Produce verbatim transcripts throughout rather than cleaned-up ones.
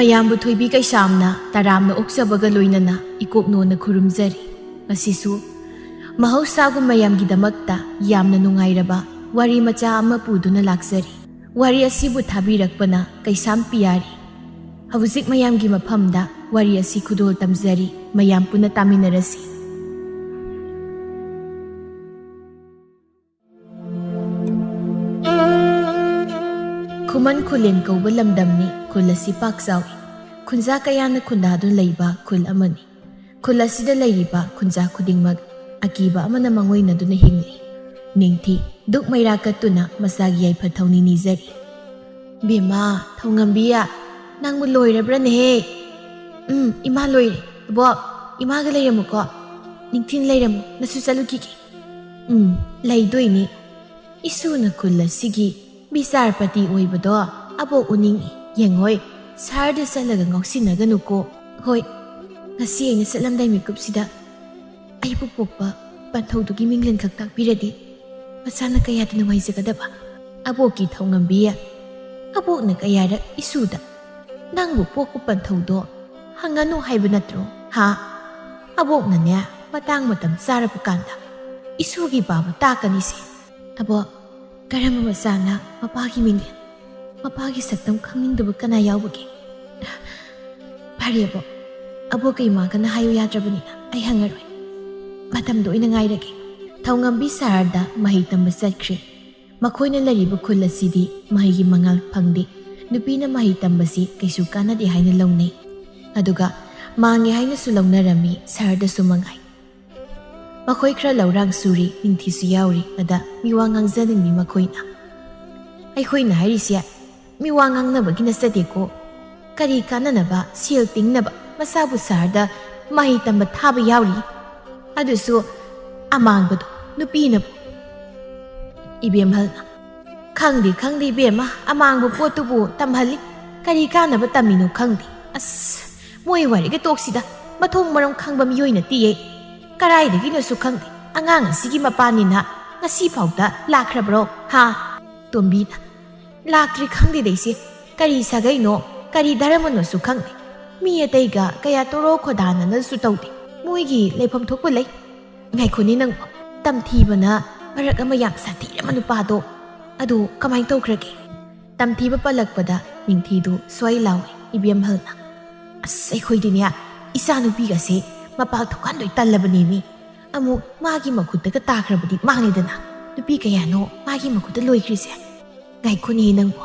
ꯃꯌꯥꯝꯕꯨ ꯊꯣꯏꯕꯤ ꯀꯩꯁꯥꯝꯅ ꯇꯔꯥꯝꯅ ꯑꯣꯛꯆꯕꯒ ꯂꯣꯏꯅꯅ ꯏꯀꯣꯛꯅꯣꯅ ꯈꯨꯔꯨꯝꯖꯔꯤ꯫ ꯉꯁꯤꯁꯨ ꯃꯍꯧꯁꯥꯒꯨꯝ ꯃꯌꯥꯝꯒꯤꯗꯃꯛꯇ ꯌꯥꯝꯅ ꯅꯨꯡꯉꯥꯏꯔꯕ ꯋꯥꯔꯤ ꯃꯆꯥ ꯑꯃ ꯄꯨꯗꯨꯅ ꯂꯥꯛꯆꯔꯤ꯫ ꯋꯥꯔꯤ ꯑꯁꯤꯕꯨ ꯊꯥꯕꯤꯔꯛꯄꯅ ꯀꯩꯁꯥꯝ ꯄꯤꯌꯥꯔꯤ꯫ ꯍꯧꯖꯤꯛ ꯃꯌꯥꯝꯒꯤ ꯃꯐꯝꯗ ꯋꯥꯔꯤ ꯑꯁꯤ ꯈꯨꯗꯣꯜ ꯇꯝꯖꯔꯤ꯫ ꯃꯌꯥꯝ ꯄꯨꯟꯅ ꯇꯥꯃꯤꯟꯅꯔꯁꯤ꯫ ꯈꯨꯃꯟ ꯈꯨꯂꯦꯟ ꯀꯧꯕ ꯂꯝꯗꯝꯅꯤ꯫ ꯈꯨꯜ ꯑꯁꯤ ꯄꯥꯛ ꯆꯥꯎꯏ꯫ ꯈꯨꯟꯖꯥ ꯀꯌꯥꯅ ꯈꯨꯟꯗꯥꯗꯨꯅ ꯂꯩꯕ ꯈꯨꯜ ꯑꯃꯅꯤ꯫ ꯈꯨꯜ ꯑꯁꯤꯗ ꯂꯩꯔꯤꯕ ꯈꯨꯟꯖꯥ ꯈꯨꯗꯤꯡꯃꯛ ꯑꯀꯤꯕ ꯑꯃꯅ ꯃꯥꯡꯑꯣꯏꯅꯗꯨꯅ ꯍꯤꯡꯂꯤ꯫ ꯅꯤꯡꯊꯤ ꯗꯨꯛ ꯃꯩꯔꯥ ꯀꯠꯇꯨꯅ ꯃꯁꯥꯒꯤ ꯌꯥꯏꯐ ꯊꯧꯅꯤ ꯅꯤꯖꯔꯤ꯫ "ꯕꯦꯝꯃ, ꯊꯧꯉꯝꯕꯤ, ꯅꯪꯕꯨ ꯂꯣꯏꯔꯕ꯭ꯔꯅꯦꯍꯦ?" "ꯎꯝ, ꯏꯃꯥ, ꯂꯣꯏꯔꯦ꯫ ꯏꯕꯣꯛ, ꯏꯃꯥꯒ ꯂꯩꯔꯝꯃꯨꯀꯣ꯫ ꯅꯤꯡꯊꯤꯅ ꯂꯩꯔꯝꯃꯨ, ꯅꯁꯨ ꯆꯠꯂꯨꯈꯤꯒꯦ꯫" "ꯎꯝ, ꯂꯩꯗꯣꯏꯅꯤ꯫ ꯏꯁꯨꯅ ꯈꯨꯜ ꯑꯁꯤꯒꯤ ꯕꯤꯆꯥꯔꯄꯇꯤ ꯑꯣꯏꯕꯗꯣ ꯑꯕꯣꯛ ꯎꯅꯤꯡꯉꯤ꯫ ꯌꯦꯡꯉꯣꯏ, ꯁꯍꯔꯗ ꯆꯠꯂꯒ ꯉꯥꯎꯁꯤꯟꯅꯒꯅꯨꯀꯣ꯫" "ꯍꯣꯏ, ꯉꯁꯤ ꯑꯩꯅ ꯆꯠꯂꯝꯗꯥꯏ ꯃꯤꯀꯨꯞꯁꯤꯗ ꯑꯩꯕꯨ ꯄꯣꯛꯄ ꯄꯟꯊꯧꯗꯨꯒꯤ ꯃꯤꯡꯂꯦꯟ ꯈꯛ ꯇꯥꯛꯄꯤꯔꯗꯤ ꯃꯆꯥꯅ ꯀꯌꯥꯗ ꯅꯨꯡꯉꯥꯏꯖꯒꯗꯕ꯫" "ꯑꯕꯣꯛꯀꯤ ꯊꯧꯉꯝꯕꯤ, ꯑꯕꯣꯛꯅ ꯀꯌꯥꯔꯛ ꯏꯁꯨꯗ ꯅꯪꯕꯨ ꯄꯣꯛꯄ ꯄꯟꯊꯧꯗꯣ ꯍꯪꯒꯅꯨ ꯍꯥꯏꯕ ꯅꯠꯇ꯭ꯔꯣ, ꯍꯥ? ꯑꯕꯣꯛꯅꯅꯦ, ꯃꯇꯥꯡ ꯃꯇꯝ ꯆꯥꯔꯕ ꯀꯥꯟꯗ ꯏꯁꯨꯒꯤ ꯄꯥꯕ ꯇꯥꯛꯀꯅꯤꯁꯦ꯫" "ꯑꯕꯣꯛ, ꯀꯔꯝꯕ ꯃꯆꯥꯅ ꯃꯄꯥꯒꯤ ꯃꯤꯡꯂꯦꯟ, ꯃꯄꯥꯒꯤ ꯁꯛꯇꯝ ꯈꯪꯅꯤꯡꯗꯕ ꯀꯅꯥ ꯌꯥꯎꯕꯒꯦ?" "ꯐꯔꯦ ꯑꯕꯣꯛ, ꯑꯕꯣꯛꯀ ꯏꯃꯥꯒꯅ ꯍꯥꯏꯌꯨ ꯌꯥꯗ꯭ꯔꯕꯅꯤꯅ ꯑꯩ ꯍꯪꯉꯔꯣꯏ꯫ ꯃꯇꯝꯗꯣ ꯑꯣꯏꯅ ꯉꯥꯏꯔꯒꯦ꯫" ꯊꯧꯉꯝꯕꯤ ꯁꯍꯔꯗ ꯃꯍꯩ ꯇꯝꯕ ꯆꯠꯈ꯭ꯔꯦ꯫ ꯃꯈꯣꯏꯅ ꯂꯩꯔꯤꯕ ꯈꯨꯜ ꯑꯁꯤꯗꯤ ꯃꯍꯩꯒꯤ ꯃꯉꯥꯜ ꯐꯪꯗꯦ꯫ ꯅꯨꯄꯤꯅ ꯃꯍꯩ ꯇꯝꯕꯁꯤ ꯀꯩꯁꯨ ꯀꯥꯟꯅꯗꯦ ꯍꯥꯏꯅ ꯂꯧꯅꯩ꯫ ꯑꯗꯨꯒ ꯃꯥꯡꯉꯦ ꯍꯥꯏꯅꯁꯨ ꯂꯧꯅꯔꯝꯃꯤ ꯁꯍꯔꯗꯁꯨ ꯃꯉꯥꯏ꯫ ꯃꯈꯣꯏ ꯈꯔ ꯂꯧꯔꯥꯡ ꯁꯨꯔꯤ, ꯅꯤꯡꯊꯤꯁꯨ ꯌꯥꯎꯔꯤ꯫ ꯑꯗ ꯃꯤꯋꯥ ꯉꯥꯡꯖꯅꯤꯡꯕꯤ ꯃꯈꯣꯏꯅ, "ꯑꯩꯈꯣꯏꯅ ꯍꯥꯏꯔꯤꯁꯦ ꯃꯤꯋꯥ ꯉꯥꯡꯅꯕꯒꯤ ꯅꯠꯆꯗꯦꯀꯣ꯫ ꯀꯔꯤ ꯀꯥꯟꯅꯅꯕ ꯁꯦꯜ ꯇꯤꯡꯅꯕ ꯃꯆꯥꯕꯨ ꯁꯍꯔꯗ ꯃꯍꯩ ꯇꯝꯕ ꯊꯥꯕ ꯌꯥꯎꯔꯤ? ꯑꯗꯨꯁꯨ ꯑꯃꯥꯡꯕꯗꯣ ꯅꯨꯄꯤꯅꯕꯨ?" ꯏꯕꯦꯝꯍꯜꯅ, "ꯈꯪꯗꯦ, ꯈꯪꯗꯦ ꯏꯕꯦꯝꯃ, ꯑꯃꯥꯡꯕ ꯄꯣꯠꯇꯨꯕꯨ ꯇꯝꯍꯜꯂꯤ꯫ ꯀꯔꯤ ꯀꯥꯟꯅꯕ ꯇꯝꯃꯤꯅꯣ ꯈꯪꯗꯦ꯫ ꯑꯁ, ꯃꯣꯏ ꯋꯥꯔꯤꯒ ꯇꯣꯛꯁꯤꯗ, ꯃꯊꯣꯡ ꯃꯔꯝ ꯈꯪꯕ ꯃꯤꯑꯣꯏ ꯅꯠꯇꯤꯌꯦ꯫ ꯀꯔꯥꯏꯗꯒꯤꯅꯣꯁꯨ ꯈꯪꯗꯦ꯫ ꯑꯉꯥꯡ ꯑꯁꯤꯒꯤ ꯃꯄꯥꯅꯤꯅ ꯉꯁꯤ ꯐꯥꯎꯗ ꯂꯥꯛꯈ꯭ꯔꯕ꯭ꯔꯣ, ꯍꯥ?" ꯇꯣꯝꯕꯤꯅ, "ꯂꯥꯛꯇ꯭ꯔꯤ ꯈꯪꯗꯦꯗ ꯏꯆꯦ, ꯀꯔꯤ ꯁꯥꯒꯩꯅꯣ?" ꯀꯔꯤ ꯙꯔꯃꯅꯣꯁꯨ ꯈꯪꯗꯦ꯫ ꯃꯤ ꯑꯇꯩꯒ ꯀꯌꯥ ꯇꯣꯔꯣ ꯈꯣꯗꯥꯅꯅꯁꯨ ꯇꯧꯗꯦ꯫ ꯃꯣꯏꯒꯤ ꯂꯩꯐꯝ ꯊꯣꯛꯄ ꯂꯩ꯫ ꯉꯥꯏꯈꯣꯅꯦ ꯅꯪꯕꯣ, ꯇꯝꯊꯤꯕꯅ ꯃꯔꯛ ꯑꯃ ꯌꯥꯝ ꯁꯥꯊꯤꯔꯝꯕ ꯅꯨꯄꯥꯗꯣ, ꯑꯗꯨ ꯀꯃꯥꯏꯅ ꯇꯧꯈ꯭ꯔꯒꯦ? ꯇꯝꯊꯤꯕ ꯄꯜꯂꯛꯄꯗ ꯅꯤꯡꯊꯤꯗꯨ ꯁ꯭ꯋꯥꯏ ꯂꯥꯎꯏ ꯏꯕꯦꯝꯍꯜꯅ꯫ "ꯑꯁ, ꯑꯩꯈꯣꯏꯗꯤꯅꯦ, ꯏꯆꯥ ꯅꯨꯄꯤꯒꯁꯦ ꯃꯄꯥꯜ ꯊꯣꯛꯍꯟꯗꯣꯏ ꯇꯜꯂꯕꯅꯦꯃꯤ꯫ ꯑꯃꯨꯛ ꯃꯥꯒꯤ ꯃꯈꯨꯠꯇꯒ ꯇꯥꯈ꯭ꯔꯕꯗꯤ ꯃꯥꯡꯉꯦꯗꯅ꯫ ꯅꯨꯄꯤ ꯀꯌꯥꯅꯣ ꯃꯥꯒꯤ ꯃꯈꯨꯠꯇ ꯂꯣꯏꯈ꯭ꯔꯤꯁꯦ?" "ꯉꯥꯏꯈꯣꯅꯦ ꯅꯪꯕꯣ,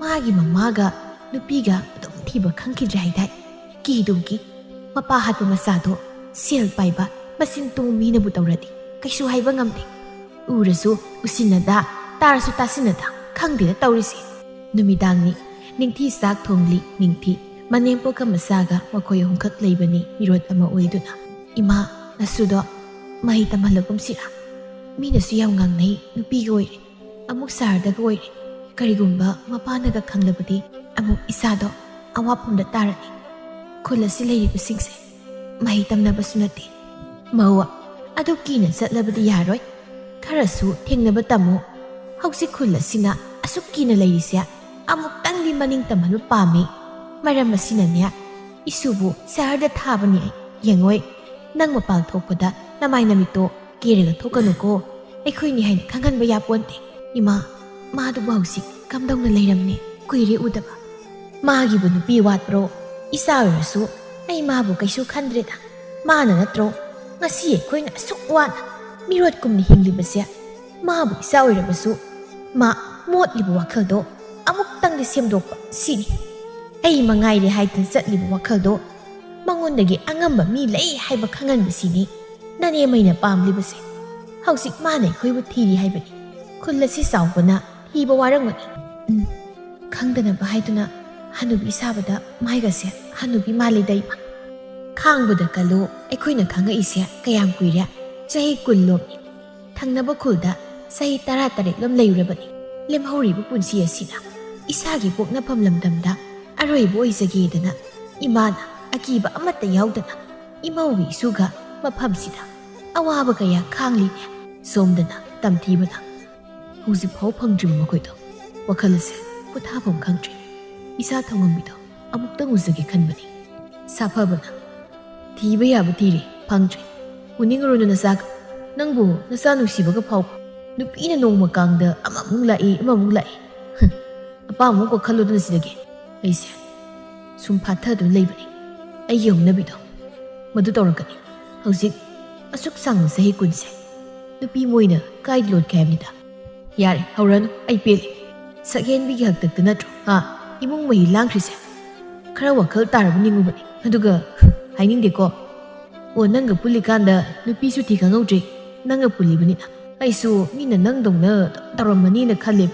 ꯃꯥꯒꯤ ꯃꯃꯥꯒ ꯅꯨꯄꯤꯒ ꯑꯗꯨꯝ ꯊꯤꯕ ꯈꯪꯈꯤꯗ꯭ꯔꯦ ꯍꯥꯏꯗꯥꯏ? ꯀꯤꯗꯨꯒꯤ ꯃꯄꯥ ꯍꯥꯠꯄ ꯃꯆꯥꯗꯣ ꯁꯦꯜ ꯄꯥꯏꯕ ꯃꯆꯤꯟ ꯇꯣꯡ ꯃꯤꯅꯕꯨ ꯇꯧꯔꯗꯤ ꯀꯩꯁꯨ ꯍꯥꯏꯕ ꯉꯝꯗꯦ꯫ ꯎꯔꯁꯨ ꯎꯁꯤꯟꯅꯗ, ꯇꯥꯔꯁꯨ ꯇꯥꯁꯤꯟꯅꯗ, ꯈꯪꯗꯦꯗ ꯇꯧꯔꯤꯁꯦ"꯫ ꯅꯨꯃꯤꯗꯥꯡꯅꯤ꯫ ꯅꯤꯡꯊꯤ ꯆꯥꯛ ꯊꯣꯡꯂꯤ꯫ ꯅꯤꯡꯊꯤ ꯃꯅꯦꯝꯄꯣꯛꯀ ꯃꯆꯥꯒ ꯃꯈꯣꯏ ꯑꯍꯨꯝꯈꯛ ꯂꯩꯕꯅꯤ ꯃꯤꯔꯣꯠ ꯑꯃ ꯑꯣꯏꯗꯨꯅ꯫ "ꯏꯃꯥ, ꯅꯁꯨꯗꯣ ꯃꯍꯩ ꯇꯝꯍꯜꯂꯒꯨꯝꯁꯤꯔꯥ? ꯃꯤꯅꯁꯨ ꯌꯥꯝ ꯉꯥꯡꯅꯩ, ꯅꯨꯄꯤꯒ ꯑꯣꯏꯔꯦ, ꯑꯃꯨꯛ ꯁꯍꯔꯗꯒ ꯑꯣꯏꯔꯦ꯫ ꯀꯔꯤꯒꯨꯝꯕ ꯃꯄꯥꯅꯒ ꯈꯪꯂꯕꯗꯤ ꯑꯃꯨꯛ ꯏꯆꯥꯗꯣ ꯑꯋꯥꯐꯝꯗ ꯇꯥꯔꯅꯤ꯫ ꯈꯨꯜ ꯑꯁꯤ ꯂꯩꯔꯤꯕꯁꯤꯡꯁꯦ ꯃꯍꯩ ꯇꯝꯅꯕꯁꯨ ꯅꯠꯇꯦ꯫ ꯃꯧ, ꯑꯗꯨ ꯀꯤꯅ ꯆꯠꯂꯕꯗꯤ ꯌꯥꯔꯣꯏ꯫ ꯈꯔꯁꯨ ꯊꯦꯡꯅꯕ ꯇꯝꯃꯨ꯫ ꯍꯧꯖꯤꯛ ꯈꯨꯜ ꯑꯁꯤꯅ ꯑꯁꯨꯛ ꯀꯤꯅ ꯂꯩꯔꯤꯁꯦ ꯑꯃꯨꯛꯇꯪꯗꯤ ꯃꯅꯤꯡ ꯇꯝꯍꯟꯕ ꯄꯥꯝꯃꯤ꯫ ꯃꯔꯝ ꯑꯁꯤꯅꯅꯦ ꯏꯁꯨꯕꯨ ꯁꯍꯔꯗ ꯊꯥꯕꯅꯤ ꯑꯩ꯫ ꯌꯦꯡꯉꯣꯏ, ꯅꯪ ꯃꯄꯥꯟ ꯊꯣꯛꯄꯗ ꯅꯃꯥꯏ ꯅꯃꯤꯠꯇꯣ ꯀꯦꯔꯒ ꯊꯣꯛꯀꯅꯨꯀꯣ꯫ ꯑꯩꯈꯣꯏꯅꯤ ꯍꯥꯏꯅ ꯈꯪꯍꯟꯕ ꯌꯥꯄꯣꯟꯇꯦ꯫ ꯏꯃꯥ, ꯃꯥꯗꯨꯕꯨ ꯍꯧꯖꯤꯛ ꯀꯝꯗꯧꯅ ꯂꯩꯔꯝꯅꯤ? ꯀꯨꯏꯔꯦ ꯎꯗꯕ꯫ ꯃꯥꯒꯤꯕꯨ ꯅꯨꯄꯤ ꯋꯥꯠꯄ꯭ꯔꯣ? ꯏꯆꯥ ꯑꯣꯏꯔꯁꯨ ꯑꯩ ꯃꯥꯕꯨ ꯀꯩꯁꯨ ꯈꯟꯗ꯭ꯔꯦꯗ꯫ ꯃꯥꯅ ꯅꯠꯇ꯭ꯔꯣ ꯉꯁꯤ ꯑꯩꯈꯣꯏꯅ ꯑꯁꯨꯛ ꯋꯥꯅ ꯃꯤꯔꯣꯠꯀꯨꯝꯅ ꯍꯤꯡꯂꯤꯕꯁꯦ? ꯃꯥꯕꯨ ꯏꯆꯥ ꯑꯣꯏꯔꯕꯁꯨ ꯃꯥ ꯃꯣꯠꯂꯤꯕ ꯋꯥꯈꯜꯗꯣ ꯑꯃꯨꯛꯇꯪꯗꯤ ꯁꯦꯝꯗꯣꯛꯄ, ꯁꯤꯅꯤ꯫ ꯑꯩ ꯃꯉꯥꯏꯔꯦ ꯍꯥꯏꯗꯅ ꯆꯠꯂꯤꯕ ꯋꯥꯈꯜꯗꯣ ꯃꯉꯣꯟꯗꯒꯤ ꯑꯉꯝꯕ ꯃꯤ ꯂꯩ ꯍꯥꯏꯕ ꯈꯪꯍꯟꯕꯁꯤꯅꯤ ꯅꯅꯦꯝꯃꯩꯅ ꯄꯥꯝꯂꯤꯕꯁꯦ꯫ ꯍꯧꯖꯤꯛ ꯃꯥꯅ ꯑꯩꯈꯣꯏꯕꯨ ꯊꯤꯔꯤ ꯍꯥꯏꯕꯅꯤ꯫ ꯈꯨꯜ ꯑꯁꯤ ꯆꯥꯎꯕꯅ ꯊꯤꯕ ꯋꯥꯔꯝꯒꯅꯤ꯫ ꯎꯝ, ꯈꯪꯗꯅꯕ ꯍꯥꯏꯗꯨꯅ ꯍꯅꯨꯕꯤ ꯁꯥꯕꯗ ꯃꯥꯏꯒꯁꯦ ꯍꯅꯨꯕꯤ ꯃꯥꯜꯂꯤꯗ ꯏꯃꯥ꯫ ꯈꯥꯡꯕꯗ ꯀꯜꯂꯨ, ꯑꯩꯈꯣꯏꯅ ꯈꯪꯉꯛꯏꯁꯦ ꯀꯌꯥꯝ ꯀꯨꯏꯔꯦ? ꯆꯍꯤ ꯀꯨꯟ ꯂꯣꯝꯃꯤ꯫ ꯊꯪꯅꯕ ꯈꯨꯜꯗ ꯆꯍꯤ ꯇꯔꯥ ꯇꯔꯦꯠ ꯂꯣꯝ ꯂꯩꯔꯨꯔꯕꯅꯤ꯫ ꯂꯦꯝꯍꯧꯔꯤꯕ ꯄꯨꯟꯁꯤ ꯑꯁꯤꯗ ꯏꯁꯥꯒꯤ ꯄꯣꯛꯅꯐꯝ ꯂꯝꯗꯝꯗ ꯑꯔꯣꯏꯕ ꯑꯣꯏꯖꯒꯦꯗꯅ ꯏꯃꯥꯅ ꯑꯀꯤꯕ ꯑꯃꯠꯇ ꯌꯥꯎꯗꯅ ꯏꯃꯧꯒꯤ ꯏꯁꯨꯒ ꯃꯐꯝꯁꯤꯗ ꯑꯋꯥꯕ ꯀꯌꯥ ꯈꯥꯡꯂꯤꯅꯦ꯫ ꯁꯣꯝꯗꯅ ꯇꯝꯊꯤꯕꯅ ꯍꯧꯖꯤꯛꯐꯥꯎ ꯐꯪꯗ꯭ꯔꯤꯕ ꯃꯈꯣꯏꯗꯣ ꯋꯥꯈꯜ ꯑꯁꯦ ꯄꯣꯊꯥꯐꯝ ꯈꯪꯗ꯭ꯔꯤ꯫ ꯏꯁꯥ ꯊꯧꯉꯝꯕꯤꯗꯣ ꯑꯃꯨꯛꯇꯪ ꯎꯖꯒꯦ ꯈꯟꯕꯅꯤ꯫ ꯁꯥꯐꯕꯅ, "ꯊꯤꯕ ꯌꯥꯕ ꯊꯤꯔꯦ, ꯐꯪꯗ꯭ꯔꯦ꯫ ꯎꯅꯤꯡꯉꯨꯔꯨꯅꯨ ꯅꯆꯥꯒ꯫ ꯅꯪꯕꯨ ꯅꯆꯥ ꯅꯨꯡꯁꯤꯕꯒ ꯐꯥꯎꯕ ꯅꯨꯄꯤꯅ ꯅꯣꯡꯃ ꯀꯥꯡꯗ ꯑꯃꯃꯨꯛ ꯂꯥꯛꯏ, ꯑꯃꯃꯨꯛ ꯂꯥꯛꯏ꯫ ꯍ, ꯑꯄꯥꯝꯕ ꯑꯃ ꯀꯣꯛ ꯈꯜꯂꯨꯗꯅ ꯁꯤꯗꯒꯤ꯫ ꯑꯩꯁꯦ ꯁꯨꯝ ꯐꯥꯊꯗꯨꯅ ꯂꯩꯕꯅꯤ꯫ ꯑꯩꯒꯤ ꯍꯧꯅꯕꯤꯗꯣ ꯃꯗꯨ ꯇꯧꯔꯛꯀꯅꯤ꯫ ꯍꯧꯖꯤꯛ ꯑꯁꯨꯛ ꯁꯥꯡꯅ ꯆꯍꯤ ꯀꯨꯟꯁꯦ ꯅꯨꯄꯤ ꯃꯣꯏꯅ ꯀꯥꯏꯗ ꯂꯣꯠꯀꯦ ꯍꯥꯏꯕꯅꯤꯗ꯫ ꯌꯥꯔꯦ, ꯍꯧꯔꯅꯨ, ꯑꯩ ꯄꯦꯜꯂꯦ꯫ ꯁꯛꯍꯦꯟꯕꯤꯒꯤ ꯍꯥꯛꯇꯛꯇ ꯅꯠꯇ꯭ꯔꯣ? ꯍꯥ? ꯏꯃꯨꯡ ꯃꯍꯤ ꯂꯥꯡꯈ꯭ꯔꯤꯁꯦ? ꯈꯔ ꯋꯥꯈꯜ ꯇꯥꯔꯕ ꯅꯤꯡꯉꯨꯕꯅꯤ꯫ ꯑꯗꯨꯒ ꯍꯥꯏꯅꯤꯡꯗꯦꯀꯣ꯫ ꯑꯣ, ꯅꯪꯒ ꯄꯨꯜꯂꯤꯀꯥꯟꯗ ꯅꯨꯄꯤꯁꯨ ꯊꯤ ꯈꯪꯍꯧꯗ꯭ꯔꯦ, ꯅꯪꯒ ꯄꯨꯜꯂꯤꯕꯅꯤꯅ꯫ ꯑꯩꯁꯨ ꯃꯤꯅ ꯅꯪꯗꯧꯅ ꯇꯧꯔꯝꯃꯅꯤꯅ ꯈꯜꯂꯦ꯫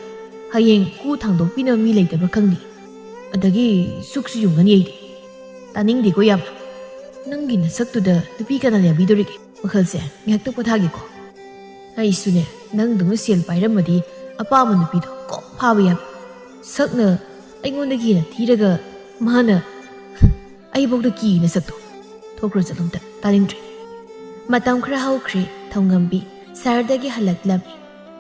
ꯍꯌꯦꯡ ꯀꯨ ꯊꯥꯡꯗꯣꯛꯄꯤꯅꯕ ꯃꯤ ꯂꯩꯇꯕ꯭ꯔꯥ ꯈꯪꯗꯦ꯫ ꯑꯗꯒꯤ ꯁꯨꯛꯁꯨ ꯌꯨꯡꯉꯅꯤ ꯑꯩꯗꯤ꯫ ꯇꯥꯅꯤꯡꯗꯦꯀꯣ ꯌꯥꯝ꯫ ꯅꯪꯒꯤ ꯅꯁꯛꯇꯨꯗ ꯅꯨꯄꯤ ꯀꯅꯥꯅ ꯌꯥꯕꯤꯗꯣꯔꯤꯒꯦ? ꯋꯥꯈꯜꯁꯦ ꯉꯥꯏꯍꯥꯛꯇ ꯄꯣꯊꯥꯒꯦꯀꯣ꯫ ꯑꯩꯁꯨꯅꯦ, ꯅꯪꯗꯧꯅ ꯁꯦꯜ ꯄꯥꯏꯔꯝꯃꯗꯤ ꯑꯄꯥꯝꯕ ꯅꯨꯄꯤꯗꯣ ꯀꯣꯛ ꯐꯥꯕ ꯌꯥꯕ꯫ ꯁꯛꯅ ꯑꯩꯉꯣꯟꯗꯒꯤ ꯍꯦꯟꯅ ꯊꯤꯔꯒ ꯃꯥꯅ, ꯑꯩꯕꯧꯗ ꯀꯤ ꯅꯁꯛꯇꯣ꯫ ꯊꯣꯛꯈ꯭ꯔꯣ ꯆꯠꯂꯣ ꯑꯝꯇ, ꯇꯥꯅꯤꯡꯗ꯭ꯔꯦ꯫ ꯃꯇꯝ ꯈꯔ ꯍꯧꯈ꯭ꯔꯦ, ꯊꯧꯉꯝꯕꯤ ꯁꯍꯔꯗꯒꯤ ꯍꯜꯂꯛꯂꯝꯃꯤ꯫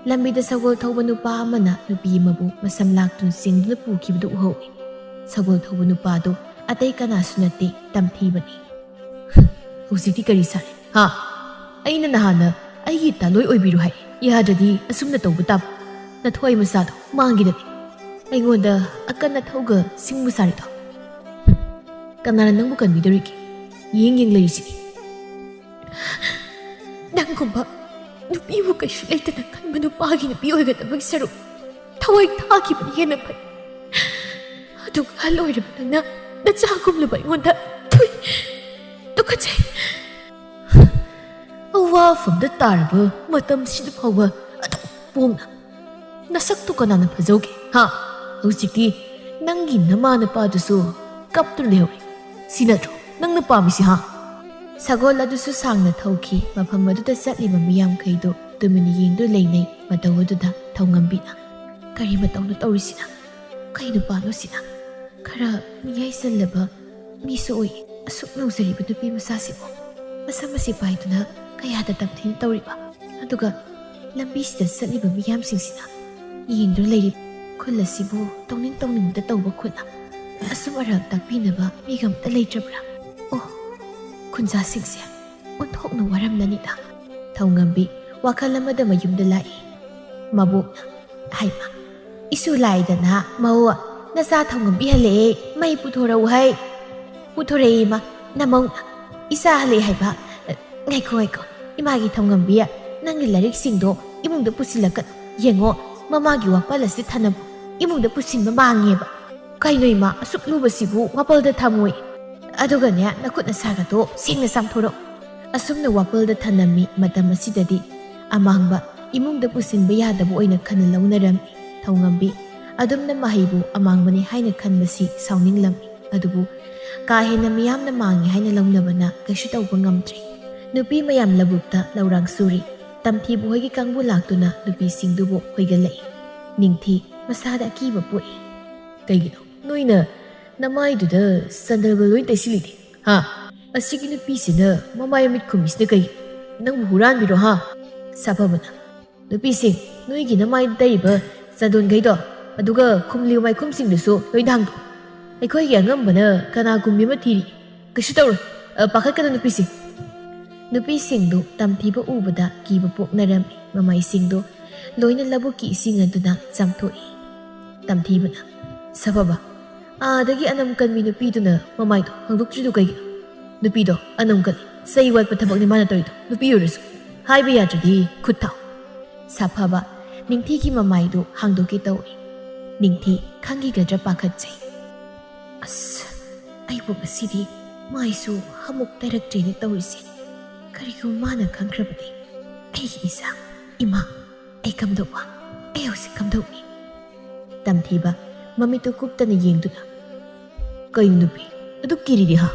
ꯂꯝꯕꯤꯗ ꯁꯒꯣꯜ ꯊꯧꯕ ꯅꯨꯄꯥ ꯑꯃꯅ ꯅꯨꯄꯤ ꯑꯃꯕꯨ ꯃꯁꯝ ꯂꯥꯛꯇꯨꯅ ꯆꯤꯡꯗꯨꯅ ꯄꯨꯈꯤꯕꯗꯨ ꯎꯍꯧꯏ꯫ ꯁꯒꯣꯜ ꯊꯧꯕ ꯅꯨꯄꯥꯗꯨ ꯑꯇꯩ ꯀꯅꯥꯁꯨ ꯅꯠꯇꯦ, ꯇꯝꯊꯤꯕꯅꯤ꯫ "ꯍꯧꯖꯤꯛꯇꯤ ꯀꯔꯤ ꯁꯥꯔꯦ? ꯍꯥ? ꯑꯩꯅ ꯅꯍꯥꯟꯅ ꯑꯩꯒꯤ ꯇꯥꯂꯣꯏ ꯑꯣꯏꯕꯤꯔꯣ ꯍꯥꯏ, ꯌꯥꯗ꯭ꯔꯗꯤ ꯑꯁꯨꯝꯅ ꯇꯧꯕ ꯇꯥꯕ꯫ ꯅꯊ꯭ꯋꯥꯏ ꯃꯆꯥꯗꯣ ꯃꯥꯡꯈꯤꯗꯅꯤ꯫ ꯑꯩꯉꯣꯟꯗ ꯑꯀꯟ ꯑꯊꯧꯒ ꯁꯤꯡꯕ ꯁꯥꯔꯤꯗꯣ꯫ ꯍꯨꯝ, ꯀꯅꯥꯅ ꯅꯪꯕꯨ ꯀꯟꯕꯤꯗꯧꯔꯤꯒꯦ? ꯌꯦꯡ ꯌꯦꯡ ꯂꯩꯔꯤꯁꯤꯗꯤ꯫ ꯅꯪꯒꯨꯝꯕ ꯅꯨꯄꯤꯕꯨ ꯀꯩꯁꯨ ꯂꯩꯇꯅ ꯈꯟꯕ ꯅꯨꯄꯥꯒꯤ ꯅꯨꯄꯤ ꯑꯣꯏꯒꯗꯕꯒꯤ ꯁꯔꯨꯛ ꯊꯋꯥꯏ ꯊꯥꯈꯤꯕꯅ ꯍꯦꯟꯅ ꯐꯩ꯫ ꯑꯗꯨꯒ ꯑꯍꯜ ꯑꯣꯏꯔꯕ ꯅꯪꯅ ꯅꯆꯥꯒꯨꯝꯂꯕ ꯑꯩꯉꯣꯟꯗ, ꯊꯨꯏ, ꯇꯨꯀꯠꯆꯩ꯫ ꯑꯋꯥꯐꯝꯗ ꯇꯥꯔꯕ ꯃꯇꯝꯁꯤꯗ ꯐꯥꯎꯕ ꯑꯗꯨꯛ ꯄꯣꯡꯅ ꯅꯁꯛꯇꯨ ꯀꯅꯥꯅ ꯐꯖꯧꯒꯦ? ꯍꯥ? ꯍꯧꯖꯤꯛꯇꯤ ꯅꯪꯒꯤ ꯅꯃꯥ ꯅꯄꯥꯗꯨꯁꯨ ꯀꯞꯇꯨꯅ ꯂꯩꯍꯧꯔꯦ꯫ ꯁꯤ ꯅꯠꯇ꯭ꯔꯣ ꯅꯪꯅ ꯄꯥꯝꯃꯤꯁꯤ, ꯍꯥ?" ꯁꯒꯣꯜ ꯑꯗꯨꯁꯨ ꯁꯥꯡꯅ ꯊꯧꯈꯤ꯫ ꯃꯐꯝ ꯑꯗꯨꯗ ꯆꯠꯂꯤꯕ ꯃꯤꯌꯥꯝꯈꯩꯗꯨ ꯇꯨꯃꯤꯟꯅ ꯌꯦꯡꯗꯨꯅ ꯂꯩꯅꯩ꯫ ꯃꯇꯧ ꯑꯗꯨꯗ ꯊꯧꯉꯝꯕꯤꯅ, "ꯀꯔꯤ ꯃꯇꯧꯅꯣ ꯇꯧꯔꯤꯁꯤꯅ? ꯀꯩ ꯅꯨꯄꯥꯅꯣ ꯁꯤꯅ? ꯈꯔ ꯃꯤꯌꯥꯏ ꯆꯜꯂꯕ ꯃꯤꯁꯨ ꯑꯣꯏ꯫ ꯑꯁꯨꯛ ꯅꯧꯖꯔꯤꯕ ꯅꯨꯄꯤ ꯃꯆꯥꯁꯤꯕꯨ ꯃꯁꯝ ꯑꯁꯤ ꯄꯥꯏꯗꯨꯅ ꯀꯌꯥꯗ ꯇꯝꯊꯤꯅ ꯇꯧꯔꯤꯕ? ꯑꯗꯨꯒ ꯂꯝꯕꯤꯁꯤꯗ ꯆꯠꯂꯤꯕ ꯃꯤꯌꯥꯝꯁꯤꯡꯁꯤꯅ ꯌꯦꯡꯗꯨꯅ ꯂꯩꯔꯤꯕ꯫ ꯈꯨꯜ ꯑꯁꯤꯕꯨ ꯇꯧꯅꯤꯡ ꯇꯧꯅꯤꯡꯕꯗ ꯇꯧꯕ ꯈꯨꯜ꯫ ꯑꯁꯨꯝ ꯑꯔꯥꯛ ꯇꯥꯛꯄꯤꯅꯕ ꯃꯤꯒ ꯑꯝꯇ ꯂꯩꯇ꯭ꯔꯕ꯭ꯔꯥ? ꯑꯣ, ꯈꯨꯟꯖꯥꯁꯤꯡꯁꯦ ꯑꯣꯟꯊꯣꯛꯅ ꯋꯥꯔꯝꯂꯅꯤꯗ꯫ ꯊꯧꯉꯝꯕꯤ ꯋꯥꯈꯜ ꯑꯃꯗ ꯃꯌꯨꯝꯗ ꯂꯥꯛꯏ꯫ ꯃꯕꯣꯛꯅ, "ꯍꯥꯏꯃ, ꯏꯁꯨ ꯂꯥꯛꯏꯗꯅ, ꯃꯧ, ꯅꯆꯥ ꯊꯧꯉꯝꯕꯤ ꯍꯜꯂꯛꯑꯦ, ꯃꯩ ꯄꯨꯊꯣꯔꯛꯎ ꯍꯥꯏ꯫ ꯄꯨꯊꯣꯔꯛꯏ ꯏꯃꯥ, ꯅꯃꯧꯅ ꯏꯆꯥ ꯍꯜꯂꯛꯑꯦ ꯍꯥꯏꯕ꯫ ꯉꯥꯏꯈꯣ, ꯉꯥꯏꯈꯣ, ꯏꯃꯥꯒꯤ ꯊꯧꯉꯝꯕꯤ, ꯅꯪꯒꯤ ꯂꯥꯏꯔꯤꯛꯁꯤꯡꯗꯣ ꯏꯃꯨꯡꯗ ꯄꯨꯁꯤꯜꯂꯛꯀꯅꯨ꯫ ꯌꯦꯡꯉꯣ, ꯃꯃꯥꯒꯤ ꯋꯥꯄꯜ ꯑꯁꯤ ꯊꯅꯝꯃꯨ, ꯏꯃꯨꯡꯗ ꯄꯨꯁꯤꯟꯕ ꯃꯥꯡꯉꯦꯕ꯫ ꯀꯩꯅꯣ ꯏꯃꯥ, ꯑꯁꯨꯛ ꯂꯨꯕꯁꯤꯕꯨ ꯋꯥꯄꯜꯗ ꯊꯝꯃꯣꯏ꯫ ꯑꯗꯨꯒꯅꯦ, ꯅꯈꯨꯠ ꯅꯁꯥꯒꯗꯣ ꯁꯦꯡꯅ ꯆꯥꯝꯊꯣꯔꯛꯎ꯫" ꯑꯁꯨꯝꯅ ꯋꯥꯄꯜꯗ ꯊꯅꯝꯃꯤ꯫ ꯃꯇꯝ ꯑꯁꯤꯗꯗꯤ ꯑꯃꯥꯡꯕ ꯏꯃꯨꯡꯗ ꯄꯨꯁꯤꯟꯕ ꯌꯥꯗꯕ ꯑꯣꯏꯅ ꯈꯟꯅ ꯂꯧꯅꯔꯝꯃꯤ꯫ ꯊꯧꯉꯝꯕꯤ ꯑꯗꯨꯝꯅ ꯃꯍꯩꯕꯨ ꯑꯃꯥꯡꯕꯅꯤ ꯍꯥꯏꯅ ꯈꯟꯕꯁꯤ ꯁꯥꯎꯅꯤꯡꯂꯝꯃꯤ꯫ ꯑꯗꯨꯕꯨ ꯀꯥ ꯍꯦꯟꯅ ꯃꯤꯌꯥꯝꯅ ꯃꯥꯡꯉꯤ ꯍꯥꯏꯅ ꯂꯧꯅꯕꯅ ꯀꯩꯁꯨ ꯇꯧꯕ ꯉꯝꯗ꯭ꯔꯦ꯫ ꯅꯨꯄꯤ ꯃꯌꯥꯝ ꯂꯧꯕꯨꯛꯇ ꯂꯧꯔꯥꯡ ꯁꯨꯔꯤ꯫ ꯇꯝꯊꯤꯕ ꯍꯣꯏꯒꯤ ꯀꯥꯡꯕꯨ ꯂꯥꯛꯇꯨꯅ ꯅꯨꯄꯤꯁꯤꯡꯗꯨꯕꯨ ꯍꯣꯏꯒꯠꯂꯛꯏ꯫ ꯅꯤꯡꯊꯤ ꯃꯁꯥꯗ ꯑꯀꯤꯕ ꯄꯣꯛꯏ꯫ "ꯀꯩꯒꯤꯅꯣ ꯅꯣꯏꯅ ꯅꯃꯥꯏꯗꯨꯗ ꯁꯟꯗꯜꯒ ꯂꯣꯏ ꯇꯩꯁꯤꯜꯂꯤꯗꯤ? ꯍꯥ? ꯑꯁꯤꯒꯤ ꯅꯨꯄꯤꯁꯤꯅ ꯃꯃꯥꯏ ꯃꯃꯤꯠ ꯈꯨꯝꯃꯤꯁꯤꯅ ꯀꯩꯒꯤ? ꯅꯪꯕꯨ ꯍꯨꯔꯥꯟꯕꯤꯔꯣ, ꯍꯥ?" ꯁꯥꯐꯕꯅ, "ꯅꯨꯄꯤꯁꯤꯡ, ꯅꯣꯏꯒꯤ ꯅꯃꯥꯏꯗ ꯇꯩꯔꯤꯕ ꯆꯟꯗꯣꯟꯈꯩꯗꯣ, ꯑꯗꯨꯒ ꯈꯨꯝꯂꯤꯕ ꯃꯥꯏꯈꯨꯝꯁꯤꯡꯗꯨꯁꯨ ꯂꯣꯏ ꯊꯥꯡꯗꯣꯛꯎ꯫ ꯑꯩꯈꯣꯏꯒꯤ ꯑꯉꯝꯕꯅ ꯀꯅꯥ ꯀꯨꯝꯕꯤ ꯑꯃ ꯊꯤꯔꯤ? ꯀꯩꯁꯨ ꯇꯧꯔꯣꯏ꯫ ꯑ, ꯄꯥꯈꯠꯀꯅꯨ ꯅꯨꯄꯤꯁꯤꯡ꯫" ꯅꯨꯄꯤꯁꯤꯡꯗꯨ ꯇꯝꯊꯤꯕ ꯎꯕꯗ ꯀꯤꯕ ꯄꯣꯛꯅꯔꯝꯃꯤ꯫ ꯃꯃꯥꯏꯁꯤꯡꯗꯨ ꯂꯣꯏꯅ ꯂꯧꯕꯨꯛꯀꯤ ꯏꯁꯤꯡ ꯑꯗꯨꯅ ꯆꯥꯝꯊꯣꯛꯏ꯫ ꯇꯝꯊꯤꯕꯅ, "ꯁꯥꯐꯕ, ꯑꯥꯗꯒꯤ ꯑꯅꯝ ꯀꯟꯕꯤ ꯅꯨꯄꯤꯗꯨꯅ ꯃꯃꯥꯏꯗꯣ ꯍꯥꯡꯗꯣꯛꯇ꯭ꯔꯤꯗꯨ ꯀꯩꯒꯤꯅꯣ? ꯅꯨꯄꯤꯗꯣ ꯑꯅꯝ ꯀꯜꯂꯤ꯫ ꯆꯩ ꯋꯥꯠꯄ ꯊꯕꯛꯅꯤ ꯃꯥꯅ ꯇꯧꯔꯤꯗꯣ꯫ ꯅꯨꯄꯤ ꯑꯣꯏꯔꯁꯨ ꯍꯥꯏꯕ ꯌꯥꯗ꯭ꯔꯗꯤ ꯈꯨꯠ ꯊꯥꯎ꯫" ꯁꯥꯐꯕ ꯅꯤꯡꯊꯤꯒꯤ ꯃꯃꯥꯏꯗꯨ ꯍꯥꯡꯗꯣꯛꯀꯦ ꯇꯧꯏ꯫ ꯅꯤꯡꯊꯤ ꯈꯪꯈꯤꯒꯗ꯭ꯔꯥ ꯄꯥꯈꯠꯆꯩ꯫ "ꯑꯁ, ꯑꯩꯕꯨ ꯉꯁꯤꯗꯤ ꯃꯥꯏꯁꯨ ꯑꯃꯨꯛ ꯇꯩꯔꯛꯇ꯭ꯔꯦꯅ ꯇꯧꯔꯤꯁꯦ꯫ ꯀꯔꯤꯒꯨꯝꯕ ꯃꯥꯅ ꯈꯪꯈ꯭ꯔꯕꯗꯤ ꯑꯩꯒꯤ ꯏꯆꯥ, ꯏꯃꯥ, ꯑꯩ ꯀꯝꯗꯧꯕ? ꯑꯩ ꯍꯧꯖꯤꯛ ꯀꯝꯗꯧꯅꯤ?" ꯇꯝꯊꯤꯕ ꯃꯃꯤꯠꯇꯨ ꯀꯨꯞꯇꯅ ꯌꯦꯡꯗꯨꯅ, "ꯀꯩꯅꯣ ꯅꯨꯄꯤ, ꯑꯗꯨꯛ ꯀꯤꯔꯤꯗꯤ ꯍꯥ?"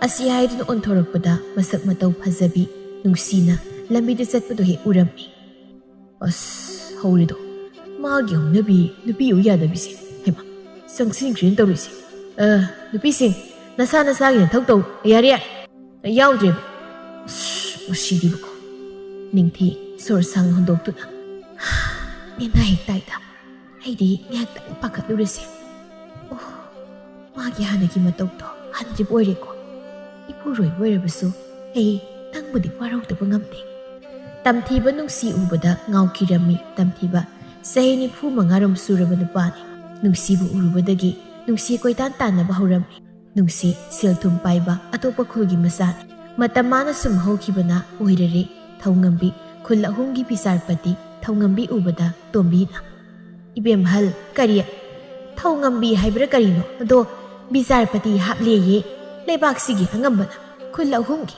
ꯑꯁꯤ ꯍꯥꯏꯗꯨꯅ ꯑꯣꯟꯊꯣꯔꯛꯄꯗ ꯃꯁꯛ ꯃꯇꯧ ꯐꯖꯕꯤ ꯅꯨꯡꯁꯤꯅ ꯂꯝꯕꯤꯗ ꯆꯠꯄꯗꯨ ꯍꯦꯛ ꯎꯔꯝꯃꯤ꯫ "ꯑꯁ, ꯍꯧꯔꯦꯗꯣ꯫ ꯃꯥꯒꯤ ꯍꯧꯅꯕꯤ ꯅꯨꯄꯤ ꯑꯣꯏ ꯌꯥꯗꯕꯤꯁꯦ꯫ ꯍꯩꯃꯥ, ꯆꯪꯁꯤꯟꯈ꯭ꯔꯦꯅ ꯇꯧꯔꯤꯁꯦ꯫ ꯑ, ꯅꯨꯄꯤꯁꯤꯡ, ꯅꯁꯥ ꯅꯁꯥꯒꯤ ꯅꯊꯧ ꯇꯧ꯫ ꯌꯥꯔꯦ, ꯌꯥꯔꯦ꯫ ꯌꯥꯎꯗ꯭ꯔꯦꯕ꯫ ꯑꯁ, ꯃꯁꯤꯗꯤꯕꯀꯣ꯫" ꯅꯤꯡꯊꯤ ꯁꯣꯔ ꯁꯥꯡ ꯍꯣꯟꯗꯣꯛꯇꯨꯅ, "ꯅꯦꯅꯥ ꯍꯦꯛ ꯇꯥꯏꯗ꯫ ꯑꯩꯗꯤ ꯉꯥꯏꯍꯥꯛꯇꯪ ꯄꯥꯈꯠꯂꯨꯔꯦꯁꯦ꯫ ꯑꯣ, ꯃꯥꯒꯤ ꯍꯥꯟꯅꯒꯤ ꯃꯇꯧꯗꯣ ꯍꯟꯗ꯭ꯔꯤꯕ ꯑꯣꯏꯔꯦꯀꯣ꯫ ꯏꯄꯨꯔꯣꯏꯕ ꯑꯣꯏꯔꯕꯁꯨ ꯑꯩ ꯅꯪꯕꯨꯗꯤ ꯋꯥꯔꯧꯗꯕ ꯉꯝꯗꯦ꯫ ꯇꯝꯊꯤꯕ ꯅꯨꯡꯁꯤ ꯎꯕꯗ ꯉꯥꯎꯈꯤꯔꯝꯃꯤ꯫ ꯇꯝꯊꯤꯕ ꯆꯍꯤ ꯅꯤꯐꯨ ꯃꯉꯥꯔꯣꯝ ꯁꯨꯔꯕ ꯅꯨꯄꯥꯅꯤ꯫ ꯅꯨꯡꯁꯤꯕꯨ ꯎꯔꯨꯕꯗꯒꯤ ꯅꯨꯡꯁꯤ ꯀꯣꯏꯇꯥꯟ ꯇꯥꯟꯅꯕ ꯍꯧꯔꯝꯃꯤ꯫ ꯅꯨꯡꯁꯤ ꯁꯦꯜ ꯊꯨꯝ ꯄꯥꯏꯕ ꯑꯇꯣꯞꯄ ꯈꯨꯜꯒꯤ ꯃꯆꯥꯅꯤ꯫ ꯃꯇꯝ ꯃꯥꯅ ꯁꯨꯝ ꯍꯧꯈꯤꯕꯅ ꯑꯣꯏꯔꯔꯦ꯫ ꯊꯧꯉꯝꯕꯤ ꯈꯨꯜ ꯑꯍꯨꯝꯒꯤ ꯕꯤꯆꯥꯔꯄꯇꯤ ꯊꯧꯉꯝꯕꯤ ꯎꯕꯗ ꯇꯣꯝꯕꯤꯅ, "ꯏꯕꯦꯝꯍꯜ, ꯀꯔꯤ? ꯊꯧꯉꯝꯕꯤ ꯍꯥꯏꯕ꯭ꯔꯥ ꯀꯔꯤꯅꯣ? ꯑꯗꯣ ꯕꯤꯆꯥꯔꯄꯇꯤ ꯍꯥꯞꯂꯦꯌꯦ ꯂꯩꯕꯥꯛꯁꯤꯒꯤ ꯑꯉꯝꯕꯅ ꯈꯨꯜ ꯑꯍꯨꯝꯒꯤ꯫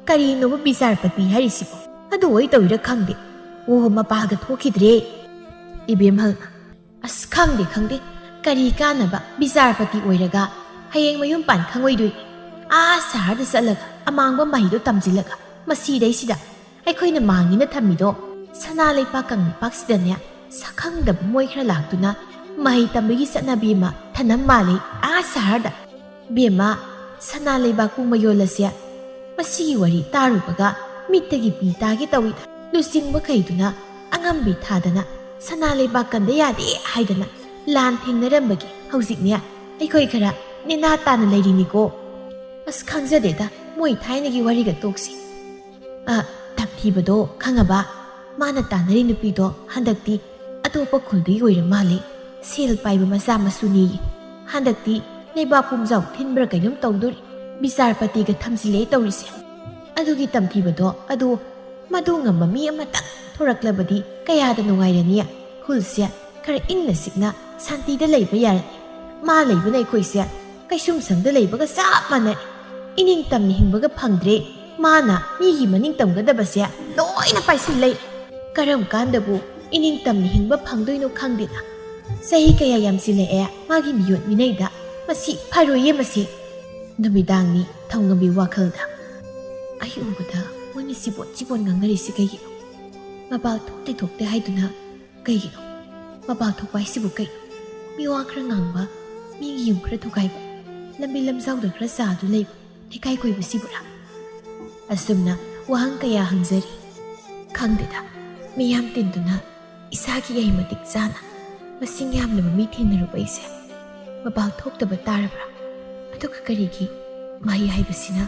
ꯀꯔꯤꯅꯣꯕ ꯕꯤꯆꯥꯔꯄꯇꯤ ꯍꯥꯏꯔꯤꯁꯤꯕꯣ? ꯑꯗꯨ ꯑꯣꯏ ꯇꯧꯔꯤꯔꯥ ꯈꯪꯗꯦ꯫ ꯑꯣ, ꯃꯄꯥꯒ ꯊꯣꯛꯈꯤꯗ꯭ꯔꯦ?" ꯏꯕꯦꯝꯍꯜꯅ, "ꯑꯁ, ꯈꯪꯗꯦ, ꯈꯪꯗꯦ꯫ ꯀꯔꯤ ꯀꯥꯟꯅꯕ ꯕꯤꯆꯥꯔꯄꯇꯤ ꯑꯣꯏꯔꯒ ꯍꯌꯦꯡ ꯃꯌꯨꯝ ꯄꯥꯟ ꯈꯪꯉꯣꯏꯗꯣꯏꯅꯤ? ꯑꯥ ꯁꯍꯔꯗ ꯆꯠꯂꯒ ꯑꯃꯥꯡꯕ ꯃꯍꯩꯗꯣ ꯇꯝꯁꯤꯜꯂꯒ ꯃꯁꯤꯗꯩꯁꯤꯗ ꯑꯩꯈꯣꯏꯅ ꯃꯥꯡꯉꯤꯅ ꯊꯝꯃꯤꯗꯣ ꯁꯅꯥ ꯂꯩꯄꯥꯛ ꯀꯪꯂꯩꯄꯥꯛꯁꯤꯗꯅꯦ ꯁꯛꯈꯪꯗꯕ ꯃꯣꯏ ꯈꯔ ꯂꯥꯛꯇꯨꯅ ꯃꯍꯩ ꯇꯝꯕꯒꯤ ꯆꯠꯅꯕꯤ ꯑꯃ ꯊꯅꯝ ꯃꯥꯜꯂꯤ ꯑꯥ ꯁꯍꯔꯗ꯫ ꯕꯦꯝꯃ, ꯁꯅꯥ ꯂꯩꯕꯥꯛꯄꯨ ꯃꯌꯣꯜꯂꯁꯦ꯫ ꯃꯁꯤꯒꯤ ꯋꯥꯔꯤ ꯇꯥꯔꯨꯕꯒ ꯃꯤꯠꯇꯒꯤ ꯄꯤ ꯇꯥꯒꯦ ꯇꯧꯏꯗ꯫ ꯂꯨꯆꯤꯡꯕ ꯀꯩꯗꯨꯅ ꯑꯉꯝꯕꯤ ꯊꯥꯗꯅ ꯁꯅꯥ ꯂꯩꯕꯥꯛ ꯀꯟꯗ ꯌꯥꯗꯦ ꯍꯥꯏꯗꯅ ꯂꯥꯟ ꯊꯦꯡꯅꯔꯝꯕꯒꯤ ꯍꯧꯖꯤꯛꯅꯦ ꯑꯩꯈꯣꯏ ꯈꯔ ꯅꯦꯅꯥ ꯇꯥꯅ ꯂꯩꯔꯤꯅꯤꯀꯣ꯫ ꯑꯁ, ꯈꯪꯖꯗꯦꯗ, ꯃꯣꯏ ꯊꯥꯏꯅꯒꯤ ꯋꯥꯔꯤꯒ ꯇꯣꯛꯁꯤ꯫ ꯑ, ꯇꯝꯊꯤꯕꯗꯣ ꯈꯪꯉꯕ? ꯃꯥꯅ ꯇꯥꯟꯅꯔꯤ ꯅꯨꯄꯤꯗꯣ ꯍꯟꯗꯛꯇꯤ ꯑꯇꯣꯞꯄ ꯈꯨꯜꯗꯒꯤ ꯑꯣꯏꯔ ꯃꯥꯜꯂꯦ꯫ ꯁꯦꯜ ꯄꯥꯏꯕ ꯃꯆꯥ ꯃꯁꯨꯅꯦꯌꯦ꯫ ꯍꯟꯗꯛꯇꯤ ꯂꯩꯕꯥꯛ ꯄꯨꯝꯖꯥꯎ ꯊꯤꯟꯕ꯭ꯔꯥ ꯀꯩꯅꯣꯝ ꯇꯧꯗꯣꯔꯤ꯫ ꯕꯤꯆꯥꯔꯄꯇꯤꯒ ꯊꯝꯖꯤꯜꯂꯦ ꯇꯧꯔꯤꯁꯦ꯫ ꯑꯗꯨꯒꯤ ꯇꯝꯊꯤꯕꯗꯣ ꯑꯗꯨ ꯃꯗꯨ ꯉꯝꯕ ꯃꯤ ꯑꯃꯇꯪ ꯊꯣꯔꯛꯂꯕꯗꯤ ꯀꯌꯥꯗ ꯅꯨꯡꯉꯥꯏꯔꯅꯤ꯫ ꯈꯨꯜꯁꯦ ꯈꯔ ꯏꯪꯅ ꯆꯤꯛꯅ ꯁꯥꯟꯇꯤꯗ ꯂꯩꯕ ꯌꯥꯔꯅꯤ꯫ ꯃꯥ ꯂꯩꯕꯅ ꯑꯩꯈꯣꯏꯁꯦ ꯀꯩꯁꯨꯝꯁꯪꯗ ꯂꯩꯕꯒ ꯆꯞ ꯃꯥꯟꯅꯩ꯫ ꯏꯅꯤꯡꯇꯝꯅ ꯍꯤꯡꯕꯒ ꯐꯪꯗ꯭ꯔꯦ꯫ ꯃꯥꯅ ꯃꯤꯒꯤ ꯃꯅꯤꯡ ꯇꯝꯒꯗꯕꯁꯦ ꯂꯣꯏꯅ ꯄꯥꯏꯁꯤꯜꯂꯦ꯫ ꯀꯔꯝ ꯀꯥꯟꯗꯕꯨ ꯏꯅꯤꯡꯇꯝꯅ ꯍꯤꯡꯕ ꯐꯪꯗꯣꯏꯅꯣ ꯈꯪꯗꯦꯗ꯫ ꯆꯍꯤ ꯀꯌꯥ ꯌꯥꯝꯁꯤꯜꯂꯛꯑꯦ ꯃꯥꯒꯤ ꯃꯤꯑꯣꯠ ꯃꯤꯅꯩꯗ꯫ ꯃꯁꯤ ꯐꯔꯣꯏꯌꯦ ꯃꯁꯤ꯫ ꯅꯨꯃꯤꯗꯥꯡꯅꯤ ꯊꯧꯉꯝꯕꯤ ꯋꯥꯈꯜꯗ꯫ ꯑꯩ ꯎꯕꯗ ꯃꯣꯏꯅ ꯆꯤꯕꯣꯟ ꯆꯤꯕꯣꯟ ꯉꯥꯡꯅꯔꯤꯁꯤ ꯀꯩꯒꯤꯅꯣ? ꯃꯄꯥꯜ ꯊꯣꯛꯇꯦ ꯊꯣꯛꯇꯦ ꯍꯥꯏꯗꯨꯅ ꯀꯩꯒꯤꯅꯣ? ꯃꯄꯥꯜ ꯊꯣꯛꯄ ꯍꯥꯏꯁꯤꯕꯨ ꯀꯩꯅꯣ? ꯃꯤꯋꯥ ꯈꯔ ꯉꯥꯡꯕ, ꯃꯤꯒꯤ ꯌꯨꯝ ꯈꯔ ꯊꯨꯒꯥꯏꯕ, ꯂꯝꯕꯤ ꯂꯝꯖꯥꯎꯗ ꯈꯔ ꯆꯥꯗꯨ ꯂꯩꯕ, ꯂꯩꯀꯥꯏ ꯀꯣꯏꯕꯁꯤꯕꯨꯔꯥ? ꯑꯁꯨꯝꯅ ꯋꯥꯍꯪ ꯀꯌꯥ ꯍꯪꯖꯔꯤ꯫ ꯈꯪꯗꯦꯗ, ꯃꯤꯌꯥꯝ ꯇꯤꯟꯗꯨꯅ ꯏꯁꯥꯒꯤ ꯌꯥꯏ ꯃꯇꯤꯛ ꯆꯥꯅ ꯃꯁꯤꯡ ꯌꯥꯝꯂꯕ ꯃꯤ ꯊꯦꯡꯅꯔꯨꯕ ꯑꯩꯁꯦ ꯃꯄꯥꯜ ꯊꯣꯛꯇꯕ ꯇꯥꯔꯕ꯭ꯔꯥ? ꯑꯗꯨꯒ ꯀꯔꯤꯒꯤ ꯃꯍꯩ ꯍꯥꯏꯕꯁꯤꯅ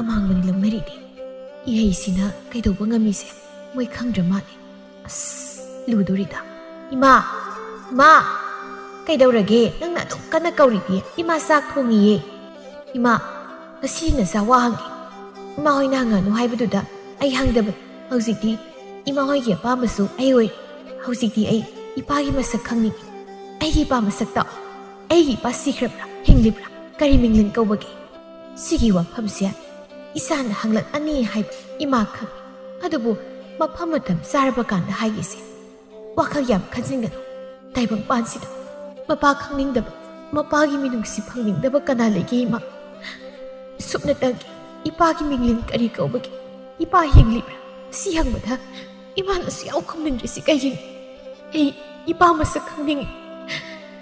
ꯑꯃꯥꯡꯕꯅꯤ ꯂꯧꯅꯔꯤꯗꯤ? ꯏꯍꯩꯁꯤꯅ ꯀꯩꯗꯧꯕ ꯉꯝꯃꯤꯁꯦ ꯃꯣꯏ ꯈꯪꯗ꯭ꯔ ꯃꯥꯜꯂꯦ꯫ ꯑꯁ, ꯂꯨꯗꯣꯔꯤꯗ꯫ ꯏꯃꯥ! ꯏꯃꯥ! ꯀꯩꯗꯧꯔꯒꯦ? ꯅꯪꯅ ꯑꯗꯨꯛ ꯀꯟꯅ ꯀꯧꯔꯤꯗꯤ? ꯏꯃꯥ ꯆꯥꯛ ꯊꯣꯡꯉꯤꯌꯦ꯫ ꯏꯃꯥ, ꯉꯁꯤ ꯅꯆꯥ ꯋꯥ ꯍꯪꯒꯦ꯫ ꯏꯃꯥ ꯍꯣꯏꯅ ꯍꯪꯉꯅꯨ ꯍꯥꯏꯕꯗꯨꯗ ꯑꯩ ꯍꯪꯗꯕꯅꯤ꯫ ꯍꯧꯖꯤꯛꯇꯤ ꯏꯃꯥ ꯍꯣꯏꯒꯤ ꯑꯄꯥꯝꯕꯁꯨ ꯑꯩ ꯑꯣꯏꯔꯦ꯫ ꯍꯧꯖꯤꯛꯇꯤ ꯑꯩ ꯏꯄꯥꯒꯤ ꯃꯁꯛ ꯈꯪꯅꯤꯡꯉꯤ꯫ ꯑꯩꯒꯤ ꯏꯄꯥ ꯃꯁꯛ ꯇꯥꯛꯑꯣ꯫ ꯑꯩꯒꯤ ꯏꯄꯥ ꯁꯤꯈ꯭ꯔꯕ꯭ꯔꯥ? ꯍꯤꯡꯂꯤꯕ꯭ꯔꯥ? ꯀꯔꯤ ꯃꯤꯡꯂꯦꯟ ꯀꯧꯕꯒꯦ? ꯁꯤꯒꯤ ꯋꯥꯐꯝꯁꯦ ꯏꯁꯥꯅ ꯍꯪꯂꯛꯑꯅꯤ ꯍꯥꯏꯕ ꯏꯃꯥ ꯈꯪꯏ꯫ ꯑꯗꯨꯕꯨ ꯃꯐꯝ ꯃꯇꯝ ꯆꯥꯔꯕ ꯀꯥꯟꯗ ꯍꯥꯏꯒꯦꯁꯦ꯫ ꯋꯥꯈꯜ ꯌꯥꯝ ꯈꯟꯖꯤꯟꯒꯅꯨ꯫ ꯇꯥꯏꯕꯪꯄꯥꯟꯁꯤꯗ ꯃꯄꯥ ꯈꯪꯅꯤꯡꯗꯕ, ꯃꯄꯥꯒꯤ ꯃꯤꯅꯨꯡꯁꯤ ꯐꯪꯅꯤꯡꯗꯕ ꯀꯅꯥ ꯂꯩꯒꯦ ꯏꯃꯥ? ꯁꯨꯞꯅꯇꯪꯒꯤ ꯏꯄꯥꯒꯤ ꯃꯤꯡꯂꯦꯟ ꯀꯔꯤ ꯀꯧꯕꯒꯦ? ꯏꯄꯥ ꯍꯤꯡꯂꯤꯕ꯭ꯔꯥ? ꯁꯤ ꯍꯪꯕꯗ ꯏꯃꯥꯅꯁꯨ ꯌꯥꯝ ꯈꯨꯝꯅꯤꯡꯗ꯭ꯔꯤꯁꯤ ꯀꯩꯒꯤꯅꯣ? ꯑꯩ ꯏꯄꯥ ꯃꯁꯛ ꯈꯪꯅꯤꯡꯉꯤ꯫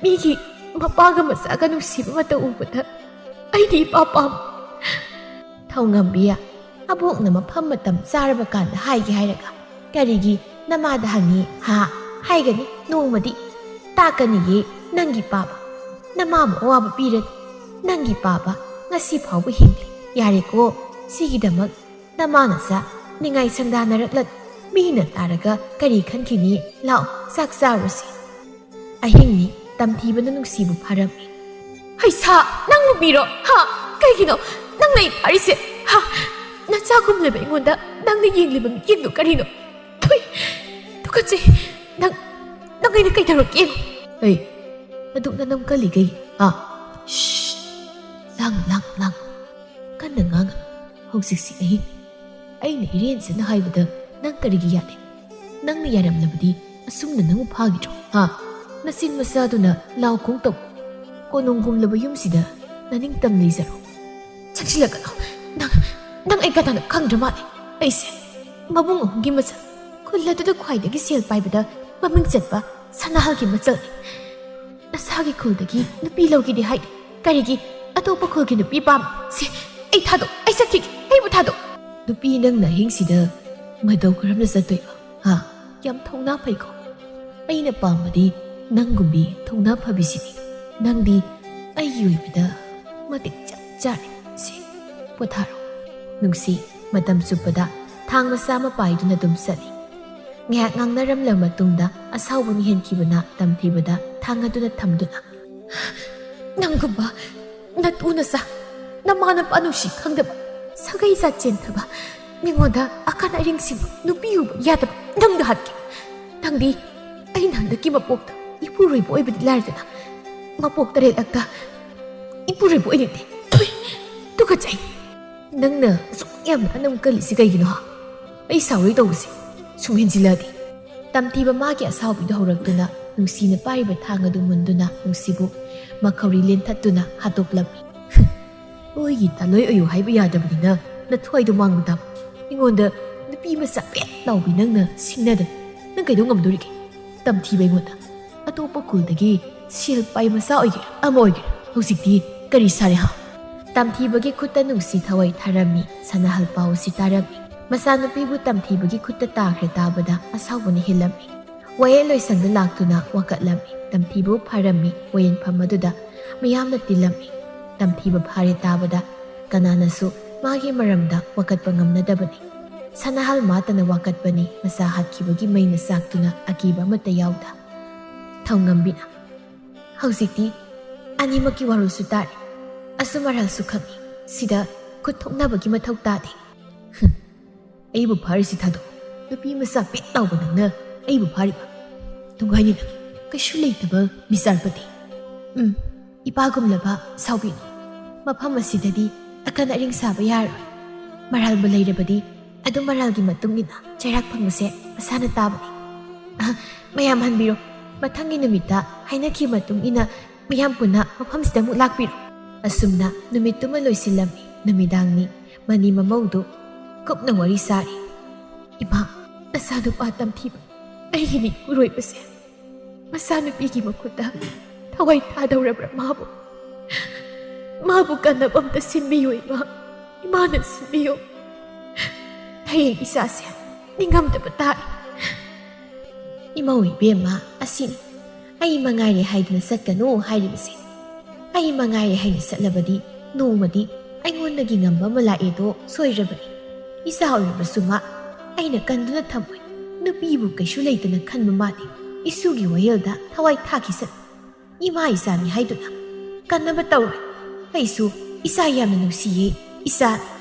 ꯃꯤꯒꯤ ꯃꯄꯥꯒ ꯃꯆꯥꯒ ꯅꯨꯡꯁꯤꯕ ꯃꯇꯧ ꯎꯕꯗ ꯑꯩꯗꯤ ꯏꯄꯥ ꯄꯥꯝꯃꯤ꯫ ꯊꯧꯉꯝꯕꯤ, ꯑꯕꯣꯛꯅ ꯃꯐꯝ ꯃꯇꯝ ꯆꯥꯔꯕ ꯀꯥꯟꯗ ꯍꯥꯏꯒꯦ ꯍꯥꯏꯔꯒ ꯀꯔꯤꯒꯤ ꯅꯃꯥꯗ ꯍꯪꯉꯤ ꯍꯥ? ꯍꯥꯏꯒꯅꯤ ꯅꯣꯡꯃꯗꯤ꯫ ꯇꯥꯛꯀꯅꯤꯌꯦ ꯅꯪꯒꯤ ꯄꯥꯕ꯫ ꯅꯃꯥꯕꯨ ꯑꯋꯥꯕ ꯄꯤꯔꯅꯤ꯫ ꯅꯪꯒꯤ ꯄꯥꯕ ꯉꯁꯤ ꯐꯥꯎꯕ ꯍꯤꯡꯂꯤ꯫ ꯌꯥꯔꯦꯀꯣ, ꯁꯤꯒꯤꯗꯃꯛ ꯅꯃꯥ ꯅꯆꯥ ꯅꯤꯡꯉꯥꯏ ꯁꯪꯗꯥꯅꯔꯛꯂꯅꯤ꯫ ꯃꯤꯅ ꯇꯥꯔꯒ ꯀꯔꯤ ꯈꯟꯈꯤꯅꯤ? ꯂꯥꯛꯑꯣ, ꯆꯥꯛ ꯆꯥꯔꯨꯁꯤ꯫ ꯑꯍꯤꯡꯅꯤ, ꯇꯝꯊꯤꯕꯅ ꯅꯨꯡꯁꯤꯕꯨ ꯐꯥꯔꯝꯃꯤ꯫ ꯍꯩꯁꯥ, ꯅꯪꯕꯨ ꯃꯤꯔꯣ? ꯍꯥ? ꯀꯩꯒꯤꯅꯣ ꯅꯪꯅ ꯑꯩ ꯐꯥꯔꯤꯁꯦ? ꯍꯥ? ꯅꯆꯥꯒꯨꯝꯂꯕ ꯑꯩꯉꯣꯟꯗ ꯅꯪꯅ ꯌꯦꯡꯂꯤꯕ ꯃꯤꯠꯌꯦꯡꯗꯣ ꯀꯔꯤꯅꯣ? ꯊꯨꯏ! ꯇꯨꯀꯠꯆꯩ! ꯅꯪ, ꯅꯪ ꯑꯩꯅ ꯀꯩꯗꯧꯔꯛꯀꯦ? ꯑꯩ ꯑꯗꯨꯛ ꯅꯅꯝ ꯀꯜꯂꯤꯒꯩ? ꯍꯥ? ꯁ꯭ꯁ! ꯂꯥꯡ, ꯂꯥꯡ, ꯂꯥꯡ꯫ ꯀꯟꯅ ꯉꯥꯡꯒꯅꯨ꯫ ꯍꯧꯖꯤꯛꯁꯤ ꯑꯍꯤꯡ꯫ ꯑꯩꯅ ꯏꯔꯦꯟꯖꯅ ꯍꯥꯏꯕꯗ ꯅꯪ ꯀꯔꯤꯒꯤ ꯌꯥꯗꯦ? ꯅꯪꯅ ꯌꯥꯔꯝꯂꯕꯗꯤ ꯑꯁꯨꯝꯅ ꯅꯪꯕꯨ ꯐꯥꯈꯤꯗ꯭ꯔꯣ? ꯍꯥ? ꯅꯆꯤꯟ ꯃꯆꯥꯗꯨꯅ ꯂꯥꯎ ꯈꯣꯡ ꯇꯧ꯫ ꯀꯣꯅꯨꯡꯒꯨꯝꯂꯕ ꯌꯨꯝꯁꯤꯗ ꯅꯅꯤꯡꯇꯝ ꯂꯩꯖꯔꯣ꯫ ꯆꯪꯁꯤꯜꯂꯛꯀꯅꯨ꯫ ꯅꯪ, ꯅꯪ ꯑꯩ ꯀꯅꯥꯅꯣ ꯈꯪꯗ꯭ꯔ ꯃꯥꯜꯂꯦ꯫ ꯑꯩꯁꯦ ꯃꯕꯨꯡ ꯑꯍꯨꯝꯒꯤ ꯃꯆꯜ, ꯈꯨꯜ ꯑꯗꯨꯗ ꯈ꯭ꯋꯥꯏꯗꯒꯤ ꯁꯦꯜ ꯄꯥꯏꯕꯗ ꯃꯃꯤꯡ ꯆꯠꯄ ꯁꯅꯥꯍꯜꯒꯤ ꯃꯆꯜꯅꯤ꯫ ꯅꯁꯥꯒꯤ ꯈꯨꯜꯗꯒꯤ ꯅꯨꯄꯤ ꯂꯧꯒꯦꯗꯤ ꯍꯥꯏꯗꯦ꯫ ꯀꯔꯤꯒꯤ ꯑꯇꯣꯞꯄ ꯈꯨꯜꯒꯤ ꯅꯨꯄꯤ ꯄꯥꯝꯃꯤ? ꯁꯦ, ꯑꯩ ꯊꯥꯗꯣꯛ, ꯑꯩ ꯆꯠꯈꯤꯒꯦ, ꯑꯩꯕꯨ ꯊꯥꯗꯣꯛ꯫ ꯅꯨꯄꯤ ꯅꯪꯅ ꯑꯍꯤꯡꯁꯤꯗ ꯃꯇꯧ ꯀꯔꯝꯅ ꯆꯠꯇꯣꯏꯕ? ꯍꯥ? ꯌꯥꯝ ꯊꯧꯅꯥ ꯐꯩꯀꯣ꯫ ꯑꯩꯅ ꯄꯥꯝꯕꯗꯤ ꯅꯪꯒꯨꯝꯕꯤ ꯊꯧꯅꯥ ꯐꯕꯤꯁꯤꯗꯤ꯫ ꯅꯪꯗꯤ ꯑꯩꯒꯤ ꯑꯣꯏꯕꯗ ꯃꯇꯤꯛ ꯆꯞ ꯆꯥꯔꯦ꯫ ꯁꯤ, ꯄꯣꯊꯥꯔꯣ꯫ ꯅꯨꯡꯁꯤ ꯃꯇꯝ ꯆꯨꯞꯄꯗ ꯊꯥꯡ ꯃꯆꯥ ꯑꯃ ꯄꯥꯏꯗꯨꯅ ꯑꯗꯨꯝ ꯆꯠꯂꯤ꯫ ꯉꯥꯏꯍꯥꯛ ꯉꯥꯡꯅꯔꯝꯂꯕ ꯃꯇꯨꯡꯗ ꯑꯁꯥꯎꯕꯅ ꯍꯦꯟꯈꯤꯕꯅ ꯇꯝꯊꯤꯕꯗ ꯊꯥꯡ ꯑꯗꯨꯅ ꯊꯝꯗꯨꯅ, "ꯅꯪꯒꯨꯝꯕ ꯅꯇꯨ ꯅꯆꯥ, ꯅꯃꯥ ꯅꯄꯥ ꯅꯨꯡꯁꯤ ꯈꯪꯗꯕ, ꯁꯥꯒꯩ ꯖꯥꯠ ꯆꯦꯟꯊꯕ, ꯃꯤꯉꯣꯟꯗ ꯑꯀꯟ ꯑꯔꯤꯡꯁꯤꯡ ꯅꯨꯄꯤ ꯎꯕ ꯌꯥꯗꯕ ꯅꯪꯗ ꯍꯥꯠꯀꯦ꯫ ꯅꯪꯗꯤ ꯑꯩꯅ ꯍꯟꯗꯛꯀꯤ ꯃꯄꯣꯛꯇ ꯏꯄꯨꯔꯣꯏꯕ ꯑꯣꯏꯕꯗꯤ ꯂꯥꯏꯔꯗꯅ, ꯃꯄꯣꯛ ꯇꯔꯦꯠꯂꯛꯇ ꯏꯄꯨꯔꯣꯏꯕ ꯑꯣꯏꯅꯤꯡꯗꯦ꯫ ꯊꯨꯏ, ꯇꯨꯀꯠꯆꯩ꯫ ꯅꯪꯅ ꯑꯁꯨꯛ ꯌꯥꯝꯅ ꯑꯅꯝ ꯀꯜꯂꯤꯁꯤ ꯀꯩꯒꯤꯅꯣ, ꯍꯥ? ꯑꯩ ꯁꯥꯎꯔꯣꯏ ꯇꯧꯕꯁꯦ ꯁꯨꯝ ꯍꯦꯟꯖꯤꯜꯂꯛꯑꯗꯤ꯫" ꯇꯝꯊꯤꯕ ꯃꯥꯒꯤ ꯑꯁꯥꯎꯕꯤꯗꯨ ꯍꯧꯔꯛꯇꯨꯅ ꯅꯨꯡꯁꯤꯅ ꯄꯥꯏꯔꯤꯕ ꯊꯥꯡ ꯑꯗꯨ ꯃꯨꯟꯗꯨꯅ ꯅꯨꯡꯁꯤꯕꯨ ꯃꯈꯧꯔꯤ ꯂꯦꯟꯊꯠꯇꯨꯅ ꯍꯥꯠꯇꯣꯛꯂꯝꯃꯤ꯫ "ꯑꯣꯏꯒꯤ ꯇꯥꯂꯣꯏ ꯑꯣꯏꯌꯨ ꯍꯥꯏꯕ ꯌꯥꯗꯕꯅꯤꯅ ꯅꯊ꯭ꯋꯥꯏꯗꯣ ꯃꯥꯡꯕ ꯇꯥꯕ꯫ ꯑꯩꯉꯣꯟꯗ ꯅꯨꯄꯤ ꯃꯆꯥ ꯄꯦꯠ ꯂꯥꯎꯕꯤ ꯅꯪꯅ ꯁꯤꯡꯅꯗꯅ ꯅꯪ ꯀꯩꯗꯧ ꯉꯝꯗꯣꯔꯤꯒꯦ? ꯇꯝꯊꯤꯕ ꯑꯩꯉꯣꯟꯗ ꯑꯇꯣꯞꯄ ꯈꯨꯜꯗꯒꯤ ꯁꯦꯜ ꯄꯥꯏ ꯃꯆꯥ ꯑꯣꯏꯒꯦꯔꯥ ꯑꯃ ꯑꯣꯏꯒꯦꯔꯥ ꯍꯧꯖꯤꯛꯇꯤ ꯀꯔꯤ ꯁꯥꯔꯦ, ꯍꯥ?" ꯇꯝꯊꯤꯕꯒꯤ ꯈꯨꯠꯇ ꯅꯨꯡꯁꯤ ꯊꯋꯥꯏ ꯊꯥꯔꯝꯃꯤ꯫ ꯁꯅꯥꯍꯜ ꯄꯥꯎ ꯑꯁꯤ ꯇꯥꯔꯝꯃꯤ꯫ ꯃꯆꯥꯅꯨꯄꯤꯕꯨ ꯇꯝꯊꯤꯕꯒꯤ ꯈꯨꯠꯇ ꯇꯥꯈ꯭ꯔꯦ ꯇꯥꯕꯗ ꯑꯁꯥꯎꯕꯅ ꯍꯦꯜꯂꯝꯃꯤ꯫ ꯋꯥꯌꯦꯜ ꯂꯣꯏꯁꯪꯗ ꯂꯥꯛꯇꯨꯅ ꯋꯥꯀꯠꯂꯝꯃꯤ꯫ ꯇꯝꯊꯤꯕꯕꯨ ꯐꯥꯔꯝꯃꯤ꯫ ꯋꯥꯌꯦꯜꯐꯝ ꯑꯗꯨꯗ ꯃꯤꯌꯥꯝꯅ ꯇꯤꯜꯂꯝꯃꯤ꯫ ꯇꯝꯊꯤꯕ ꯐꯥꯔꯦ ꯇꯥꯕꯗ ꯀꯅꯥꯅꯁꯨ ꯃꯥꯒꯤ ꯃꯔꯝꯗ ꯋꯥꯀꯠꯄ ꯉꯝꯅꯗꯕꯅꯤ꯫ ꯁꯅꯥꯍꯜ ꯃꯥꯇꯅ ꯋꯥꯀꯠꯄꯅꯤ꯫ ꯃꯆꯥ ꯍꯥꯠꯈꯤꯕꯒꯤ ꯃꯩꯅ ꯆꯥꯛꯇꯨꯅ ꯑꯀꯤꯕ ꯑꯃꯠꯇ ꯌꯥꯎꯗ ꯊꯧꯉꯝꯕꯤꯅ, "ꯍꯧꯖꯤꯛꯇꯤ ꯑꯅꯤꯃꯛꯀꯤ ꯋꯥꯔꯣꯜꯁꯨ ꯇꯥꯔꯦ, ꯑꯆꯨꯝ ꯑꯔꯥꯜꯁꯨ ꯈꯪꯉꯤ꯫ ꯁꯤꯗ ꯈꯨꯠ ꯊꯣꯛꯅꯕꯒꯤ ꯃꯊꯧ ꯇꯥꯗꯦ꯫" "ꯍꯨꯝ, ꯑꯩꯕꯨ ꯐꯥꯔꯤꯁꯤ ꯊꯥꯗꯣꯛ꯫ ꯅꯨꯄꯤ ꯃꯆꯥ ꯄꯦꯠ ꯂꯥꯎꯕ ꯅꯪꯅ ꯑꯩꯕꯨ ꯐꯥꯔꯤꯕ? ꯅꯨꯡꯉꯥꯏꯅꯤ ꯅꯪ, ꯀꯩꯁꯨ ꯂꯩꯇꯕ ꯕꯤꯆꯥꯔꯄꯇꯤ꯫ ꯎꯝ, ꯏꯄꯥꯒꯨꯝꯂꯕ ꯁꯥꯎꯕꯤꯅꯨ꯫ ꯃꯐꯝ ꯑꯁꯤꯗꯗꯤ ꯑꯀꯟ ꯑꯔꯤꯡ ꯁꯥꯕ ꯌꯥꯔꯣꯏ꯫ ꯃꯔꯥꯜꯕꯨ ꯂꯩꯔꯕꯗꯤ ꯑꯗꯨ ꯃꯔꯥꯜꯒꯤ ꯃꯇꯨꯡ ꯏꯟꯅ ꯆꯩꯔꯥꯛ ꯐꯪꯕꯁꯦ ꯃꯁꯥꯅ ꯇꯥꯕꯅꯤ꯫ ꯑ, ꯃꯌꯥꯝ ꯍꯟꯕꯤꯔꯣ꯫ ꯃꯊꯪꯒꯤ ꯅꯨꯃꯤꯠꯇ ꯍꯥꯏꯅꯈꯤꯕ ꯃꯇꯨꯡ ꯏꯟꯅ ꯃꯤꯌꯥꯝ ꯄꯨꯟꯅ ꯃꯐꯝꯁꯤꯗ ꯑꯃꯨꯛ ꯂꯥꯛꯄꯤꯔꯣ꯫" ꯑꯁꯨꯝꯅ ꯅꯨꯃꯤꯠꯇꯨꯃ ꯂꯣꯏꯁꯤꯜꯂꯝꯃꯤ꯫ ꯅꯨꯃꯤꯗꯥꯡꯅꯤ꯫ ꯃꯅꯤ ꯃꯃꯧꯗꯨ ꯀꯨꯞꯅ ꯋꯥꯔꯤ ꯁꯥꯔꯤ꯫ "ꯏꯃꯥ, ꯅꯆꯥꯅꯨꯄꯥ ꯇꯝꯊꯤꯕ ꯑꯩꯒꯤ ꯅꯤꯡꯉꯨꯔꯣꯏꯕꯁꯦ ꯃꯆꯥꯅꯨꯄꯤꯒꯤ ꯃꯈꯨꯠꯇ ꯊꯋꯥꯏ ꯊꯥꯗꯧꯔꯕ꯭ꯔꯥ? ꯃꯥꯕꯨ, ꯃꯥꯕꯨ ꯀꯟꯅꯕ ꯑꯝꯇ ꯁꯤꯟꯕꯤꯌꯨ ꯏꯃꯥ, ꯏꯃꯥꯅ ꯁꯤꯟꯕꯤꯌꯨ꯫ ꯍꯌꯦꯡ ꯏꯆꯥꯁꯦ ꯅꯤꯡꯉꯝꯗꯕ ꯇꯥꯔꯦ꯫" "ꯏꯃꯧ ꯏꯕꯦꯝꯃ, ꯑꯁꯤꯅꯤ, ꯑꯩ ꯃꯉꯥꯏꯔꯦ ꯍꯥꯏꯗꯨꯅ ꯆꯠꯀꯅꯨ ꯍꯥꯏꯔꯤꯕꯁꯦ꯫ ꯑꯩ ꯃꯉꯥꯏꯔꯦ ꯍꯥꯏꯅ ꯆꯠꯂꯕꯗꯤ ꯅꯣꯡꯃꯗꯤ ꯑꯩꯉꯣꯟꯗꯒꯤ ꯉꯝꯕ ꯑꯃ ꯂꯥꯛꯑꯦꯗꯣ ꯁꯣꯏꯗ꯭ꯔꯕꯅꯤ꯫ ꯏꯆꯥ ꯑꯣꯏꯔꯕꯁꯨ ꯃꯥ ꯑꯩꯅ ꯀꯟꯗꯨꯅ ꯊꯝꯃꯣꯏ꯫ ꯅꯨꯄꯤꯕꯨ ꯀꯩꯁꯨ ꯂꯩꯇꯅ ꯈꯟꯕ ꯃꯥꯗꯤ ꯏꯁꯨꯒꯤ ꯋꯥꯌꯦꯜꯗ ꯊꯋꯥꯏ ꯊꯥꯈꯤꯁꯅꯨ꯫ ꯏꯃꯥ ꯏꯆꯥꯅꯤ ꯍꯥꯏꯗꯨꯅ ꯀꯟꯅꯕ ꯇꯧꯔꯣꯏ꯫ ꯑꯩꯁꯨ ꯏꯆꯥ ꯌꯥꯝꯅ ꯅꯨꯡꯁꯤꯌꯦ꯫ ꯏꯆꯥ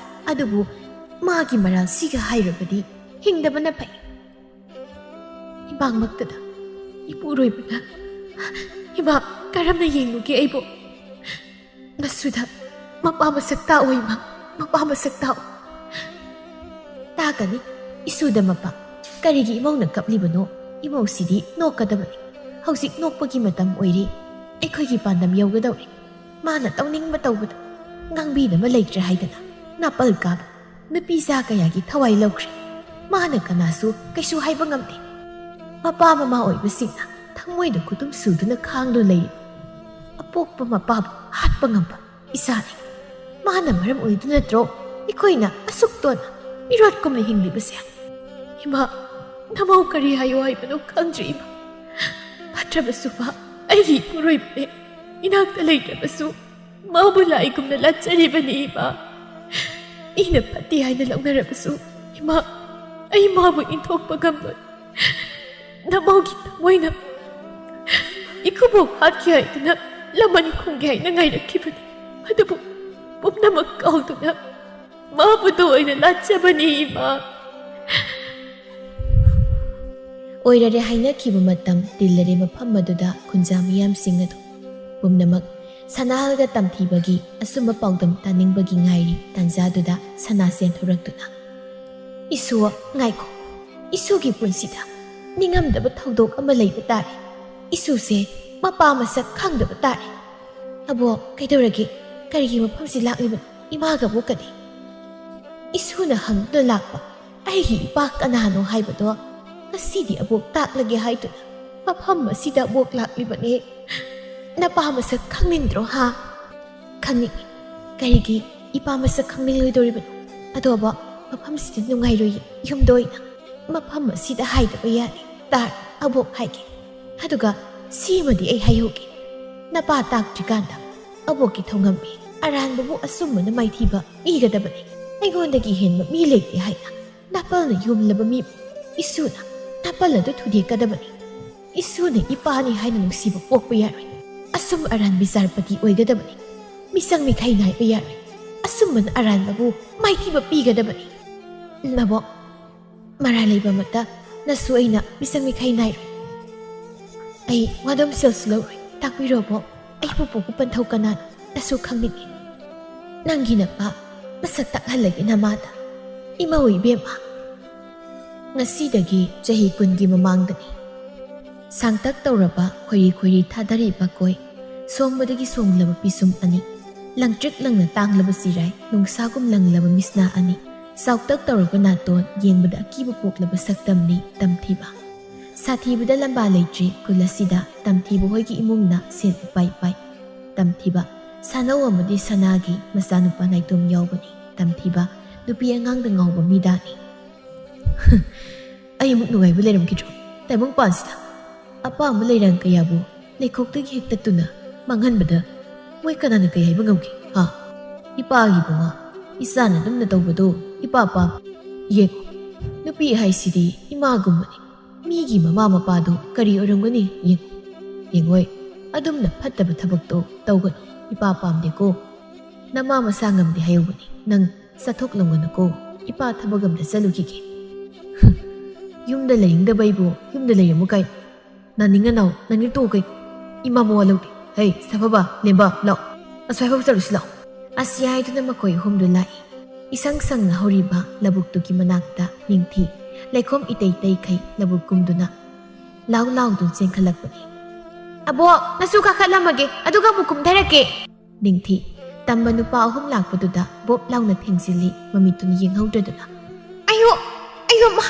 ꯑꯗꯨꯕꯨ ꯃꯥꯒꯤ ꯃꯔꯥꯜꯁꯤꯒ ꯍꯥꯏꯔꯕꯗꯤ ꯍꯤꯡꯗꯕꯅ ꯐꯩ꯫ ꯏꯃꯥꯡꯃꯛꯇꯗ ꯏꯄꯨꯔꯣꯏꯕꯅ, ꯏꯃꯥ, ꯀꯔꯝꯅ ꯌꯦꯡꯂꯨꯒꯦ ꯑꯩꯕꯨ? ꯃꯁꯨꯗ ꯃꯄꯥ ꯃꯁꯛ ꯇꯥꯛꯑꯣ ꯏꯃꯥ, ꯃꯄꯥ ꯃꯁꯛ ꯇꯥꯛꯑꯣ꯫ ꯇꯥꯛꯀꯅꯤ꯫ ꯏꯁꯨꯗ ꯃꯄꯥ꯫ ꯀꯔꯤꯒꯤ ꯏꯃꯧꯅ ꯀꯞꯂꯤꯕꯅꯣ? ꯏꯃꯧꯁꯤꯗꯤ ꯅꯣꯛꯀꯗꯕꯅꯤ꯫ ꯍꯧꯖꯤꯛ ꯅꯣꯛꯄꯒꯤ ꯃꯇꯝ ꯑꯣꯏꯔꯦ꯫ ꯑꯩꯈꯣꯏꯒꯤ ꯄꯥꯟꯗꯝ ꯌꯧꯒꯗꯧꯔꯦ꯫ ꯃꯥꯅ ꯇꯧꯅꯤꯡꯕ ꯇꯧꯕꯗ ꯉꯥꯡꯕꯤꯅꯕ ꯂꯩꯇ꯭ꯔꯦ ꯍꯥꯏꯗꯅ ꯅꯥꯄꯜ ꯀꯥꯕ ꯅꯨꯄꯤ ꯆꯥ ꯀꯌꯥꯒꯤ ꯊꯋꯥꯏ ꯂꯧꯈ꯭ꯔꯦ꯫ ꯃꯥꯅ ꯀꯅꯥꯁꯨ ꯀꯩꯁꯨ ꯍꯥꯏꯕ ꯉꯝꯗꯦ꯫ ꯃꯄꯥ ꯃꯃꯥ ꯑꯣꯏꯕꯁꯤꯡꯅ ꯊꯃꯣꯏꯗ ꯈꯨꯗꯨꯝ ꯁꯨꯗꯨꯅ ꯈꯥꯡꯗꯨꯅ ꯂꯩꯔꯤꯕ ꯑꯄꯣꯛꯄ ꯃꯄꯥꯕꯨ ꯍꯥꯠꯄ ꯉꯝꯕ ꯏꯆꯥꯅꯤ꯫ ꯃꯥꯅ ꯃꯔꯝ ꯑꯣꯏꯗꯨꯅ ꯅꯠꯇ꯭ꯔꯣ ꯑꯩꯈꯣꯏꯅ ꯑꯁꯨꯛ ꯇꯣꯟꯅ ꯃꯤꯔꯣꯠꯀꯨꯝꯅ ꯍꯤꯡꯂꯤꯕꯁꯦ? ꯏꯃꯥ, ꯅꯃꯧ ꯀꯔꯤ ꯍꯥꯏꯌꯣ ꯍꯥꯏꯕꯅꯣ ꯈꯪꯗ꯭ꯔꯦ ꯏꯃꯥ꯫ ꯐꯠꯇ꯭ꯔꯕꯁꯨ ꯃꯥ ꯑꯩꯒꯤ ꯏꯄꯨꯔꯣꯏꯕꯅꯦ꯫ ꯏꯅꯥꯛꯇ ꯂꯩꯇ꯭ꯔꯕꯁꯨ ꯃꯥꯕꯨ ꯂꯥꯏꯒꯨꯝꯅ ꯂꯥꯠꯆꯔꯤꯕꯅꯤ ꯏꯃꯥ꯫ ꯃꯤꯅ ꯐꯠꯇꯦ ꯍꯥꯏꯅ ꯂꯧꯅꯔꯕꯁꯨ ꯏꯃꯥ, ꯑꯩ ꯃꯥꯕꯨ ꯏꯟꯊꯣꯛꯄ ꯉꯝꯂꯣꯏ꯫ ꯅꯃꯧꯒꯤ ꯊꯃꯣꯏꯅ ꯏꯀꯨꯕꯣꯛ ꯍꯥꯠꯀꯦ ꯍꯥꯏꯗꯨꯅ ꯂꯃꯟ ꯈꯨꯝꯒꯦ ꯍꯥꯏꯅ ꯉꯥꯏꯔꯛꯈꯤꯕꯅꯤ꯫ ꯑꯗꯨꯕꯨ ꯄꯨꯝꯅꯃꯛ ꯀꯥꯎꯗꯨꯅ ꯃꯥꯕꯨꯗ ꯑꯣꯏꯅ ꯂꯥꯠꯆꯕꯅꯤ ꯏꯃꯥ꯫ ꯑꯣꯏꯔꯔꯦ ꯍꯥꯏꯅꯈꯤꯕ ꯃꯇꯝ ꯇꯤꯜꯂꯔꯦ ꯃꯐꯝ ꯑꯗꯨꯗ ꯈꯨꯟꯖꯥ ꯃꯤꯌꯥꯝꯁꯤꯡ ꯑꯗꯨ ꯄꯨꯝꯅꯃꯛ ꯁꯅꯥꯍꯜꯒ ꯇꯝꯊꯤꯕꯒꯤ ꯑꯆꯨꯝꯕ ꯄꯥꯎꯗꯝ ꯇꯥꯅꯤꯡꯕꯒꯤ ꯉꯥꯏꯔꯤ꯫ ꯇꯥꯟꯖꯥꯗꯨꯗ ꯁꯅꯥ ꯆꯦꯟꯊꯣꯔꯛꯇꯨꯅ, "ꯏꯁꯨ, ꯉꯥꯏꯈꯣ, ꯏꯁꯨꯒꯤ ꯄꯨꯟꯁꯤꯗ ꯅꯤꯡꯉꯝꯗꯕ ꯊꯧꯗꯣꯛ ꯑꯃ ꯂꯩꯕ ꯇꯥꯔꯦ꯫ ꯏꯁꯨꯁꯦ ꯃꯄꯥ ꯃꯁꯛ ꯈꯪꯗꯕ ꯇꯥꯔꯦ꯫ ꯑꯕꯣ, ꯀꯩꯗꯧꯔꯒꯦ? ꯀꯔꯤꯒꯤ ꯃꯐꯝꯁꯤ ꯂꯥꯛꯂꯤꯕꯅꯣ? ꯏꯃꯥꯒ ꯑꯕꯣꯛꯀꯗꯤ?" ꯏꯁꯨꯅ ꯍꯪꯗꯨꯅ ꯂꯥꯛꯄ ꯑꯩꯒꯤ ꯏꯄꯥ ꯀꯅꯥꯅꯣ ꯍꯥꯏꯕꯗꯣ ꯉꯁꯤꯗꯤ ꯑꯕꯣꯛ ꯇꯥꯛꯂꯒꯦ ꯍꯥꯏꯗꯨꯅ ꯃꯐꯝ ꯑꯁꯤꯗ ꯑꯕꯣꯛ ꯂꯥꯛꯂꯤꯕꯅꯦ꯫ ꯅꯄꯥ ꯃꯁꯛ ꯈꯪꯅꯤꯡꯗ꯭ꯔꯣ ꯍꯥ? ꯈꯪꯅꯤꯡꯏ꯫ ꯀꯔꯤꯒꯤ ꯏꯄꯥ ꯃꯁꯛ ꯈꯪꯅꯤꯡꯂꯣꯏꯗꯧꯔꯤꯕꯅꯣ? ꯑꯗꯣ ꯑꯕꯣꯛ, ꯃꯐꯝꯁꯤꯗ ꯅꯨꯡꯉꯥꯏꯔꯣꯏꯌꯦ꯫ ꯌꯨꯝꯗ ꯑꯣꯏꯅ ꯃꯐꯝ ꯑꯁꯤꯗ ꯍꯥꯏꯗꯕ ꯌꯥꯗꯦ꯫ ꯇꯥꯔ, ꯑꯕꯣꯛ ꯍꯥꯏꯒꯦ꯫ ꯑꯗꯨꯒ ꯁꯤꯃꯗꯤ ꯑꯩ ꯍꯥꯏꯍꯧꯒꯦ꯫ ꯅꯄꯥ ꯇꯥꯛꯇ꯭ꯔꯤꯀꯥꯟꯗ ꯑꯕꯣꯛꯀꯤ ꯊꯧꯉꯝꯕꯤ ꯑꯔꯥꯟꯕꯕꯨ ꯑꯆꯨꯝꯕꯅ ꯃꯥꯏꯊꯤꯕ ꯄꯤꯒꯗꯕꯅꯤ꯫ ꯑꯩꯉꯣꯟꯗꯒꯤ ꯍꯦꯟꯕ ꯃꯤ ꯂꯩꯇꯦ ꯍꯥꯏꯅ ꯅꯥꯄꯜꯅ ꯌꯨꯝꯂꯕ ꯃꯤꯕꯨ ꯏꯁꯨꯅ ꯅꯥꯄꯜ ꯑꯗꯨ ꯊꯨꯗꯦꯛꯀꯗꯕꯅꯤ꯫ ꯏꯁꯨꯅ ꯏꯄꯥꯅꯤ ꯍꯥꯏꯅ ꯅꯨꯡꯁꯤꯕ ꯄꯣꯛꯄ ꯌꯥꯔꯣꯏ꯫ ꯑꯆꯨꯝ ꯑꯔꯥꯟ ꯕꯤꯆꯥꯔꯄꯇꯤ ꯑꯣꯏꯒꯗꯕꯅꯤ꯫ ꯃꯤꯆꯪ ꯃꯤꯈꯥꯏ ꯅꯥꯏꯕ ꯌꯥꯔꯣꯏ꯫ ꯑꯆꯨꯝꯕꯅ ꯑꯔꯥꯟꯕꯕꯨ ꯃꯥꯏꯊꯤꯕ ꯄꯤꯒꯗꯕꯅꯤ꯫ ꯅꯕꯣꯛ, ꯃꯔꯥꯜ ꯂꯩꯕ ꯑꯃꯠꯇ ꯅꯁꯨ ꯑꯩꯅ ꯃꯤꯆꯪ ꯃꯤꯈꯥꯏ ꯅꯥꯏꯔꯣꯏ꯫ ꯑꯩ ꯋꯥꯗꯝ ꯁꯦꯜꯁꯨ ꯂꯧꯔꯣꯏ꯫ ꯇꯥꯛꯄꯤꯔꯣ, ꯕꯣꯛ꯫ ꯑꯩꯕꯨ ꯄꯣꯛꯄ ꯄꯟꯊꯧ ꯀꯅꯥꯅꯣ? ꯅꯁꯨ ꯈꯪꯅꯤꯡꯉꯤ꯫ ꯅꯪꯒꯤ ꯅꯄꯥ ꯃꯁꯛ ꯇꯥꯛꯍꯜꯂꯒꯦ ꯅꯃꯥꯗ꯫ ꯏꯃꯧ ꯏꯕꯦꯝꯃ, ꯉꯁꯤꯗꯒꯤ ꯆꯍꯤ ꯀꯨꯟꯒꯤ ꯃꯃꯥꯡꯗꯅꯤ꯫ ꯁꯥꯡꯇꯛ ꯇꯧꯔꯕ ꯈꯣꯏꯔꯤ ꯈꯣꯏꯔꯤ ꯊꯥꯗꯔꯤꯕ ꯀꯣꯏ, ꯁꯣꯡꯕꯗꯒꯤ ꯁꯣꯡꯂꯕ ꯄꯤꯁꯨꯝ ꯑꯅꯤ, ꯂꯪꯇ꯭ꯔꯤꯛ ꯂꯪꯅ ꯇꯥꯡꯂꯕ ꯆꯤꯔꯥꯏ, ꯅꯨꯡꯁꯥꯒꯨꯝ ꯂꯪꯂꯕ ꯃꯤꯁꯅꯥ ꯑꯅꯤ, ꯆꯥꯎꯇꯛ ꯇꯧꯔꯕ ꯅꯥꯇꯣꯟ, ꯌꯦꯡꯕꯗ ꯑꯀꯤꯕ ꯄꯣꯛꯂꯕ ꯁꯛꯇꯝꯅꯤ ꯇꯝꯊꯤꯕ꯫ ꯁꯥꯊꯤꯕꯗ ꯂꯝꯕꯥ ꯂꯩꯇ꯭ꯔꯤ ꯈꯨꯜ ꯑꯁꯤꯗ ꯇꯝꯊꯤꯕ ꯍꯣꯏꯒꯤ ꯏꯃꯨꯡꯅ ꯁꯦꯜ ꯏꯄꯥꯏ ꯄꯥꯏ꯫ ꯇꯝꯊꯤꯕ ꯁꯥꯅꯧ ꯑꯃꯗꯤ ꯁꯅꯥꯒꯤ ꯃꯆꯥꯅꯨꯄꯥ ꯅꯥꯏꯇꯣꯝ ꯌꯥꯎꯕꯅꯤ꯫ ꯇꯝꯊꯤꯕ ꯅꯨꯄꯤ ꯑꯉꯥꯡꯗ ꯉꯥꯎꯕ ꯃꯤꯗꯥꯅꯤ꯫ ꯑꯩꯃꯨꯛ ꯅꯨꯡꯉꯥꯏꯕ ꯂꯩꯔꯝꯈꯤꯗ꯭ꯔꯣ ꯇꯥꯏꯕꯪ ꯄꯥꯟꯁꯤꯗ? ꯑꯄꯥꯝꯕ ꯂꯩꯔꯥꯡ ꯀꯌꯥꯕꯨ ꯂꯩꯈꯣꯛꯇꯒꯤ ꯍꯦꯛꯇꯠꯇꯨꯅ ꯃꯥꯡꯍꯟꯕꯗ ꯃꯣꯏ ꯀꯅꯥꯅ ꯀꯩ ꯍꯥꯏꯕ ꯉꯝꯒꯦ? ꯍꯥ? ꯏꯄꯥꯒꯤ ꯕꯨꯡꯉꯣ, ꯏꯆꯥꯅ ꯑꯗꯨꯝꯅ ꯇꯧꯕꯗꯣ ꯏꯄꯥ ꯄꯥꯝ꯫ ꯌꯦꯡꯉꯨ, ꯅꯨꯄꯤ ꯍꯥꯏꯁꯤꯗꯤ ꯏꯃꯥꯒꯨꯝꯕꯅꯤ꯫ ꯃꯤꯒꯤ ꯃꯃꯥ ꯃꯄꯥꯗꯣ ꯀꯔꯤ ꯑꯣꯏꯔꯝꯒꯅꯤ? ꯌꯦꯡꯉꯨ, ꯌꯦꯡꯉꯣꯏ, ꯑꯗꯨꯝꯅ ꯐꯠꯇꯕ ꯊꯕꯛꯇꯣ ꯇꯧꯒꯅꯨ꯫ ꯏꯄꯥ ꯄꯥꯝꯗꯦꯀꯣ꯫ ꯅꯃꯥ ꯃꯁꯥ ꯉꯝꯗꯦ ꯍꯥꯏꯍꯧꯕꯅꯤ꯫ ꯅꯪ ꯆꯠꯊꯣꯛꯂꯝꯒꯅꯨꯀꯣ꯫ ꯏꯄꯥ ꯊꯕꯛ ꯑꯝꯗ ꯆꯠꯂꯨꯈꯤꯒꯦ꯫ ꯌꯨꯝꯗ ꯂꯩꯅꯤꯡꯗꯕꯩꯕꯨ ꯌꯨꯝꯗ ꯂꯩꯔꯝꯃꯨ ꯀꯥꯏ? ꯅꯥꯅꯤꯡꯉꯅꯥꯎ, ꯅꯥꯅꯤꯡ ꯇꯣꯛꯎ ꯀꯩ? ꯏꯃꯥ ꯃꯋꯥ ꯂꯧꯗꯦ꯫ ꯍꯩ, ꯁꯥꯐꯕ, ꯂꯦꯝꯕ, ꯂꯥꯛꯑꯣ꯫ ꯑꯁ꯭ꯋꯥꯏꯐꯥꯎ ꯆꯠꯂꯨꯁꯤ ꯂꯥꯛꯑꯣ꯫ ꯑꯁꯤ ꯍꯥꯏꯗꯨꯅ ꯃꯈꯣꯏ ꯑꯍꯨꯝꯗꯨ ꯂꯥꯛꯏ꯫ ꯏꯁꯪ ꯁꯪꯅ ꯍꯧꯔꯤꯕ ꯂꯧꯕꯨꯛꯇꯨꯒꯤ ꯃꯅꯥꯛꯇ ꯅꯤꯡꯊꯤ ꯂꯩꯈꯣꯝ ꯏꯇꯩ ꯇꯩꯈꯩ ꯂꯧꯕꯨꯛ ꯀꯨꯝꯗꯨꯅ ꯂꯥꯎ ꯂꯥꯎꯗꯨꯅ ꯆꯦꯟꯈꯠꯂꯛꯄꯅꯤ꯫ "ꯑꯕꯣꯛ, ꯅꯁꯨ ꯀꯥꯈꯠꯂꯝꯃꯒꯦ, ꯑꯗꯨꯒ ꯑꯃꯨꯛ ꯀꯨꯝꯊꯔꯛꯀꯦ꯫" ꯅꯤꯡꯊꯤ ꯇꯝꯕ ꯅꯨꯄꯥ ꯑꯍꯨꯝ ꯂꯥꯛꯄꯗꯨꯗ ꯕꯣꯞ ꯂꯥꯎꯅ ꯊꯦꯡꯖꯤꯜꯂꯤ, ꯃꯃꯤꯠꯇꯨꯅ ꯌꯦꯡꯍꯧꯗ꯭ꯔꯗꯨꯅ꯫ "ꯑꯌꯣ, ꯑꯌꯣ, ꯃꯥ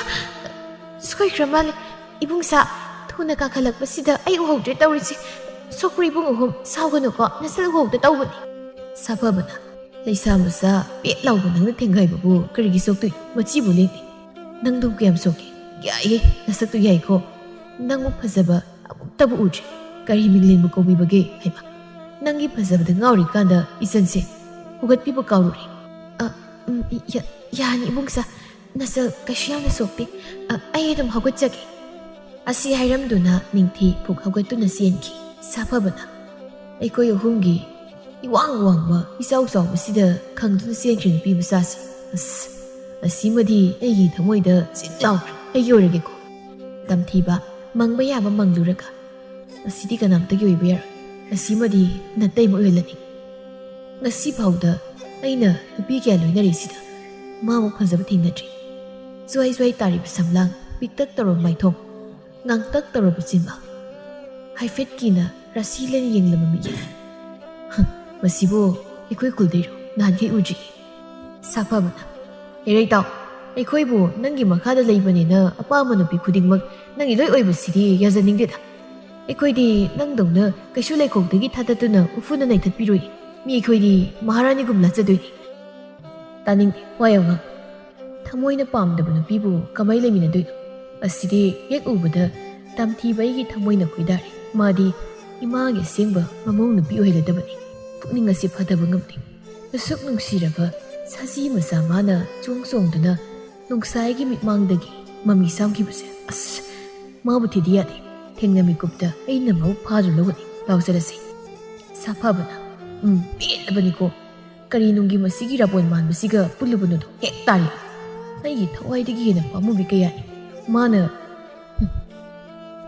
ꯁꯣꯏꯈ꯭ꯔ ꯃꯥꯜꯂꯦ꯫ ꯏꯕꯨꯡꯁꯥ, ꯊꯨꯅ ꯀꯥꯈꯠꯂꯛꯄꯁꯤꯗ ꯑꯩ ꯎꯍꯧꯗ꯭ꯔꯦ ꯇꯧꯔꯤꯁꯦ꯫ ꯁꯣꯛꯄ꯭ꯔ ꯏꯕꯨꯡ ꯑꯍꯨꯝ, ꯁꯥꯎꯒꯅꯨꯀꯣ, ꯅꯁꯛ ꯎꯍꯧꯗ ꯇꯧꯕꯅꯤ꯫" ꯁꯥꯐꯕꯅ, "ꯂꯩꯁꯥ ꯃꯆꯥ ꯄꯦꯠ ꯂꯥꯎꯕ ꯅꯪꯅ ꯊꯦꯡꯒꯥꯏꯕꯕꯨ ꯀꯔꯤꯒꯤ ꯁꯣꯛꯇꯣꯏ? ꯃꯆꯤꯕꯨ ꯂꯦꯡꯗꯦ꯫ ꯅꯪꯗꯨ ꯀꯌꯥꯝ ꯁꯣꯛꯀꯦ? ꯌꯥꯏꯌꯦ, ꯅꯁꯛꯇꯨ ꯌꯥꯏꯀꯣ꯫ ꯅꯪꯃꯨꯛ ꯐꯖꯕ ꯑꯃꯨꯛꯇꯕꯨ ꯎꯗ꯭ꯔꯤ꯫ ꯀꯔꯤ ꯃꯤꯡꯂꯦꯟꯕꯨ ꯀꯧꯕꯤꯕꯒꯦ ꯍꯥꯏꯕ? ꯅꯪꯒꯤ ꯐꯖꯕꯗ ꯉꯥꯎꯔꯤꯀꯥꯟꯗ ꯏꯆꯟꯁꯦ ꯍꯧꯒꯠꯄꯤꯕ ꯀꯥꯎꯔꯨꯔꯦ꯫ ꯑ, ꯎꯝ, ꯌꯥ-, ꯌꯥꯅꯤ ꯏꯕꯨꯡꯁꯥ, ꯅꯁꯥ ꯀꯩꯁꯨ ꯌꯥꯝꯅ ꯁꯣꯛꯇꯦ꯫ ꯑ, ꯑꯩ ꯑꯗꯨꯝ ꯍꯧꯒꯠꯆꯒꯦ꯫ ꯑꯁꯤ ꯍꯥꯏꯔꯝꯗꯨꯅ ꯅꯤꯡꯊꯤ ꯐꯨꯛ ꯍꯧꯒꯠꯇꯨꯅ ꯆꯦꯟꯈꯤ꯫ ꯁꯥꯐꯕꯅ ꯑꯩꯈꯣꯏ ꯑꯍꯨꯝꯒꯤ ꯏꯋꯥꯡ ꯋꯥꯡꯕ ꯏꯆꯥꯎ ꯆꯥꯎꯕꯁꯤꯗ ꯈꯪꯗꯨꯅ ꯆꯦꯟꯈ꯭ꯔꯦ ꯅꯨꯄꯤ ꯃꯆꯥꯁꯦ꯫ ꯑꯁ, ꯑꯁꯤꯃꯗꯤ ꯑꯩꯒꯤ ꯊꯃꯣꯏꯗ ꯆꯤꯡ ꯂꯥꯎꯈ꯭ꯔꯦ꯫ ꯑꯩꯒꯤ ꯑꯣꯏꯔꯒꯦꯀꯣ꯫ ꯇꯝꯊꯤꯕ, ꯃꯪꯕ ꯌꯥꯕ ꯃꯪꯂꯨꯔꯒ, ꯑꯁꯤꯗꯤ ꯀꯅꯥꯝꯇꯒꯤ ꯑꯣꯏꯕ ꯌꯥꯔꯣꯏ꯫ ꯑꯁꯤꯃꯗꯤ ꯅꯇꯩꯃ ꯑꯣꯏꯍꯜꯂꯅꯤ꯫ ꯉꯁꯤ ꯐꯥꯎꯗ ꯑꯩꯅ ꯅꯨꯄꯤ ꯀꯌꯥ ꯂꯣꯏꯅꯔꯤꯁꯤꯗ ꯃꯥꯃꯨꯛ ꯐꯖꯕ ꯊꯦꯡꯅꯗ꯭ꯔꯤ꯫ ꯖ꯭ꯋꯥꯏ ꯖ꯭ꯋꯥꯏ ꯇꯥꯔꯤꯕ ꯁꯝꯂꯥꯡ, ꯄꯤꯛꯇꯛ ꯇꯧꯔꯕ ꯃꯥꯏꯊꯣꯡ, ꯉꯥꯡꯇꯛ ꯇꯧꯔꯕ ꯆꯤꯟꯕꯥꯜ, ꯍꯥꯏꯐꯦꯠ ꯀꯤꯅ ꯔꯥꯁꯤ ꯂꯩꯅ ꯌꯦꯡꯂꯝꯕ ꯃꯤꯠꯌꯦꯡ꯫ ꯍ, ꯃꯁꯤꯕꯨ ꯑꯩꯈꯣꯏ ꯈꯨꯜꯗꯩꯔꯣ? ꯅꯍꯥꯟꯈꯩ ꯎꯗ꯭ꯔꯤ꯫ ꯁꯥꯐꯕꯅ, "ꯍꯦꯔꯩ ꯇꯥꯎ, ꯑꯩꯈꯣꯏꯕꯨ ꯅꯪꯒꯤ ꯃꯈꯥꯗ ꯂꯩꯕꯅꯤꯅ ꯑꯄꯥꯝꯕ ꯅꯨꯄꯤ ꯈꯨꯗꯤꯡꯃꯛ ꯅꯪꯒꯤ ꯂꯣꯏ ꯑꯣꯏꯕꯁꯤꯗꯤ ꯌꯥꯖꯅꯤꯡꯗꯦꯗ꯫ ꯑꯩꯈꯣꯏꯗꯤ ꯅꯪꯗꯧꯅ ꯀꯩꯁꯨ ꯂꯩꯈꯣꯛꯇꯒꯤ ꯊꯥꯗꯠꯇꯨꯅ ꯎꯐꯨꯟꯅ ꯅꯩꯊꯠꯄꯤꯔꯣꯏ꯫ ꯃꯤ ꯑꯩꯈꯣꯏꯗꯤ ꯃꯍꯥꯔꯥꯅꯤꯒꯨꯝ ꯂꯥꯠꯆꯗꯣꯏꯅꯤ꯫" ꯇꯥꯅꯤꯡꯗꯦ ꯋꯥ ꯌꯥꯝ ꯉꯥꯡ꯫ ꯊꯃꯣꯏꯅ ꯄꯥꯝꯗꯕ ꯅꯨꯄꯤꯕꯨ ꯀꯃꯥꯏ ꯂꯩꯃꯤꯟꯅꯗꯣꯏꯅꯣ? ꯑꯁꯤꯗꯤ ꯍꯦꯛ ꯎꯕꯗ ꯇꯝꯊꯤꯕ ꯑꯩꯒꯤ ꯊꯃꯣꯏꯅ ꯈꯣꯏꯗꯥꯔꯦ꯫ ꯃꯥꯗꯤ ꯏꯃꯥꯒꯤ ꯑꯁꯦꯡꯕ ꯃꯃꯧ ꯅꯨꯄꯤ ꯑꯣꯏꯍꯜꯂꯗꯕꯅꯤ꯫ ꯄꯨꯛꯅꯤꯡ ꯑꯁꯤ ꯐꯥꯊꯕ ꯉꯝꯗꯦ꯫ ꯑꯁꯨꯛ ꯅꯨꯡꯁꯤꯔꯕ ꯁꯖꯤ ꯃꯆꯥ ꯃꯥꯅ ꯆꯣꯡ ꯆꯣꯡꯗꯨꯅ ꯅꯣꯡꯁꯥꯏꯒꯤ ꯃꯤꯠꯃꯥꯡꯗꯒꯤ ꯃꯃꯤ ꯁꯥꯝꯈꯤꯕꯁꯦ꯫ ꯑꯁ, ꯃꯥꯕꯨ ꯊꯤꯗꯤ ꯌꯥꯗꯦ꯫ ꯊꯦꯡꯅ ꯃꯤꯀꯨꯞꯇ ꯑꯩꯅ ꯃꯕꯨꯛ ꯐꯥꯗꯨꯅ ꯂꯧꯒꯅꯤ꯫ ꯂꯥꯎꯖꯔꯁꯤ꯫ ꯁꯥꯐꯕꯅ, "ꯎꯝ, ꯄꯦꯜꯂꯕꯅꯤꯀꯣ꯫ ꯀꯔꯤ ꯅꯨꯡꯒꯤ ꯃꯁꯤꯒꯤ ꯔꯥꯕꯣꯟ ꯃꯥꯟꯕꯁꯤꯒ ꯄꯨꯜꯂꯨꯕꯅꯣꯗꯣ ꯍꯦꯛ ꯇꯥꯔꯤ꯫ ꯑꯩꯒꯤ ꯊꯋꯥꯏꯗꯒꯤ ꯍꯦꯟꯅ ꯄꯥꯝꯃꯨꯕꯤ ꯀꯌꯥꯅꯤ꯫ ꯃꯥꯅ, ꯍꯨꯝ,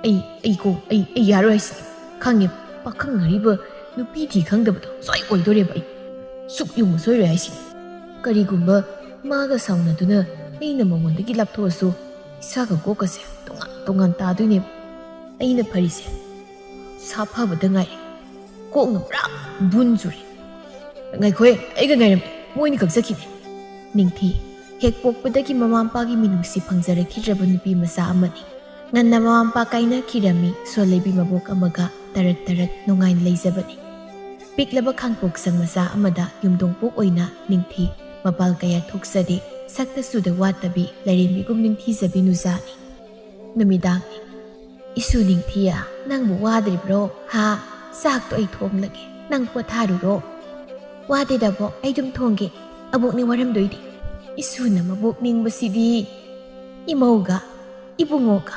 ꯑꯩ, ꯑꯩ ꯀꯣ, ꯑꯩ, ꯑꯩ ꯌꯥꯔꯣꯏ ꯍꯥꯏꯁꯤꯅꯤ꯫ ꯈꯪꯉꯦ, ꯄꯥꯈꯪ ꯑꯔꯤꯕ ꯅꯨꯄꯤ ꯊꯤ ꯈꯪꯗꯕꯗꯣ ꯁꯣꯏ ꯑꯣꯏꯗꯣꯔꯦꯕ ꯑꯩ꯫ ꯁꯨꯛ ꯌꯨꯝ ꯁꯣꯏꯔꯣꯏ ꯍꯥꯏꯁꯤꯅꯤ꯫ ꯀꯔꯤꯒꯨꯝꯕ ꯃꯥꯒ ꯁꯥꯎꯅꯗꯨꯅ ꯑꯩꯅ ꯃꯉꯣꯟꯗꯒꯤ ꯂꯥꯞꯊꯣꯛꯑꯁꯨ ꯏꯁꯥꯒ ꯀꯣꯛꯀꯁꯦ ꯇꯣꯉꯥꯟ ꯇꯣꯉꯥꯟ ꯇꯥꯗꯣꯏꯅꯦꯕ꯫ ꯑꯩꯅ ꯐꯔꯤꯁꯦ ꯁꯥꯐꯕꯗ ꯉꯥꯏꯔꯦ꯫ ꯀꯣꯛꯅ ꯄꯨꯔꯥ ꯕꯨꯟ ꯆꯨꯔꯦ꯫ ꯉꯥꯏꯈꯣꯍꯦ, ꯑꯩꯒ ꯉꯥꯏꯔꯝꯃꯦ, ꯃꯣꯏꯅꯤ ꯈꯛ ꯆꯠꯈꯤꯅꯦ꯫" ꯅꯤꯡꯊꯤ ꯍꯦꯛ ꯄꯣꯛꯄꯗꯒꯤ ꯃꯃꯥ ꯃꯄꯥꯒꯤ ꯃꯤꯅꯨꯡꯁꯤ ꯐꯪꯖꯔꯛꯈꯤꯗ꯭ꯔꯕ ꯅꯨꯄꯤ ꯃꯆꯥ ꯑꯃꯅꯤ꯫ ꯉꯟꯅ ꯃꯃꯥ ꯃꯄꯥ ꯀꯥꯏꯅꯈꯤꯔꯝꯃꯤ꯫ ꯁꯣꯜꯂꯩꯕꯤ ꯃꯕꯣꯛ ꯑꯃꯒ ꯇꯔꯛ ꯇꯔꯛ ꯅꯨꯡꯉꯥꯏꯅ ꯂꯩꯖꯕꯅꯤ꯫ ꯄꯤꯛꯂꯕ ꯈꯥꯡꯄꯣꯛ ꯁꯪ ꯃꯆꯥ ꯑꯃꯗ ꯌꯨꯝꯊꯣꯡꯄꯣꯛ ꯑꯣꯏꯅ ꯅꯤꯡꯊꯤ ꯃꯄꯥꯜ ꯀꯌꯥ ꯊꯣꯛꯆꯗꯦ꯫ ꯁꯛꯇ ꯆꯨꯗ ꯋꯥꯠꯇꯕꯤ ꯂꯥꯏꯔꯦꯝꯕꯤꯒꯨꯝ ꯅꯤꯡꯊꯤꯖꯕꯤ ꯅꯨꯖꯥꯅꯤ꯫ ꯅꯨꯃꯤꯗꯥꯡꯅꯤ꯫ "ꯏꯁꯨ ꯅꯤꯡꯊꯤꯌꯥ, ꯅꯪꯕꯨ ꯋꯥꯗ꯭ꯔꯤꯕ꯭ꯔꯣ? ꯍꯥ? ꯆꯥꯛꯇꯣ ꯑꯩ ꯊꯣꯡꯂꯒꯦ, ꯅꯪ ꯄꯣꯊꯥꯔꯨꯔꯣ꯫" "ꯋꯥꯗꯦꯗꯕꯣ, ꯑꯩ ꯑꯗꯨꯝ ꯊꯣꯡꯒꯦ, ꯑꯕꯣꯛꯅꯤ ꯋꯥꯔꯝꯗꯣꯏꯗꯤ꯫" ꯏꯁꯨꯅ ꯃꯕꯣꯛ ꯅꯤꯡꯕꯁꯤꯗꯤ꯫ "ꯏꯃꯧꯒ ꯏꯕꯨꯡꯉꯣꯒ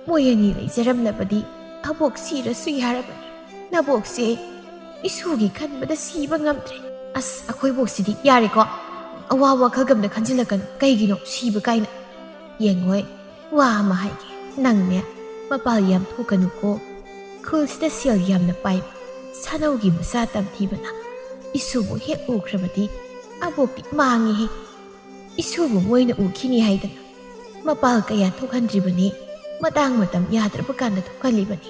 ꯃꯣꯏ ꯑꯅꯤ ꯂꯩꯖꯔꯝꯂꯕꯗꯤ ꯑꯕꯣꯛ ꯁꯤꯔꯁꯨ ꯌꯥꯔꯕꯅꯤ꯫ ꯅꯕꯣꯛꯁꯦ ꯏꯁꯨꯒꯤ ꯈꯟꯕꯗ ꯁꯤꯕ ꯉꯝꯗ꯭ꯔꯦ꯫" "ꯑꯁ, ꯑꯩꯈꯣꯏ ꯕꯣꯛꯁꯤꯗꯤ ꯌꯥꯔꯦꯀꯣ, ꯑꯋꯥ ꯋꯥꯈꯜꯒ ꯑꯝꯇ ꯈꯟꯖꯤꯜꯂꯛꯀꯅꯨ꯫ ꯀꯩꯒꯤꯅꯣ ꯁꯤꯕ ꯀꯥꯏꯅ?" "ꯌꯦꯡꯉꯣꯏ, ꯋꯥ ꯑꯃ ꯍꯥꯏꯒꯦ, ꯅꯪꯅꯦ ꯃꯄꯥꯜ ꯌꯥꯝ ꯊꯣꯛꯀꯅꯨꯀꯣ꯫ ꯈꯨꯜꯁꯤꯗ ꯁꯦꯜ ꯌꯥꯝꯅ ꯄꯥꯏꯕ ꯁꯥꯅꯧꯒꯤ ꯃꯆꯥ ꯇꯝꯊꯤꯕꯅ ꯏꯁꯨꯕꯨ ꯍꯦꯛ ꯎꯈ꯭ꯔꯕꯗꯤ ꯑꯕꯣꯛꯇꯤ ꯃꯥꯡꯉꯤꯍꯦ꯫ ꯏꯁꯨꯕꯨ ꯃꯣꯏꯅ ꯎꯈꯤꯅꯤ ꯍꯥꯏꯗꯅ ꯃꯄꯥꯜ ꯀꯌꯥ ꯊꯣꯛꯍꯟꯗ꯭ꯔꯤꯕꯅꯤ꯫ ꯃꯇꯥꯡ ꯃꯇꯝ ꯌꯥꯗ꯭ꯔꯕ ꯀꯥꯟꯗ ꯊꯣꯛꯍꯜꯂꯤꯕꯅꯤ꯫"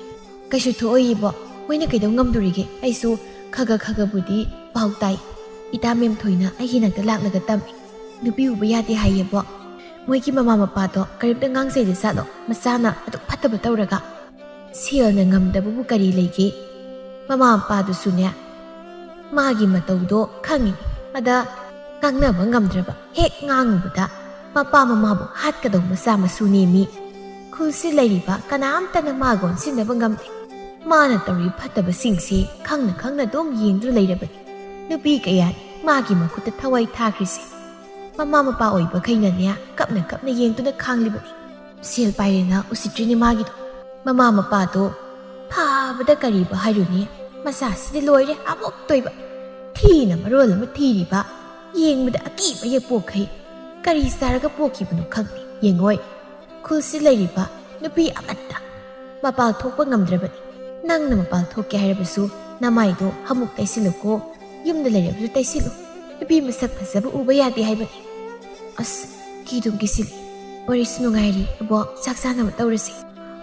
"ꯀꯩꯁꯨ ꯊꯣꯛꯑꯣꯏꯌꯦꯕꯣ, ꯃꯣꯏꯅ ꯀꯩꯗꯧ ꯉꯝꯗꯣꯔꯤꯒꯦ? ꯑꯩꯁꯨ ꯈꯒ ꯈꯒꯕꯨꯗꯤ ꯄꯥꯎ ꯇꯥꯏ꯫ ꯏꯇꯥ ꯃꯦꯝꯊꯣꯏꯅ ꯑꯩꯒꯤ ꯅꯥꯛꯇ ꯂꯥꯛꯂꯒ ꯇꯝꯃꯤ꯫ ꯅꯨꯄꯤ ꯎꯕ ꯌꯥꯗꯦ ꯍꯥꯏꯌꯦꯕꯣ꯫ ꯃꯣꯏꯒꯤ ꯃꯃꯥ ꯃꯄꯥꯗꯣ ꯀꯔꯤꯝꯇ ꯉꯥꯡꯖꯩꯗ ꯖꯥꯠꯂꯣ? ꯃꯆꯥꯅ ꯑꯗꯨꯛ ꯐꯠꯇꯕ ꯇꯧꯔꯒ?" "ꯁꯦꯜꯅ ꯉꯝꯗꯕꯕꯨ ꯀꯔꯤ ꯂꯩꯒꯦ? ꯃꯃꯥ ꯃꯄꯥꯗꯨꯁꯨꯅꯦ, ꯃꯥꯒꯤ ꯃꯇꯧꯗꯣ ꯈꯪꯉꯤ꯫ ꯑꯗ ꯉꯥꯡꯅꯕ ꯉꯝꯗ꯭ꯔꯕ, ꯍꯦꯛ ꯉꯥꯡꯉꯨꯕꯗ ꯃꯄꯥ ꯃꯃꯥꯕꯨ ꯍꯥꯠꯀꯗꯧ ꯃꯆꯥ ꯃꯁꯨ ꯅꯦꯝꯃꯤ꯫ ꯈꯨꯜꯁꯤ ꯂꯩꯔꯤꯕ ꯀꯅꯥꯝꯇꯅ ꯃꯥꯒ ꯑꯣꯟꯁꯤꯟꯅꯕ ꯉꯝꯗꯦ꯫ ꯃꯥꯅ ꯇꯧꯔꯤ ꯐꯠꯇꯕꯁꯤꯡꯁꯦ ꯈꯪꯅ ꯈꯪꯅ ꯑꯗꯨꯝ ꯌꯦꯡꯗꯨꯅ ꯂꯩꯔꯕꯅꯤ꯫ ꯅꯨꯄꯤ ꯀꯌꯥꯅꯤ ꯃꯥꯒꯤ ꯃꯈꯨꯠꯇ ꯊꯋꯥꯏ ꯊꯥꯈ꯭ꯔꯤꯁꯦ꯫ ꯃꯃꯥ ꯃꯄꯥ ꯑꯣꯏꯕꯈꯩꯅꯅꯦ ꯀꯞꯅ ꯀꯞꯅ ꯌꯦꯡꯗꯨꯅ ꯈꯥꯡꯂꯤꯕꯅꯤ꯫ ꯁꯦꯜ ꯄꯥꯏꯔꯦꯅ ꯎꯁꯤꯠꯇ꯭ꯔꯤꯅꯦ ꯃꯥꯒꯤꯗꯣ꯫ ꯃꯃꯥ ꯃꯄꯥꯗꯣ ꯐꯕꯗ ꯀꯔꯤꯕꯨ ꯍꯥꯏꯔꯨꯅꯤ? ꯃꯆꯥꯁꯤꯗꯤ ꯂꯣꯏꯔꯦ, ꯑꯃꯨꯛꯇꯣꯏꯕ꯫ ꯊꯤꯅ ꯃꯔꯣꯜ ꯑꯃ ꯊꯤꯔꯤꯕ, ꯌꯦꯡꯕꯗ ꯑꯀꯤꯕ ꯍꯦꯛ ꯄꯣꯛꯈꯩ꯫ ꯀꯔꯤ ꯆꯥꯔꯒ ꯄꯣꯛꯈꯤꯕꯅꯣ ꯈꯪꯗꯦ꯫ ꯌꯦꯡꯉꯣꯏ, ꯈꯨꯜꯁꯤ ꯂꯩꯔꯤꯕ ꯅꯨꯄꯤ ꯑꯃꯠꯇ ꯃꯄꯥꯜ ꯊꯣꯛꯄ ꯉꯝꯗ꯭ꯔꯕꯅꯤ꯫ ꯅꯪꯅ ꯃꯄꯥꯜ ꯊꯣꯛꯀꯦ ꯍꯥꯏꯔꯕꯁꯨ ꯅꯃꯥꯏꯗꯣ ꯍꯥꯃꯨꯛ ꯇꯩꯁꯤꯜꯂꯨꯀꯣ꯫ ꯌꯨꯝꯗ ꯂꯩꯔꯕꯁꯨ ꯇꯩꯁꯤꯜꯂꯨ꯫ ꯅꯨꯄꯤ ꯃꯁꯛ ꯐꯖꯕ ꯎꯕ ꯌꯥꯗꯦ ꯍꯥꯏꯕꯅꯤ꯫ ꯑꯁ, ꯀꯤꯗꯨꯝ ꯀꯤꯁꯤꯜꯂꯤ꯫ ꯋꯥꯔꯤꯁꯨ ꯅꯨꯡꯉꯥꯏꯔꯤ꯫ ꯑꯕꯣꯛ, ꯆꯥꯛ ꯆꯥꯅꯕ ꯇꯧꯔꯁꯤ꯫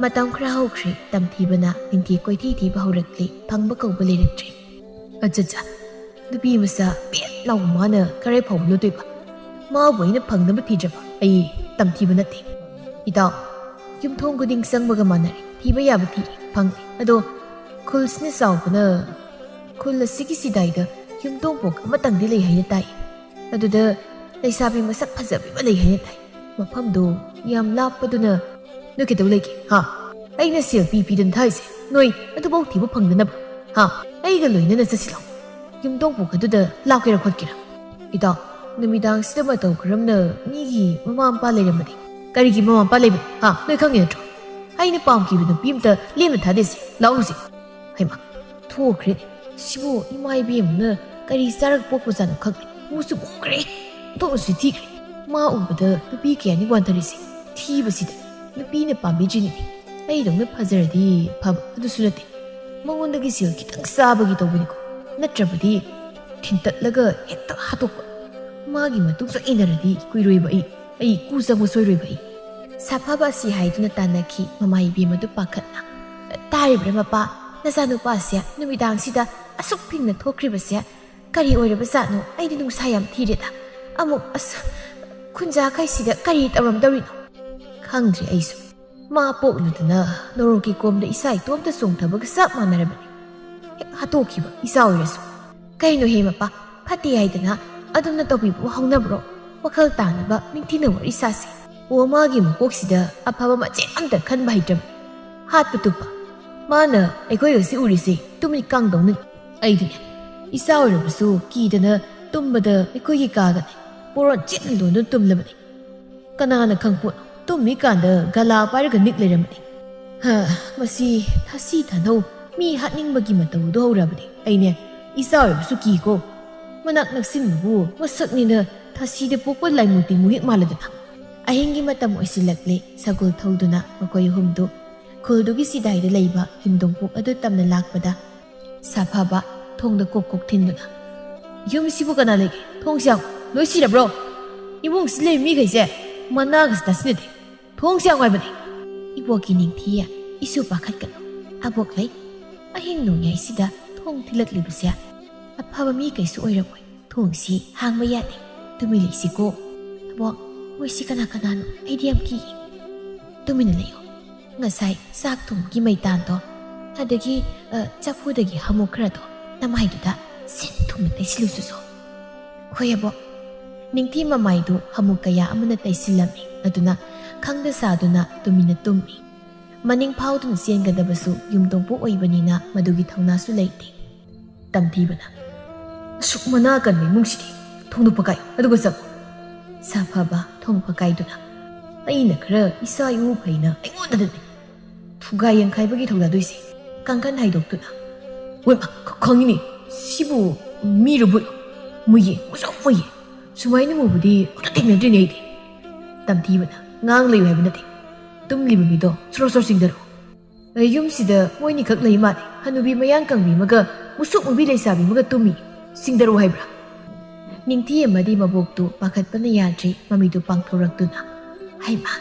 ꯃꯇꯝ ꯈꯔ ꯍꯧꯈ꯭ꯔꯦ꯫ ꯇꯝꯊꯤꯕꯅ ꯅꯤꯡꯊꯤ ꯀꯣꯏꯊꯤ ꯊꯤꯕ ꯍꯧꯔꯛꯂꯦ꯫ ꯐꯪꯕ ꯀꯧꯕ ꯂꯩꯔꯛꯇ꯭ꯔꯦ꯫ ꯑꯆꯠꯆꯥ, ꯅꯨꯄꯤ ꯃꯆꯥ ꯄꯦꯠ ꯂꯥꯎꯕ ꯃꯥꯅ ꯀꯔꯥꯏ ꯐꯥꯎꯕ ꯂꯨꯠꯇꯣꯏꯕ? ꯃꯥꯕꯨ ꯑꯩꯅ ꯐꯪꯅꯕ ꯊꯤꯗ꯭ꯔꯕ? ꯑꯩ ꯇꯝꯊꯤꯕ ꯅꯠꯇꯦ꯫ ꯏꯇꯥꯎ, ꯌꯨꯝꯊꯣꯡ ꯈꯨꯗꯤꯡ ꯆꯪꯕꯒ ꯃꯥꯟꯅꯔꯦ꯫ ꯊꯤꯕ ꯌꯥꯕ ꯊꯤꯔꯦ, ꯐꯪꯉꯦ꯫ ꯑꯗꯣ ꯈꯨꯜꯁꯤꯅ ꯆꯥꯎꯕꯅ ꯈꯨꯜ ꯑꯁꯤꯒꯤ ꯁꯤꯗꯥꯏꯗ ꯌꯨꯝꯊꯣꯡ ꯄꯣꯛ ꯑꯃꯇꯪꯗꯤ ꯂꯩ ꯍꯥꯏꯅ ꯇꯥꯏ꯫ ꯑꯗꯨꯗ ꯂꯩꯁꯥꯕꯤ ꯃꯁꯛ ꯐꯖꯕꯤ ꯑꯃ ꯂꯩ ꯍꯥꯏꯅ ꯇꯥꯏ꯫ ꯃꯐꯝꯗꯣ ꯌꯥꯝ ꯂꯥꯞꯄꯗꯨꯅ ꯅꯣꯏ ꯀꯩꯗꯧ ꯂꯩꯒꯦ, ꯍꯥ? ꯑꯩꯅ ꯁꯦꯜ ꯄꯤ ꯄꯤꯗꯅ ꯊꯥꯏꯁꯦ ꯅꯣꯏ ꯑꯗꯨꯐꯥꯎ ꯊꯤꯕ ꯐꯪꯗꯅꯕ? ꯍꯥ? ꯑꯩꯒ ꯂꯣꯏꯅꯅ ꯆꯠꯁꯤ ꯂꯥꯎ꯫ ꯌꯨꯝꯊꯣꯡ ꯄꯨꯈꯠꯇꯨꯗ ꯂꯥꯛꯀꯦꯔꯥ ꯈꯣꯠꯀꯦꯔꯥ? ꯏꯇꯥꯎ, ꯅꯨꯃꯤꯗꯥꯡꯁꯤꯗ ꯃꯇꯧ ꯀꯔꯝꯅ ꯃꯤꯒꯤ ꯃꯃꯥ ꯃꯄꯥ ꯂꯩꯔꯝꯕꯗꯤ? ꯀꯔꯤꯒꯤ ꯃꯃꯥ ꯃꯄꯥ ꯂꯩꯕꯅꯣ? ꯍꯥ? ꯅꯣꯏ ꯈꯪꯉꯤ ꯅꯠꯇ꯭ꯔꯣ? ꯑꯩꯅ ꯄꯥꯝꯈꯤꯕ ꯅꯨꯄꯤ ꯑꯝꯇ ꯂꯦꯝꯅ ꯊꯥꯗꯦꯁꯦ꯫ ꯂꯥꯛꯎꯁꯦ꯫ ꯍꯩꯃꯥ, ꯊꯣꯛꯈ꯭ꯔꯦꯅꯦ꯫ ꯁꯤꯕꯨ ꯏꯃꯥ ꯏꯕꯦꯝꯃꯅ ꯀꯔꯤ ꯆꯥꯔꯒ ꯄꯣꯛꯄꯖꯥꯠꯅꯣ ꯈꯪꯗꯦ꯫ ꯃꯨꯁꯨ ꯃꯨꯈ꯭ꯔꯦ꯫ ꯊꯣꯛꯅꯁꯨ ꯊꯤꯈ꯭ꯔꯦ꯫ ꯃꯥ ꯎꯕꯗ ꯅꯨꯄꯤ ꯀꯌꯥꯅꯤ ꯋꯥꯟꯊꯔꯤꯁꯦ꯫ ꯊꯤꯕꯁꯤꯗ ꯅꯨꯄꯤꯅ ꯄꯥꯝꯕꯤꯗ꯭ꯔꯤꯅꯤꯅꯦ꯫ ꯑꯩꯗꯧꯅ ꯐꯖꯔꯗꯤ ꯐꯕ, ꯑꯗꯨꯁꯨ ꯅꯠꯇꯦ꯫ ꯃꯉꯣꯟꯗꯒꯤ ꯁꯦꯜ ꯈꯤꯇꯪ ꯆꯥꯕꯒꯤ ꯇꯧꯕꯅꯤꯀꯣ꯫ ꯅꯠꯇ꯭ꯔꯕꯗꯤ ꯊꯤꯟꯇꯠꯂꯒ ꯍꯦꯛꯇ ꯍꯥꯠꯇꯣꯛꯄ꯫ ꯃꯥꯒꯤ ꯃꯇꯨꯡ ꯆꯠ ꯏꯟꯅꯔꯗꯤ ꯀꯨꯏꯔꯣꯏꯕ ꯑꯩ꯫ ꯑꯩ ꯀꯨ ꯆꯪꯕ ꯁꯣꯏꯔꯣꯏꯕ ꯑꯩ꯫ ꯁꯥꯐꯕ ꯑꯁꯤ ꯍꯥꯏꯗꯨꯅ ꯇꯥꯟꯅꯈꯤ ꯃꯃꯥ ꯏꯕꯦꯝ ꯑꯗꯨ ꯄꯥꯈꯠꯅ꯫ "ꯇꯥꯔꯤꯕ꯭ꯔꯥ ꯃꯄꯥ? ꯅꯆꯥꯅꯨꯄꯥꯁꯦ ꯅꯨꯃꯤꯗꯥꯡꯁꯤꯗ ꯑꯁꯨꯛ ꯐꯤꯡꯅ ꯊꯣꯛꯈ꯭ꯔꯤꯕꯁꯦ ꯀꯔꯤ ꯑꯣꯏꯔꯕꯖꯥꯠꯅꯣ? ꯑꯩꯗꯤ ꯅꯨꯡꯁꯥ ꯌꯥꯝ ꯊꯤꯔꯦꯗ꯫ ꯑꯃꯨꯛ ꯑꯁ, ꯈꯨꯟꯖꯥꯈꯩꯁꯤꯗ ꯀꯔꯤ ꯇꯧꯔꯝꯗꯧꯔꯤꯅꯣ?" ꯈꯪꯗ꯭ꯔꯦ ꯑꯩꯁꯨ꯫ ꯃꯥ ꯄꯣꯛꯂꯨꯗꯅ ꯅꯣꯔꯣꯛꯀꯤ ꯀꯣꯝꯗ ꯏꯁꯥ ꯏꯇꯣꯝꯇ ꯆꯣꯡꯊꯕꯒ ꯆꯞ ꯃꯥꯟꯅꯔꯕꯅꯤ꯫ ꯍꯦꯛ ꯍꯥꯠꯇꯣꯛꯈꯤꯕ ꯏꯆꯥ ꯑꯣꯏꯔꯁꯨ꯫ ꯀꯩꯅꯣ ꯍꯦ ꯃꯄꯥ, ꯐꯠꯇꯦ ꯍꯥꯏꯗꯅ ꯑꯗꯨꯝꯅ ꯇꯧꯕꯤꯕꯕꯨ ꯍꯧꯅꯕ꯭ꯔꯣ? ꯋꯥꯈꯜ ꯇꯥꯅꯕ ꯅꯤꯡꯊꯤꯅ ꯋꯥꯔꯤ ꯁꯥꯁꯤ꯫ ꯑꯣ, ꯃꯥꯒꯤ ꯃꯀꯣꯛꯁꯤꯗ ꯑꯐꯕ ꯃꯆꯦꯠ ꯑꯝꯇ ꯈꯟꯕ ꯍꯩꯇ꯭ꯔꯕꯅꯤ꯫ ꯍꯥꯠꯄ ꯇꯨꯞꯄ꯫ ꯃꯥꯅ ꯑꯩꯈꯣꯏ ꯍꯧꯖꯤꯛ ꯎꯔꯤꯁꯤ ꯇꯨꯝꯃꯤ ꯀꯥꯡꯗꯧꯅꯅꯤ꯫ ꯑꯩꯗꯤꯅꯦ, ꯏꯆꯥ ꯑꯣꯏꯔꯕꯁꯨ ꯀꯤꯗꯅ ꯇꯨꯝꯕꯗ ꯑꯩꯈꯣꯏꯒꯤ ꯀꯥꯒꯅꯦ ꯄꯣꯔꯣꯟ ꯆꯤꯟ ꯂꯣꯟꯗꯨꯅ ꯇꯨꯝꯂꯕꯅꯤ꯫ ꯀꯅꯥꯅ ꯈꯪꯄꯣꯠ, ꯇꯨꯝꯃꯤꯀꯥꯟꯗ ꯒꯂꯥ ꯄꯥꯏꯔꯒ ꯅꯤꯛ ꯂꯩꯔꯝꯃꯗꯤ꯫ ꯍ, ꯃꯁꯤ ꯊꯥꯁꯤ ꯊꯥꯅꯧ ꯃꯤ ꯍꯥꯠꯅꯤꯡꯕꯒꯤ ꯃꯇꯧ ꯑꯗꯨ ꯍꯧꯔꯕꯅꯤ꯫ ꯑꯩꯅꯦ, ꯏꯆꯥ ꯑꯣꯏꯔꯕꯁꯨ ꯀꯤꯀꯣ꯫ ꯃꯅꯥꯛ ꯅꯛꯁꯤꯟꯕꯕꯨ ꯃꯁꯛꯅꯤꯅ ꯊꯥꯁꯤꯗ ꯄꯣꯛꯄ ꯂꯥꯏꯃꯨ ꯇꯤꯡꯃꯨ ꯍꯦꯛ ꯃꯥꯜꯂꯗꯅ꯫ ꯑꯍꯤꯡꯒꯤ ꯃꯇꯝ ꯑꯣꯏꯁꯤꯜꯂꯛꯂꯦ꯫ ꯁꯒꯣꯜ ꯊꯧꯗꯨꯅ ꯃꯈꯣꯏ ꯑꯍꯨꯝꯗꯨ ꯈꯨꯜꯗꯨꯒꯤ ꯆꯤꯗꯥꯏꯗ ꯂꯩꯕ ꯌꯨꯝꯗꯣꯡꯄꯣꯛ ꯑꯗꯨ ꯇꯝꯅ ꯂꯥꯛꯄꯗ ꯁꯥꯐꯕ ꯊꯣꯡꯗ ꯀꯣꯛ ꯀꯣꯛ ꯊꯤꯟꯗꯨꯅ, "ꯌꯨꯝꯁꯤꯕꯨ ꯀꯅꯥ ꯂꯩꯒꯦ? ꯊꯣꯡꯁꯦ ꯍꯥꯡꯉꯨ꯫ ꯂꯣꯏ ꯁꯤꯔꯕ꯭ꯔꯣ? ꯏꯃꯨꯡꯁꯤ ꯂꯩꯕ ꯃꯤꯈꯩꯁꯦ ꯃꯅꯥꯒꯁꯤ ꯇꯥꯁꯤꯟꯅꯗꯦ꯫ ꯊꯣꯡꯁꯦ ꯍꯥꯡꯉꯨ ꯍꯥꯏꯕꯅꯦ!" ꯏꯕꯣꯛꯀꯤ ꯅꯤꯡꯊꯤꯌꯥ, ꯏꯁꯨ ꯄꯥꯈꯠꯀꯅꯨ꯫ ꯑꯕꯣꯛ ꯂꯩ꯫ ꯑꯍꯤꯡ ꯅꯣꯡꯌꯥꯏꯁꯤꯗ ꯊꯣꯡ ꯊꯤꯜꯂꯛꯂꯤꯕꯁꯦ ꯑꯐꯕ ꯃꯤ ꯀꯩꯁꯨ ꯑꯣꯏꯔꯝꯃꯣꯏ꯫ "ꯊꯣꯡꯁꯤ ꯍꯥꯡꯕ ꯌꯥꯗꯦ꯫ ꯇꯨꯃꯤꯟ ꯂꯩꯁꯤꯀꯣ꯫ ꯑꯕꯣꯛ, ꯃꯣꯏꯁꯤ ꯀꯅꯥ ꯀꯅꯥꯅꯣ? ꯑꯩꯗꯤ ꯌꯥꯝ ꯀꯤꯌꯦ꯫" "ꯇꯨꯃꯤꯟꯅ ꯂꯩꯌꯣ꯫ ꯉꯁꯥꯏ ꯆꯥꯛ ꯊꯣꯡꯕꯒꯤ ꯃꯩꯇꯥꯟꯗꯣ, ꯑꯗꯒꯤ, ꯑ, ꯆꯐꯨꯗꯒꯤ ꯍꯥꯃꯨꯛ ꯈꯔꯗꯣ ꯅꯃꯥꯏꯗꯨꯗ ꯁꯤꯟ ꯊꯨꯡꯅ ꯇꯩꯁꯤꯜꯂꯨꯆꯣ꯫" "ꯍꯣꯏ ꯑꯕꯣꯛ꯫" ꯅꯤꯡꯊꯤ ꯃꯃꯥꯏꯗꯨ ꯍꯥꯃꯨꯛ ꯀꯌꯥ ꯑꯃꯅ ꯇꯩꯁꯤꯜꯂꯝꯃꯤ꯫ ꯑꯗꯨꯅ ꯈꯪꯗ ꯁꯥꯗꯨꯅ ꯇꯨꯃꯤꯟꯅ ꯇꯨꯝꯃꯤ꯫ ꯃꯅꯤꯡ ꯐꯥꯎꯗꯨꯅ ꯆꯦꯟꯒꯗꯕꯁꯨ ꯌꯨꯝꯊꯣꯡꯄꯣꯛ ꯑꯣꯏꯕꯅꯤꯅ ꯃꯗꯨꯒꯤ ꯊꯧꯅꯥꯁꯨ ꯂꯩꯇꯦ꯫ ꯇꯝꯊꯤꯕꯅ, "ꯑꯁꯨꯛ ꯃꯅꯥ ꯀꯟꯕ ꯏꯃꯨꯡꯁꯤꯗꯤ ꯊꯣꯡꯗꯣꯛꯄ ꯀꯥꯏ, ꯑꯗꯨꯒ ꯆꯪꯉꯨ꯫ ꯁꯥꯐꯕ ꯊꯣꯡ ꯄꯀꯥꯏꯗꯨꯅ, "ꯑꯩꯅ ꯈꯔ ꯏꯁꯥ ꯏꯎ ꯐꯩꯅ ꯑꯩꯉꯣꯟꯗꯗꯅꯤ ꯊꯨꯒꯥꯏ ꯌꯦꯡꯈꯥꯏꯕꯒꯤ ꯊꯧꯗꯥꯗꯣꯏꯁꯦ"꯫ ꯀꯥꯡꯈꯟ ꯍꯥꯏꯗꯣꯛꯇꯨꯅ, "ꯍꯣꯏ ꯃꯥ, ꯈ-, ꯈꯪꯉꯤꯅꯦ, ꯁꯤꯕꯨ ꯃꯤꯔꯣ ꯚꯨꯠꯂꯣ? ꯃꯨꯏꯌꯦ, ꯃꯨꯁꯨꯛ ꯃꯨꯏꯌꯦ꯫ ꯁꯨꯃꯥꯏꯅ ꯃꯨꯕꯗꯤ ꯑꯃꯨꯛꯇ ꯊꯦꯡꯅꯗ꯭ꯔꯤꯅꯦ ꯑꯩꯗꯤ"꯫ ꯇꯝꯊꯤꯕꯅ, "ꯉꯥꯡ ꯂꯩꯌꯨ ꯍꯥꯏꯕ ꯅꯠꯇꯦ, ꯇꯨꯝꯂꯤꯕ ꯃꯤꯗꯣ ꯁꯣꯔꯣ ꯁꯣꯔꯣ ꯁꯤꯡꯗꯔꯛꯑꯣ꯫ ꯌꯨꯝꯁꯤꯗ ꯃꯣꯏꯅꯤꯈꯛ ꯂꯩ ꯃꯥꯜꯂꯦ, ꯍꯅꯨꯕꯤ ꯃꯌꯥꯡ ꯀꯪꯕꯤ ꯑꯃꯒ ꯃꯨꯁꯨꯛ ꯃꯨꯕꯤ ꯂꯩꯁꯥꯕꯤ ꯑꯃꯒ ꯇꯨꯝꯃꯤ꯫ ꯁꯤꯡꯗꯔꯛꯑꯣ ꯍꯥꯏꯕ꯭ꯔꯥ?" ꯅꯤꯡꯊꯤ ꯑꯃꯗꯤ ꯃꯕꯣꯛꯇꯨ ꯄꯥꯈꯠꯄꯅ ꯌꯥꯗ꯭ꯔꯦ, ꯃꯃꯤꯗꯨ ꯄꯥꯡꯊꯣꯔꯛꯇꯨꯅ, "ꯍꯩꯃꯥ,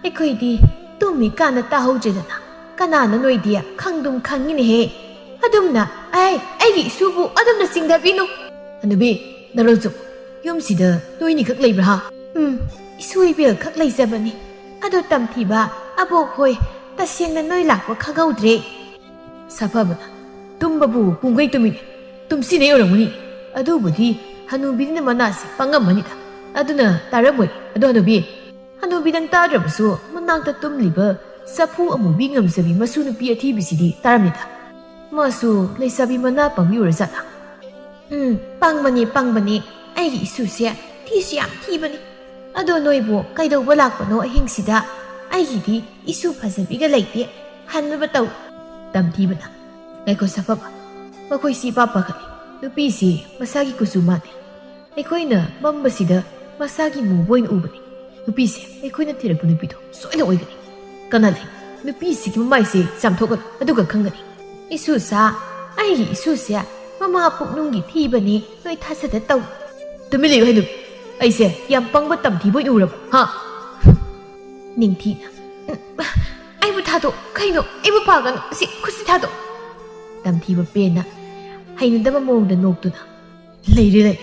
ꯑꯩꯈꯣꯏꯗꯤ ꯇꯨꯝꯃꯤꯀꯥꯟꯗ ꯇꯥꯍꯧꯗ꯭ꯔꯦꯗꯅ, ꯀꯅꯥꯅ ꯅꯣꯏꯗꯤ ꯈꯪꯗꯨꯝ ꯈꯪꯉꯤꯅꯦꯍꯦ꯫ ꯑꯗꯨꯝꯅ ꯑꯩ, ꯑꯩꯒꯤ ꯏꯁꯨꯕꯨ ꯑꯗꯨꯝꯅ ꯆꯤꯡꯊꯕꯤꯅꯨ"꯫ "ꯍꯅꯨꯕꯤ, ꯅꯔꯣꯜ ꯆꯨꯝ, ꯌꯨꯝꯁꯤꯗ ꯅꯣꯏꯅꯤꯈꯛ ꯂꯩꯕ꯭ꯔꯥ ꯍꯥ?" "ꯎꯝ, ꯏꯁꯨ ꯏꯕꯦꯜ ꯈꯛ ꯂꯩꯖꯕꯅꯤ꯫ ꯑꯗꯣ ꯇꯝꯊꯤꯕ, ꯑꯕꯣꯛ ꯍꯣꯏ ꯇꯁꯦꯡꯅ ꯅꯣꯏ ꯂꯥꯛꯄ ꯈꯪꯍꯧꯗ꯭ꯔꯦ"꯫ ꯁꯥꯐꯕꯅ, "ꯇꯨꯝꯕꯕꯨ ꯄꯨꯡꯈꯩ ꯇꯨꯝꯃꯤꯅꯦ, ꯇꯨꯝꯁꯤꯟꯅꯩ ꯑꯣꯏꯔꯝꯒꯅꯤ꯫ ꯑꯗꯨꯕꯨꯗꯤ ꯍꯅꯨꯕꯤꯅ ꯃꯅꯥꯁꯦ ꯄꯪꯉꯝꯃꯅꯤꯗ, ꯑꯗꯨꯅ ꯇꯥꯔꯝꯃꯣꯏ꯫ ꯑꯗꯣ ꯍꯅꯨꯕꯤ, ꯍꯅꯨꯕꯤꯗꯪ ꯇꯥꯗ꯭ꯔꯕꯁꯨ ꯃꯅꯥꯛꯇ ꯇꯨꯝꯂꯤꯕ ꯆꯐꯨ ꯑꯃꯨꯕꯤ ꯉꯝꯖꯕꯤ ꯃꯁꯨ ꯅꯨꯄꯤ ꯑꯊꯤꯕꯤꯁꯤꯗꯤ ꯇꯥꯔꯝꯅꯤꯗ꯫ ꯃꯥꯁꯨ ꯂꯩꯁꯥꯕꯤ ꯃꯅꯥ ꯄꯪꯕꯤ ꯑꯣꯏꯔꯖꯥꯠꯂꯥ?" "ꯎꯝ, ꯄꯪꯕꯅꯦ, ꯄꯪꯕꯅꯦ꯫ ꯑꯩꯒꯤ ꯏꯁꯨꯁꯦ ꯊꯤꯁꯨ ꯌꯥꯝ ꯊꯤꯕꯅꯤ꯫ ꯑꯗꯣ ꯅꯣꯏꯕꯨ ꯀꯩꯗꯧꯕ ꯂꯥꯛꯄꯅꯣ ꯑꯍꯤꯡꯁꯤꯗ? ꯑꯩꯒꯤꯗꯤ ꯏꯁꯨ ꯐꯖꯕꯤꯒ ꯂꯩꯇꯦ꯫ ꯍꯟꯅꯕ ꯇꯧ"꯫ ꯇꯝꯊꯤꯕꯅ, "ꯉꯥꯏꯈꯣ ꯁꯥꯐꯕ, ꯃꯈꯣꯏꯁꯤ ꯏꯄꯥ ꯄꯥꯈꯠꯂꯤ꯫ ꯅꯨꯄꯤꯁꯤ ꯃꯁꯥꯒꯤ ꯀꯨꯆꯨ ꯃꯥꯟꯅꯩ꯫ ꯑꯩꯈꯣꯏꯅ ꯃꯝꯕꯁꯤꯗ ꯃꯁꯥꯒꯤ ꯃꯨꯕ ꯑꯣꯏꯅ ꯎꯕꯅꯤ꯫ ꯅꯨꯄꯤꯁꯦ ꯑꯩꯈꯣꯏꯅ ꯊꯤꯔꯛꯄ ꯅꯨꯄꯤꯗꯣ ꯁꯣꯏꯅ ꯑꯣꯏꯒꯅꯤ꯫ ꯀꯅꯥ ꯂꯩ? ꯅꯨꯄꯤꯁꯤꯒꯤ ꯃꯃꯥꯏꯁꯦ ꯆꯥꯝꯊꯣꯛꯀꯅꯨ, ꯑꯗꯨꯒ ꯈꯪꯒꯅꯤ"꯫ "ꯏꯁꯨꯁꯥ, ꯑꯩꯒꯤ ꯏꯁꯨꯁꯦ ꯃꯃꯥ ꯄꯨꯛꯅꯨꯡꯒꯤ ꯊꯤꯕꯅꯦ, ꯅꯣꯏ ꯊꯥꯖꯗ ꯇꯧ"꯫ "ꯇꯨꯃꯤꯟ ꯂꯩꯌꯨ ꯍꯩꯅꯨꯕꯤ, ꯑꯩꯁꯦ ꯌꯥꯝ ꯄꯪꯕ ꯇꯝꯊꯤꯕ ꯑꯣꯏꯅ ꯎꯔꯕ ꯍꯥ?" ꯅꯤꯡꯊꯤꯅ, "ꯎꯝ, ꯑꯩꯕꯨ ꯊꯥꯗꯣꯛ, ꯀꯩꯅꯣ, ꯑꯩꯕꯨ ꯄꯥꯒꯅꯨ, ꯁꯤ ꯈꯨꯠꯁꯤ ꯊꯥꯗꯣꯛ"꯫ ꯇꯝꯊꯤꯕ ꯄꯦꯟꯅ ꯍꯩꯅꯗꯕ ꯃꯑꯣꯡꯗ ꯅꯣꯛꯇꯨꯅ, "ꯂꯩꯔꯦ, ꯂꯩꯔꯦ꯫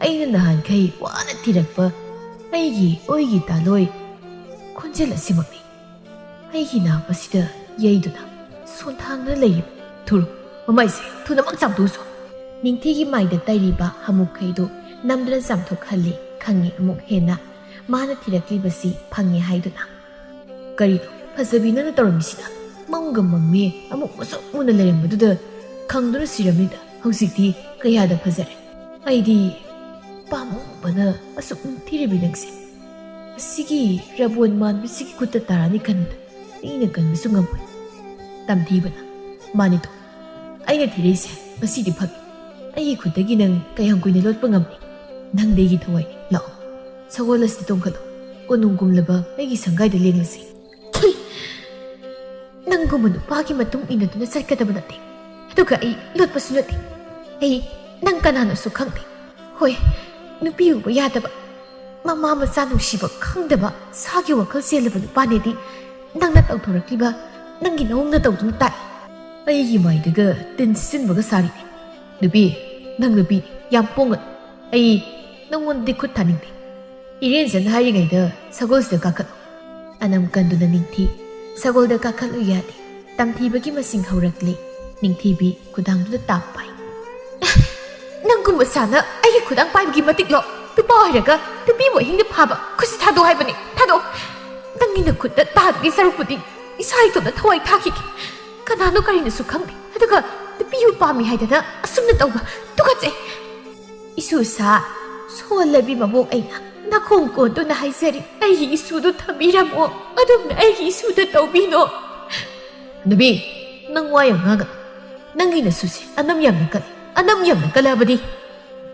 ꯑꯩꯅ ꯅꯍꯥꯟꯈꯩ ꯋꯥꯅ ꯊꯤꯔꯛꯄ ꯑꯩꯒꯤ ꯑꯣꯏꯒꯤ ꯇꯥꯂꯣꯏ ꯈꯣꯟꯖꯦꯜ ꯑꯁꯤꯃꯛꯅꯤ꯫ ꯑꯩꯒꯤ ꯅꯥꯞ ꯑꯁꯤꯗ ꯌꯩꯗꯨꯅ ꯁꯣꯟꯊꯥꯡꯅ ꯂꯩꯔꯤꯕ꯫ ꯊꯨꯔꯣ, ꯃꯃꯥꯏꯁꯦ ꯊꯨꯅꯃꯛ ꯆꯥꯝꯊꯣꯛꯎꯁꯣ"꯫ ꯅꯤꯡꯊꯤꯒꯤ ꯃꯥꯏꯗ ꯇꯩꯔꯤꯕ ꯍꯥꯃꯨꯛꯈꯩꯗꯨ ꯅꯝꯗꯨꯅ ꯆꯥꯝꯊꯣꯛꯍꯜꯂꯤ, ꯈꯪꯉꯤ ꯑꯃꯨꯛ ꯍꯦꯟꯅ ꯃꯥꯅ ꯊꯤꯔꯛꯂꯤꯕꯁꯤ ꯐꯪꯉꯦ ꯍꯥꯏꯗꯨꯅ꯫ "ꯀꯔꯤꯅꯣ, ꯐꯖꯕꯤ, ꯅꯪꯅ ꯇꯧꯔꯝꯃꯤꯁꯤꯅ ꯃꯪꯒ ꯃꯪꯉꯦ, ꯑꯃꯨꯛ ꯃꯨꯁꯨꯛ ꯃꯨꯅ ꯂꯩꯔꯝꯕꯗꯨꯗ ꯈꯪꯗꯨꯅ ꯁꯤꯔꯝꯃꯤꯗ꯫ ꯍꯧꯖꯤꯛꯇꯤ ꯀꯌꯥꯗ ꯐꯖꯔꯦ꯫ ꯑꯩꯗꯤ ꯄꯥꯝꯃꯨꯕꯅ ꯑꯁꯨꯛ ꯊꯤꯔꯤꯕꯤ ꯅꯪꯁꯦ꯫ ꯑꯁꯤꯒꯤ ꯔꯕꯣꯟ ꯃꯥꯟꯕꯤꯁꯤꯒꯤ ꯈꯨꯠꯇ ꯇꯥꯔꯅꯤ ꯈꯟꯕꯗ ꯃꯤꯅ ꯀꯟꯕꯁꯨ ꯉꯝꯃꯣꯏ꯫ ꯇꯝꯊꯤꯕꯅ, ꯃꯥꯅꯤꯗꯣ, ꯑꯩꯅ ꯊꯤꯔꯛꯏꯁꯦ ꯉꯁꯤꯗꯤ ꯐꯪꯉꯤ꯫ ꯑꯩꯒꯤ ꯈꯨꯠꯇꯒꯤ ꯅꯪ ꯀꯌꯥꯝ ꯀꯨꯏꯅ ꯂꯣꯠꯄ ꯉꯝꯅꯤ? ꯅꯪꯗꯤ ꯑꯩꯒꯤ ꯊꯋꯥꯏꯅꯤ꯫ ꯂꯥꯛꯑꯣ, ꯁꯒꯣꯜ ꯑꯁꯤꯗ ꯇꯣꯡꯈꯠꯂꯣ꯫ ꯀꯣꯅꯨꯡ ꯀꯨꯝꯂꯕ ꯑꯩꯒꯤ ꯁꯪꯒꯥꯏꯗ ꯂꯦꯡꯂꯁꯤ꯫ ꯊꯨꯏ! ꯅꯪꯒꯨꯝꯕ ꯅꯨꯄꯥꯒꯤ ꯃꯇꯨꯡ ꯏꯟꯅꯗꯨꯅ ꯆꯠꯀꯗꯕ ꯅꯠꯇꯦ꯫ ꯑꯗꯨꯒ ꯑꯩ ꯂꯣꯠꯄꯁꯨ ꯅꯠꯇꯦ꯫ ꯑꯩ ꯅꯪ ꯀꯅꯥꯅꯣꯁꯨ ꯈꯪꯗꯦ꯫ ꯍꯣꯏ, ꯅꯨꯄꯤ ꯎꯕ ꯌꯥꯗꯕ, ꯃꯃꯥ ꯃꯆꯥ ꯅꯨꯡꯁꯤꯕ ꯈꯪꯗꯕ, ꯁꯥꯒꯤ ꯋꯥꯈꯜ ꯆꯦꯜꯂꯕ ꯅꯨꯄꯥꯅꯦꯗꯤ ꯅꯪꯅ ꯇꯧꯊꯣꯔꯛꯂꯤꯕ ꯅꯪꯒꯤ ꯅꯑꯣꯡ ꯅꯇꯧꯗꯨꯅ ꯇꯥꯛꯏ꯫ ꯑꯩꯒꯤ ꯃꯥꯏꯗꯒ ꯇꯤꯟ ꯁꯤꯠꯆꯤꯟꯕꯒ ꯁꯥꯔꯤꯅꯦ꯫ ꯅꯨꯄꯤ, ꯅꯪ ꯅꯨꯄꯤꯅꯤ, ꯌꯥꯝ ꯄꯣꯡꯒꯅꯨ꯫ ꯑꯩ ꯅꯪꯉꯣꯟꯗꯗꯤ ꯈꯨꯠ ꯊꯥꯅꯤꯡꯗꯦ꯫ ꯏꯔꯦꯟꯖꯅ ꯍꯥꯏꯔꯤꯉꯩꯗ ꯁꯒꯣꯜꯁꯤꯗ ꯀꯥꯈꯠꯂꯨ꯫ ꯑꯅꯝ ꯀꯟꯗꯨꯅ ꯅꯤꯡꯊꯤ ꯁꯒꯣꯜꯗ ꯀꯥꯈꯠꯂꯨ ꯌꯥꯗꯦ꯫ ꯇꯝꯊꯤꯕꯒꯤ ꯃꯁꯤꯡ ꯍꯧꯔꯛꯂꯦ꯫ ꯅꯤꯡꯊꯤꯕꯤ ꯈꯨꯗꯥꯡꯗꯨꯗ ꯇꯥꯞ ꯄꯥꯏ꯫ ꯅꯪꯒꯨꯝꯕ ꯁꯥꯅ ꯑꯩꯒꯤ ꯈꯨꯗꯥꯡ ꯄꯥꯏꯕꯒꯤ ꯃꯇꯤꯛꯂꯣ? ꯅꯨꯄꯥ ꯑꯣꯏꯔꯒ ꯅꯨꯄꯤꯕꯨ ꯑꯍꯤꯡꯗ ꯐꯥꯕ ꯈꯨꯠꯁꯤ ꯊꯥꯗꯣꯛ ꯍꯥꯏꯕꯅꯤ, ꯊꯥꯗꯣꯛ꯫ ꯅꯪꯒꯤ ꯅꯈꯨꯠꯇ ꯇꯥꯗꯒꯤ ꯁꯔꯨꯛꯄꯨꯗꯤ ꯏꯁꯥ ꯏꯇꯣꯝꯇ ꯊꯋꯥꯏ ꯊꯥꯈꯤꯒꯦ꯫ ꯀꯅꯥꯅꯣ ꯀꯔꯤꯅꯣꯁꯨ ꯈꯪꯗꯦ, ꯑꯗꯨꯒ ꯅꯨꯄꯤꯕꯨ ꯄꯥꯝꯃꯤ ꯍꯥꯏꯗꯅ ꯑꯁꯨꯝꯅ ꯇꯧꯕ ꯇꯨꯀꯠꯆꯩ꯫ ꯏꯁꯨ ꯁꯥ, ꯁꯣꯜꯂꯕꯤ ꯃꯕꯣꯛ ꯑꯩꯅ ꯅꯈꯣꯡ ꯀꯣꯟꯗꯨꯅ ꯍꯥꯏꯖꯔꯤ, ꯑꯩꯒꯤ ꯏꯁꯨꯗꯨ ꯊꯝꯕꯤꯔꯝꯃꯣ, ꯑꯗꯨꯝꯅ ꯑꯩꯒꯤ ꯏꯁꯨꯗ ꯇꯧꯕꯤꯅꯣ꯫ ꯅꯨꯄꯤ, ꯅꯪ ꯋꯥ ꯌꯥꯝ ꯉꯥꯡꯒꯅꯨ꯫ ꯅꯪꯒꯤ ꯅꯁꯨꯁꯦ ꯑꯅꯝ ꯌꯥꯝꯅ ꯀꯜꯂꯤ, ꯑꯅꯝ ꯌꯥꯝꯅ ꯀꯜꯂꯕꯗꯤ꯫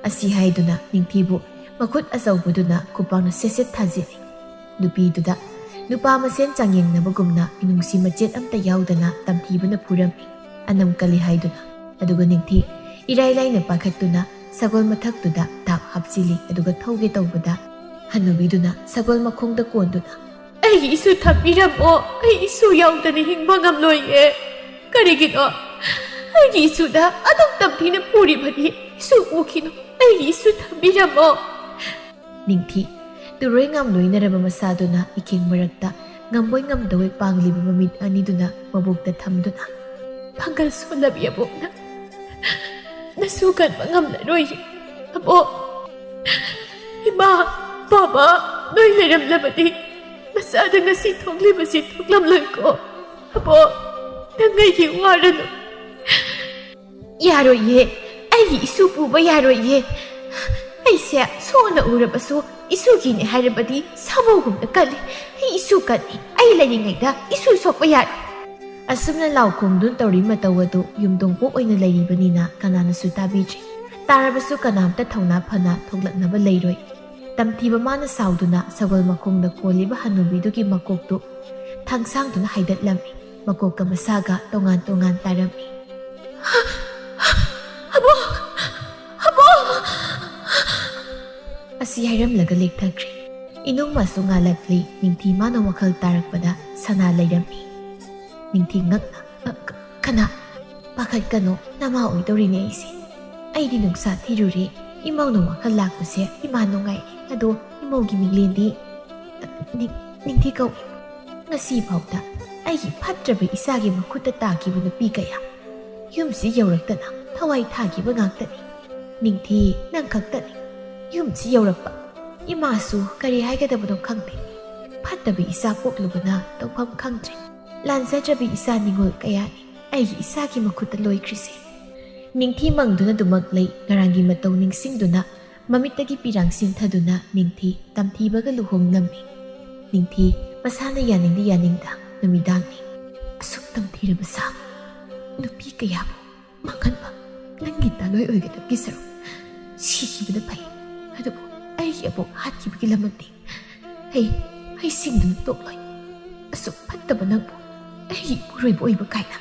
ꯑꯁꯤ ꯍꯥꯏꯗꯨꯅ ꯅꯤꯡꯊꯤꯕꯨ ꯃꯈꯨꯠ ꯑꯆꯧꯕꯗꯨꯅ ꯈꯨꯄꯥꯛꯅ ꯁꯦꯠ ꯁꯦꯠ ꯊꯥꯖꯤꯜꯂꯤ꯫ ꯅꯨꯄꯤꯗꯨꯗ ꯅꯨꯄꯥ ꯃꯁꯦꯟ ꯆꯥꯡꯌꯦꯡꯅꯕꯒꯨꯝꯅ ꯃꯤꯅꯨꯡꯁꯤ ꯃꯆꯦꯠ ꯑꯝꯇ ꯌꯥꯎꯗꯅ ꯇꯝꯊꯤꯕꯅ ꯐꯨꯔꯝꯃꯤ, ꯑꯅꯝ ꯀꯜꯂꯤ ꯍꯥꯏꯗꯨꯅ꯫ ꯑꯗꯨꯒ ꯅꯤꯡꯊꯤ ꯏꯔꯥꯏ ꯂꯥꯏꯅ ꯄꯥꯏꯈꯠꯇꯨꯅ ꯁꯒꯣꯜ ꯃꯊꯛꯇꯨꯗ ꯇꯥꯞ ꯍꯥꯞꯆꯤꯜꯂꯤ꯫ ꯑꯗꯨꯒ ꯊꯧꯒꯦ ꯇꯧꯕꯗ ꯍꯅꯨꯕꯤꯗꯨꯅ ꯁꯒꯣꯜ ꯃꯈꯣꯡꯗ ꯀꯣꯟꯗꯨꯅ, "ꯑꯩꯒꯤ ꯏꯁꯨ ꯊꯝꯕꯤꯔꯝꯃꯣ, ꯑꯩ ꯏꯁꯨ ꯌꯥꯎꯗꯅ ꯍꯤꯡꯕ ꯉꯝꯂꯣꯏꯌꯦ꯫ ꯀꯔꯤꯒꯤꯅꯣ ꯑꯩꯒꯤ ꯏꯁꯨꯗ ꯑꯗꯨꯛ ꯇꯝꯊꯤꯅ ꯐꯨꯔꯤꯕꯗꯤ? ꯏꯁꯨ ꯎꯈꯤꯅꯨ, ꯑꯩꯒꯤ ꯏꯁꯨ ꯊꯝꯕꯤꯔꯝꯃꯣ꯫" ꯅꯤꯡꯊꯤ ꯇꯨꯔꯣꯏ ꯉꯥꯝ ꯂꯣꯏꯅꯔꯕ ꯃꯁꯥꯗꯨꯅ ꯏꯈꯦꯡ ꯃꯔꯛꯇ ꯉꯝꯕꯣꯏ ꯉꯝꯗꯕꯣꯏ ꯄꯥꯡꯂꯤꯕ ꯃꯃꯤꯠ ꯑꯅꯤꯗꯨꯅ ꯃꯕꯣꯛꯇ ꯊꯝꯗꯨꯅ, "ꯄꯥꯡꯒꯜ ꯁꯣꯜꯂꯕꯤ ꯑꯕꯣꯛꯅ ꯅꯁꯨ ꯀꯟꯕ ꯉꯝꯂꯔꯣꯏ꯫ ꯑꯕꯣꯛ, ꯏꯃꯥ, ꯕꯥꯕꯥ ꯅꯣꯏ ꯂꯩꯔꯝꯂꯕꯗꯤ ꯃꯆꯥꯗ ꯉꯁꯤ ꯊꯣꯛꯂꯤꯕꯁꯤ ꯊꯣꯛꯂꯝꯂꯣꯏꯀꯣ꯫ ꯑꯕꯣ, ꯅꯪ ꯑꯩꯒꯤ ꯋꯥꯔꯅꯨ꯫ ꯌꯥꯔꯣꯏꯌꯦ, ꯑꯩꯒꯤ ꯏꯁꯨ ꯄꯨꯕ ꯌꯥꯔꯣꯏꯌꯦ꯫ ꯑꯩꯁꯦ ꯁꯣꯛꯅ ꯎꯔꯕꯁꯨ ꯏꯁꯨꯒꯤꯅꯦ ꯍꯥꯏꯔꯕꯗꯤ ꯁꯥꯃꯨꯒꯨꯝꯅ ꯀꯜꯂꯤ꯫ ꯑꯩ ꯏꯁꯨ ꯀꯜꯂꯤ꯫ ꯑꯩ ꯂꯩꯔꯤꯉꯩꯗ ꯏꯁꯨ ꯁꯣꯛꯄ ꯌꯥꯔꯣꯏ꯫ ꯑꯁꯨꯝꯅ ꯂꯥꯎ ꯈꯣꯡꯗꯨꯅ ꯇꯧꯔꯤ ꯃꯇꯧ ꯑꯗꯨ ꯌꯨꯝꯗꯣꯡ ꯀꯣꯛ ꯑꯣꯏꯅ ꯂꯩꯔꯤꯕꯅꯤꯅ ꯀꯅꯥꯅꯁꯨ ꯇꯥꯕꯤꯗ꯭ꯔꯤ꯫ ꯇꯥꯔꯕꯁꯨ ꯀꯅꯥꯝꯇ ꯊꯧꯅꯥ ꯐꯅ ꯊꯣꯛꯂꯛꯅꯕ ꯂꯩꯔꯣꯏ꯫ ꯇꯝꯊꯤꯕ ꯃꯥꯅ ꯁꯥꯎꯗꯨꯅ ꯁꯒꯣꯜ ꯃꯈꯣꯡꯗ ꯀꯣꯜꯂꯤꯕ ꯍꯅꯨꯕꯤꯗꯨꯒꯤ ꯃꯀꯣꯛꯇꯨ ꯊꯥꯡꯁꯥꯡꯗꯨꯅ ꯍꯥꯏꯗꯠꯂꯝꯃꯤ꯫ ꯃꯀꯣꯛꯀ ꯃꯁꯥꯒ ꯇꯣꯉꯥꯟ ꯇꯣꯉꯥꯟ ꯇꯥꯔꯝꯃꯤ꯫ ꯑꯕꯣꯛ! ꯑꯕꯣꯛ! ꯑꯁꯤ ꯍꯥꯏꯔꯝꯂꯒ ꯂꯦꯛꯊꯈ꯭ꯔꯦ꯫ ꯏꯅꯨꯡꯃꯁꯨ ꯉꯥꯜꯂꯛꯂꯤ꯫ ꯅꯤꯡꯊꯤ ꯃꯥꯅ ꯋꯥꯈꯜ ꯇꯥꯔꯛꯄꯗ ꯁꯅꯥ ꯂꯩꯔꯝꯃꯤ꯫ ꯅꯤꯡꯊꯤ ꯉꯛꯅ, "ꯑ, ꯀ-, ꯀꯅꯥ?" "ꯄꯥꯈꯠꯀꯅꯨ, ꯅꯃꯥ ꯑꯣꯏꯗꯧꯔꯤꯅꯦ ꯑꯩꯁꯦ꯫ ꯑꯩꯗꯤ ꯅꯨꯡꯁꯥ ꯊꯤꯔꯨꯔꯦ꯫ ꯏꯃꯧꯅ ꯋꯥꯈꯜ ꯂꯥꯛꯄꯁꯦ ꯏꯃꯥ ꯅꯨꯡꯉꯥꯏ꯫ ꯑꯗꯣ ꯏꯃꯧꯒꯤ ꯃꯤꯠꯂꯦꯟꯗꯤ, ꯑ, ꯅꯤꯡ-, ꯅꯤꯡꯊꯤ ꯀꯧꯏ꯫ ꯉꯁꯤ ꯐꯥꯎꯗ ꯑꯩꯒꯤ ꯐꯠꯇ꯭ꯔꯕ ꯏꯆꯥꯒꯤ ꯃꯈꯨꯠꯇ ꯇꯥꯈꯤꯕ ꯅꯨꯄꯤ ꯀꯌꯥ ꯌꯨꯝꯁꯤ ꯌꯧꯔꯛꯇꯅ ꯊꯋꯥꯏ ꯊꯥꯈꯤꯕ ꯉꯥꯛꯇꯅꯤ꯫ ꯅꯤꯡꯊꯤ, ꯅꯪ ꯈꯛꯇꯅꯤ ꯌꯨꯝꯁꯤ ꯌꯧꯔꯛꯄ꯫ ꯏꯃꯥꯁꯨ ꯀꯔꯤ ꯍꯥꯏꯒꯗꯕꯅꯣ ꯈꯪꯗꯦ꯫ ꯐꯠꯇꯕ ꯏꯆꯥ ꯄꯣꯛꯂꯨꯕꯅ ꯇꯧꯐꯝ ꯈꯪꯗ꯭ꯔꯦ꯫ ꯂꯥꯟꯖꯗ꯭ꯔꯕ ꯏꯆꯥ ꯅꯤꯉꯣꯜ ꯀꯌꯥꯅꯤ ꯑꯩꯒꯤ ꯏꯆꯥꯒꯤ ꯃꯈꯨꯠꯇ ꯂꯣꯏꯈ꯭ꯔꯤꯁꯦ꯫" ꯅꯤꯡꯊꯤ ꯃꯪꯗꯨꯅ ꯑꯗꯨꯃꯛ ꯂꯩ꯫ ꯉꯔꯥꯡꯒꯤ ꯃꯇꯧ ꯅꯤꯡꯁꯤꯡꯗꯨꯅ ꯃꯃꯤꯠꯇꯒꯤ ꯄꯤꯔꯥꯡ ꯆꯤꯟꯊꯗꯨꯅ ꯅꯤꯡꯊꯤ ꯇꯝꯊꯤꯕꯒ ꯂꯨꯍꯣꯡꯂꯝꯃꯤ꯫ ꯅꯤꯡꯊꯤ ꯃꯁꯥꯅ ꯌꯥꯅꯤꯡꯗꯤ ꯌꯥꯅꯤꯡꯗ ꯅꯨꯃꯤꯗꯥꯡꯅꯤ꯫ ꯑꯁꯨꯛ ꯇꯝꯊꯤꯔꯕ ꯁꯥ ꯅꯨꯄꯤ ꯀꯌꯥꯕꯨ ꯃꯥꯡꯍꯟꯕ ꯅꯪꯒꯤ ꯇꯥꯂꯣꯏ ꯑꯣꯏꯒꯗꯕꯒꯤ ꯁꯔꯨꯛ ꯁꯤꯈꯤꯕꯅ ꯐꯩ꯫ ꯑꯗꯨꯕꯨ ꯑꯩꯒꯤ ꯑꯕꯣꯛ ꯍꯥꯠꯈꯤꯕꯒꯤ ꯂꯃꯟꯗꯤ ꯑꯩ, ꯑꯩ ꯁꯤꯡꯗꯨꯅ ꯇꯣꯛꯂꯣꯏ꯫ ꯑꯁꯨꯛ ꯐꯠꯇꯕ ꯅꯪꯕꯨ ꯑꯩꯒꯤ ꯏꯄꯨꯔꯣꯏꯕ ꯑꯣꯏꯕ ꯀꯥꯏꯅ꯫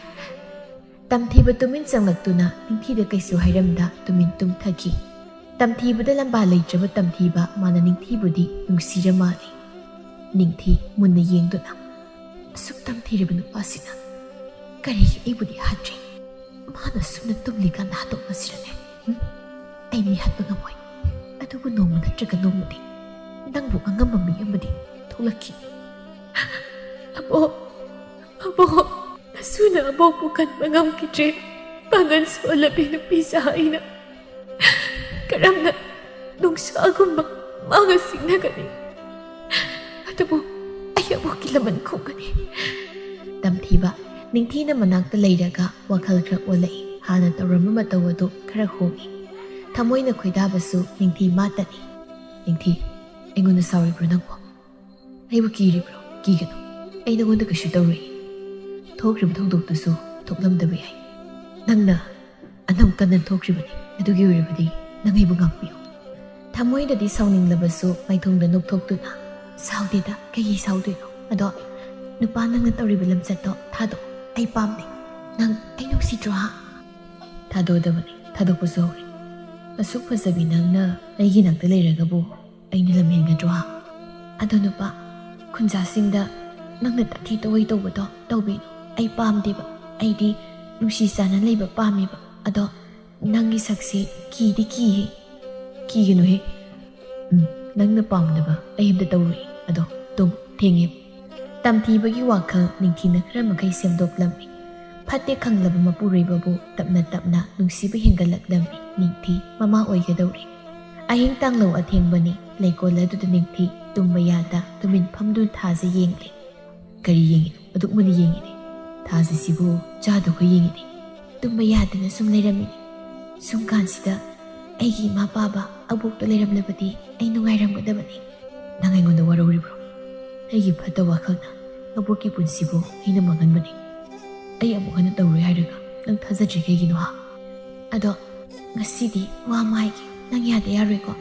ꯇꯝꯊꯤꯕ ꯇꯨꯃꯤꯟ ꯆꯪꯂꯛꯇꯨꯅ ꯅꯤꯡꯊꯤꯗ ꯀꯩꯁꯨ ꯍꯥꯏꯔꯝꯗ ꯇꯨꯃꯤꯟ ꯇꯨꯝꯊꯈꯤ꯫ ꯇꯝꯊꯤꯕꯗ ꯂꯝꯕꯥ ꯂꯩꯇ꯭ꯔꯕ ꯇꯝꯊꯤꯕ ꯃꯥꯅ ꯅꯤꯡꯊꯤꯕꯨꯗꯤ ꯅꯨꯡꯁꯤꯔ ꯃꯥꯜꯂꯤ꯫ ꯅꯤꯡꯊꯤ ꯃꯨꯟꯅ ꯌꯦꯡꯗꯨꯅ, "ꯑꯁꯨꯛ ꯇꯝꯊꯤꯔꯕ ꯅꯨꯄꯥꯁꯤꯅ ꯀꯔꯤꯒꯤ ꯑꯩꯕꯨꯗꯤ ꯍꯥꯠꯇ꯭ꯔꯤ? ꯃꯥꯅ ꯁꯨꯝꯅ ꯇꯨꯝꯂꯤꯀꯥꯟꯗ ꯍꯥꯠꯇꯣꯛꯂꯁꯤꯔꯅꯦ? ꯎꯝ? ꯑꯩ ꯃꯤ ꯍꯥꯠꯄ ꯉꯝꯃꯣꯏ꯫ ꯑꯗꯨꯕꯨ ꯅꯣꯡꯃ ꯅꯠꯇ꯭ꯔꯒ ꯅꯣꯡꯃꯗꯤ ꯅꯪꯕꯨ ꯑꯉꯝꯕ ꯃꯤ ꯑꯃꯗꯤ ꯊꯣꯛꯂꯛꯈꯤꯅꯤ꯫" "ꯑꯕꯣꯛ, ꯑꯕꯣꯛ, ꯅꯁꯨꯅ ꯑꯕꯣꯛꯄꯨ ꯀꯟꯕ ꯉꯝꯈꯤꯗ꯭ꯔꯦ꯫ ꯄꯥꯡꯒꯜ ꯁꯣꯜꯂꯕꯤ ꯅꯨꯄꯤ ꯁꯥ ꯑꯩꯅ ꯀꯔꯝꯅ ꯅꯨꯡꯁꯥꯒꯨꯝꯕ ꯃꯥꯒ ꯁꯤꯡꯅꯒꯅꯤ? ꯑꯗꯨꯕꯨ ꯀꯌꯥꯃꯨꯛꯀꯤ ꯂꯃꯟ ꯈꯨꯝꯒꯅꯤ? ꯇꯝꯊꯤꯕ, ꯅꯤꯡꯊꯤꯅ ꯃꯅꯥꯛꯇ ꯂꯩꯔꯒ ꯋꯥꯈꯜ ꯈꯔ ꯑꯣꯜꯂꯛꯏ꯫ ꯍꯥꯟꯅ ꯇꯧꯔꯝꯕ ꯃꯇꯧ ꯑꯗꯨ ꯈꯔ ꯍꯣꯡꯉꯤ꯫ ꯊꯃꯣꯏꯅ ꯈꯣꯏꯗꯥꯕꯁꯨ ꯅꯤꯡꯊꯤ ꯃꯥ ꯇꯠꯂꯤ꯫ ꯅꯤꯡꯊꯤ, ꯑꯩꯉꯣꯟꯗ ꯁꯥꯎꯔꯤꯕ꯭ꯔꯣ ꯅꯪꯕꯣ? ꯑꯩꯕꯨ ꯀꯤꯔꯤꯕ꯭ꯔꯣ? ꯀꯤꯒꯅꯨ꯫ ꯑꯩ ꯅꯉꯣꯟꯗ ꯀꯩꯁꯨ ꯇꯧꯔꯣꯏ꯫ ꯊꯣꯛꯈ꯭ꯔꯤꯕ ꯊꯧꯗꯣꯛꯇꯨꯁꯨ ꯊꯣꯛꯂꯝꯗꯕ ꯌꯥꯏ꯫ ꯅꯪꯅ ꯑꯅꯧ ꯀꯟꯅ ꯊꯣꯛꯈ꯭ꯔꯤꯕꯅꯤ꯫ ꯑꯗꯨꯒꯤ ꯑꯣꯏꯔꯕꯗꯤ ꯅꯪ ꯑꯩꯕꯨ ꯉꯥꯛꯄꯤꯌꯨ꯫ ꯊꯃꯣꯏꯗꯗꯤ ꯁꯥꯎꯅꯤꯡꯂꯕꯁꯨ ꯃꯥꯏꯊꯣꯡꯗ ꯅꯣꯛꯊꯣꯛꯇꯨꯅ, "ꯁꯥꯎꯗꯦꯗ, ꯀꯩꯒꯤ ꯁꯥꯎꯗꯣꯏꯅꯣ? ꯑꯗꯣ ꯅꯨꯄꯥ, ꯅꯪꯅ ꯇꯧꯔꯤꯕ ꯂꯝꯆꯠꯇꯣ ꯊꯥꯗꯣꯛꯑꯣ꯫ ꯑꯩ ꯄꯥꯝꯗꯦ꯫ ꯅꯪ ꯑꯩ ꯅꯨꯡꯁꯤꯗ꯭ꯔꯣ, ꯍꯥ?" ꯊꯥꯗꯣꯛꯑꯗꯕꯅꯤ, ꯊꯥꯗꯣꯛꯄꯁꯨ ꯍꯧꯔꯦ꯫ ꯑꯁꯨꯛ ꯐꯖꯕꯤ ꯅꯪꯅ ꯑꯩꯒꯤ ꯅꯥꯛꯇ ꯂꯩꯔꯒꯕꯨ ꯑꯩꯅ ꯂꯝ ꯍꯦꯟꯒꯗ꯭ꯔꯣ, ꯍꯥ? ꯑꯗꯣ ꯅꯨꯄꯥ, ꯈꯨꯟꯖꯥꯁꯤꯡꯗ ꯅꯪꯅ ꯇꯥꯊꯤ ꯇꯧꯑꯣꯏ ꯇꯧꯕꯗꯣ ꯇꯧꯕꯤꯅꯨ꯫ ꯑꯩ ꯄꯥꯝꯗꯦꯕ꯫ ꯑꯩꯗꯤ ꯅꯨꯡꯁꯤ ꯆꯥꯟꯅ ꯂꯩꯕ ꯄꯥꯝꯃꯦꯕ꯫ ꯑꯗꯣ ꯅꯪꯒꯤ ꯁꯛꯁꯤ ꯀꯤꯗꯤ ꯀꯤꯍꯦ꯫ ꯀꯤꯒꯅꯨꯍꯦ꯫ ꯎꯝ, ꯅꯪꯅ ꯄꯥꯝꯗꯕ ꯑꯩ ꯑꯝꯇ ꯇꯧꯔꯣꯏ꯫ ꯑꯗꯣ ꯇꯨꯝ, ꯊꯦꯡꯉꯦ꯫ ꯇꯝꯊꯤꯕꯒꯤ ꯋꯥꯈꯜ ꯅꯤꯡꯊꯤꯅ ꯈꯔ ꯃꯈꯩ ꯁꯦꯝꯗꯣꯛꯂꯝꯃꯤ꯫ ꯐꯠꯇꯦ ꯈꯪꯂꯕ ꯃꯄꯨꯔꯣꯏꯕꯕꯨ ꯇꯞꯅ ꯇꯞꯅ ꯅꯨꯡꯁꯤꯕ ꯍꯦꯟꯒꯠꯂꯛꯂꯝꯃꯤ꯫ ꯅꯤꯡꯊꯤ ꯃꯃꯥ ꯑꯣꯏꯒꯗꯧꯔꯦ꯫ ꯑꯍꯤꯡ ꯇꯥꯡꯂꯧ ꯑꯊꯦꯡꯕꯅꯤ꯫ ꯂꯩꯀꯣꯜ ꯑꯗꯨꯗ ꯅꯤꯡꯊꯤ ꯇꯨꯝꯕ ꯌꯥꯗ ꯇꯨꯃꯤꯟ ꯐꯝꯗꯨꯅ ꯊꯥꯁꯦ ꯌꯦꯡꯂꯤ꯫ ꯀꯔꯤ ꯌꯦꯡꯉꯤꯅꯣ? ꯑꯗꯨꯛ ꯃꯨꯟꯅ ꯌꯦꯡꯉꯤꯅꯦ꯫ ꯊꯥꯁꯤꯁꯤꯕꯨ ꯆꯥꯗꯈꯣꯏ ꯌꯦꯡꯉꯤꯅꯦ꯫ ꯇꯨꯝꯕ ꯌꯥꯗꯅ ꯁꯨꯝ ꯂꯩꯔꯝꯃꯤꯅꯦ꯫ ꯁꯨꯝ ꯀꯥꯟꯁꯤꯗ ꯑꯩꯒꯤ ꯏꯃꯥ ꯄꯥꯕ ꯑꯕꯣꯛꯇꯣ ꯂꯩꯔꯝꯂꯕꯗꯤ ꯑꯩ ꯅꯨꯡꯉꯥꯏꯔꯝꯒꯗꯕꯅꯤ꯫ ꯅꯪ ꯑꯩꯉꯣꯟꯗ ꯋꯥꯔꯧꯔꯤꯕ꯭ꯔꯣ? ꯑꯩꯒꯤ ꯐꯠꯇ ꯋꯥꯈꯜꯅ ꯑꯕꯣꯛꯀꯤ ꯄꯨꯟꯁꯤꯕꯨ ꯑꯩꯅ ꯃꯥꯡꯍꯟꯕꯅꯤ꯫ ꯑꯩ ꯑꯃꯨꯛ ꯍꯟꯅ ꯇꯧꯔꯣꯏ ꯍꯥꯏꯔꯒ ꯅꯪ ꯊꯥꯖꯗ꯭ꯔꯤ ꯀꯩꯒꯤꯅꯣ, ꯍꯥ? ꯑꯗꯣ ꯉꯁꯤꯗꯤ ꯋꯥ ꯑꯃ ꯍꯥꯏꯒꯦ, ꯅꯪ ꯌꯥꯗ ꯌꯥꯔꯣꯏꯀꯣ?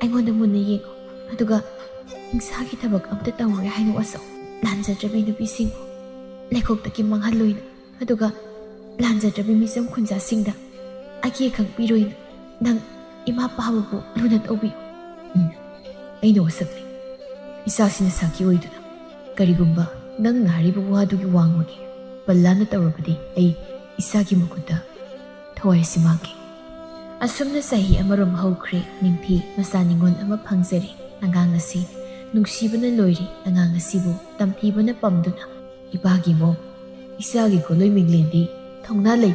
ꯑꯩꯉꯣꯟꯗ ꯃꯨꯟꯅ ꯌꯦꯡꯉꯣ, ꯑꯗꯨꯒ ꯍꯤꯡꯁꯥꯒꯤ ꯊꯕꯛ ꯑꯝꯇ ꯇꯧꯔꯣꯏ ꯍꯥꯏꯅ ꯋꯥꯁꯛꯑꯣ꯫ ꯂꯥꯟꯖꯗ꯭ꯔꯕꯤ ꯅꯨꯄꯤꯁꯤꯡꯕꯨ ꯂꯩꯈꯣꯛꯇꯒꯤ ꯃꯥꯡꯍꯜꯂꯣꯏꯅ, ꯑꯗꯨꯒ ꯂꯥꯟꯖꯗ꯭ꯔꯕꯤ ꯃꯤꯆꯝ ꯈꯨꯟꯖꯥꯁꯤꯡꯗ ꯑꯀꯤ ꯑꯈꯪ ꯄꯤꯔꯣꯏꯅ ꯅꯪ ꯏꯃꯥ ꯄꯥꯕꯕꯨ ꯂꯨꯅ ꯇꯧꯕꯤꯌꯨ꯫ ꯎꯝ, ꯑꯩꯅ ꯋꯥꯁꯛꯂꯤ꯫ ꯏꯆꯥꯁꯤꯅ ꯁꯥꯈꯤ ꯑꯣꯏꯗꯨꯅ ꯀꯔꯤꯒꯨꯝꯕ ꯅꯪꯅ ꯍꯥꯏꯔꯤꯕ ꯋꯥꯗꯨꯒꯤ ꯋꯥꯡꯃꯒꯤ ꯄꯜꯂꯥꯅ ꯇꯧꯔꯕꯗꯤ ꯑꯩ ꯏꯆꯥꯒꯤ ꯃꯈꯨꯠꯇ ꯊꯋꯥꯏꯁꯤ ꯃꯥꯡꯈꯤ꯫ ꯑꯁꯨꯝꯅ ꯆꯍꯤ ꯑꯃꯔꯣꯝ ꯍꯧꯈ꯭ꯔꯦ꯫ ꯅꯤꯡꯊꯤ ꯃꯆꯥ ꯅꯤꯉꯣꯜ ꯑꯃ ꯐꯪꯖꯔꯦ꯫ ꯑꯉꯥꯡ ꯑꯁꯤ ꯅꯨꯡꯁꯤꯕꯅ ꯂꯣꯏꯔꯦ꯫ ꯑꯉꯥꯡ ꯑꯁꯤꯕꯨ ꯇꯝꯊꯤꯕꯅ ꯄꯝꯗꯨꯅ, "ꯏꯄꯥꯒꯤ ꯃꯣꯝ, ꯏꯆꯥꯒꯤ ꯈꯣꯜꯂꯣꯏ ꯃꯤꯡꯂꯦꯟꯗꯤ ꯊꯧꯅꯥ ꯂꯩ,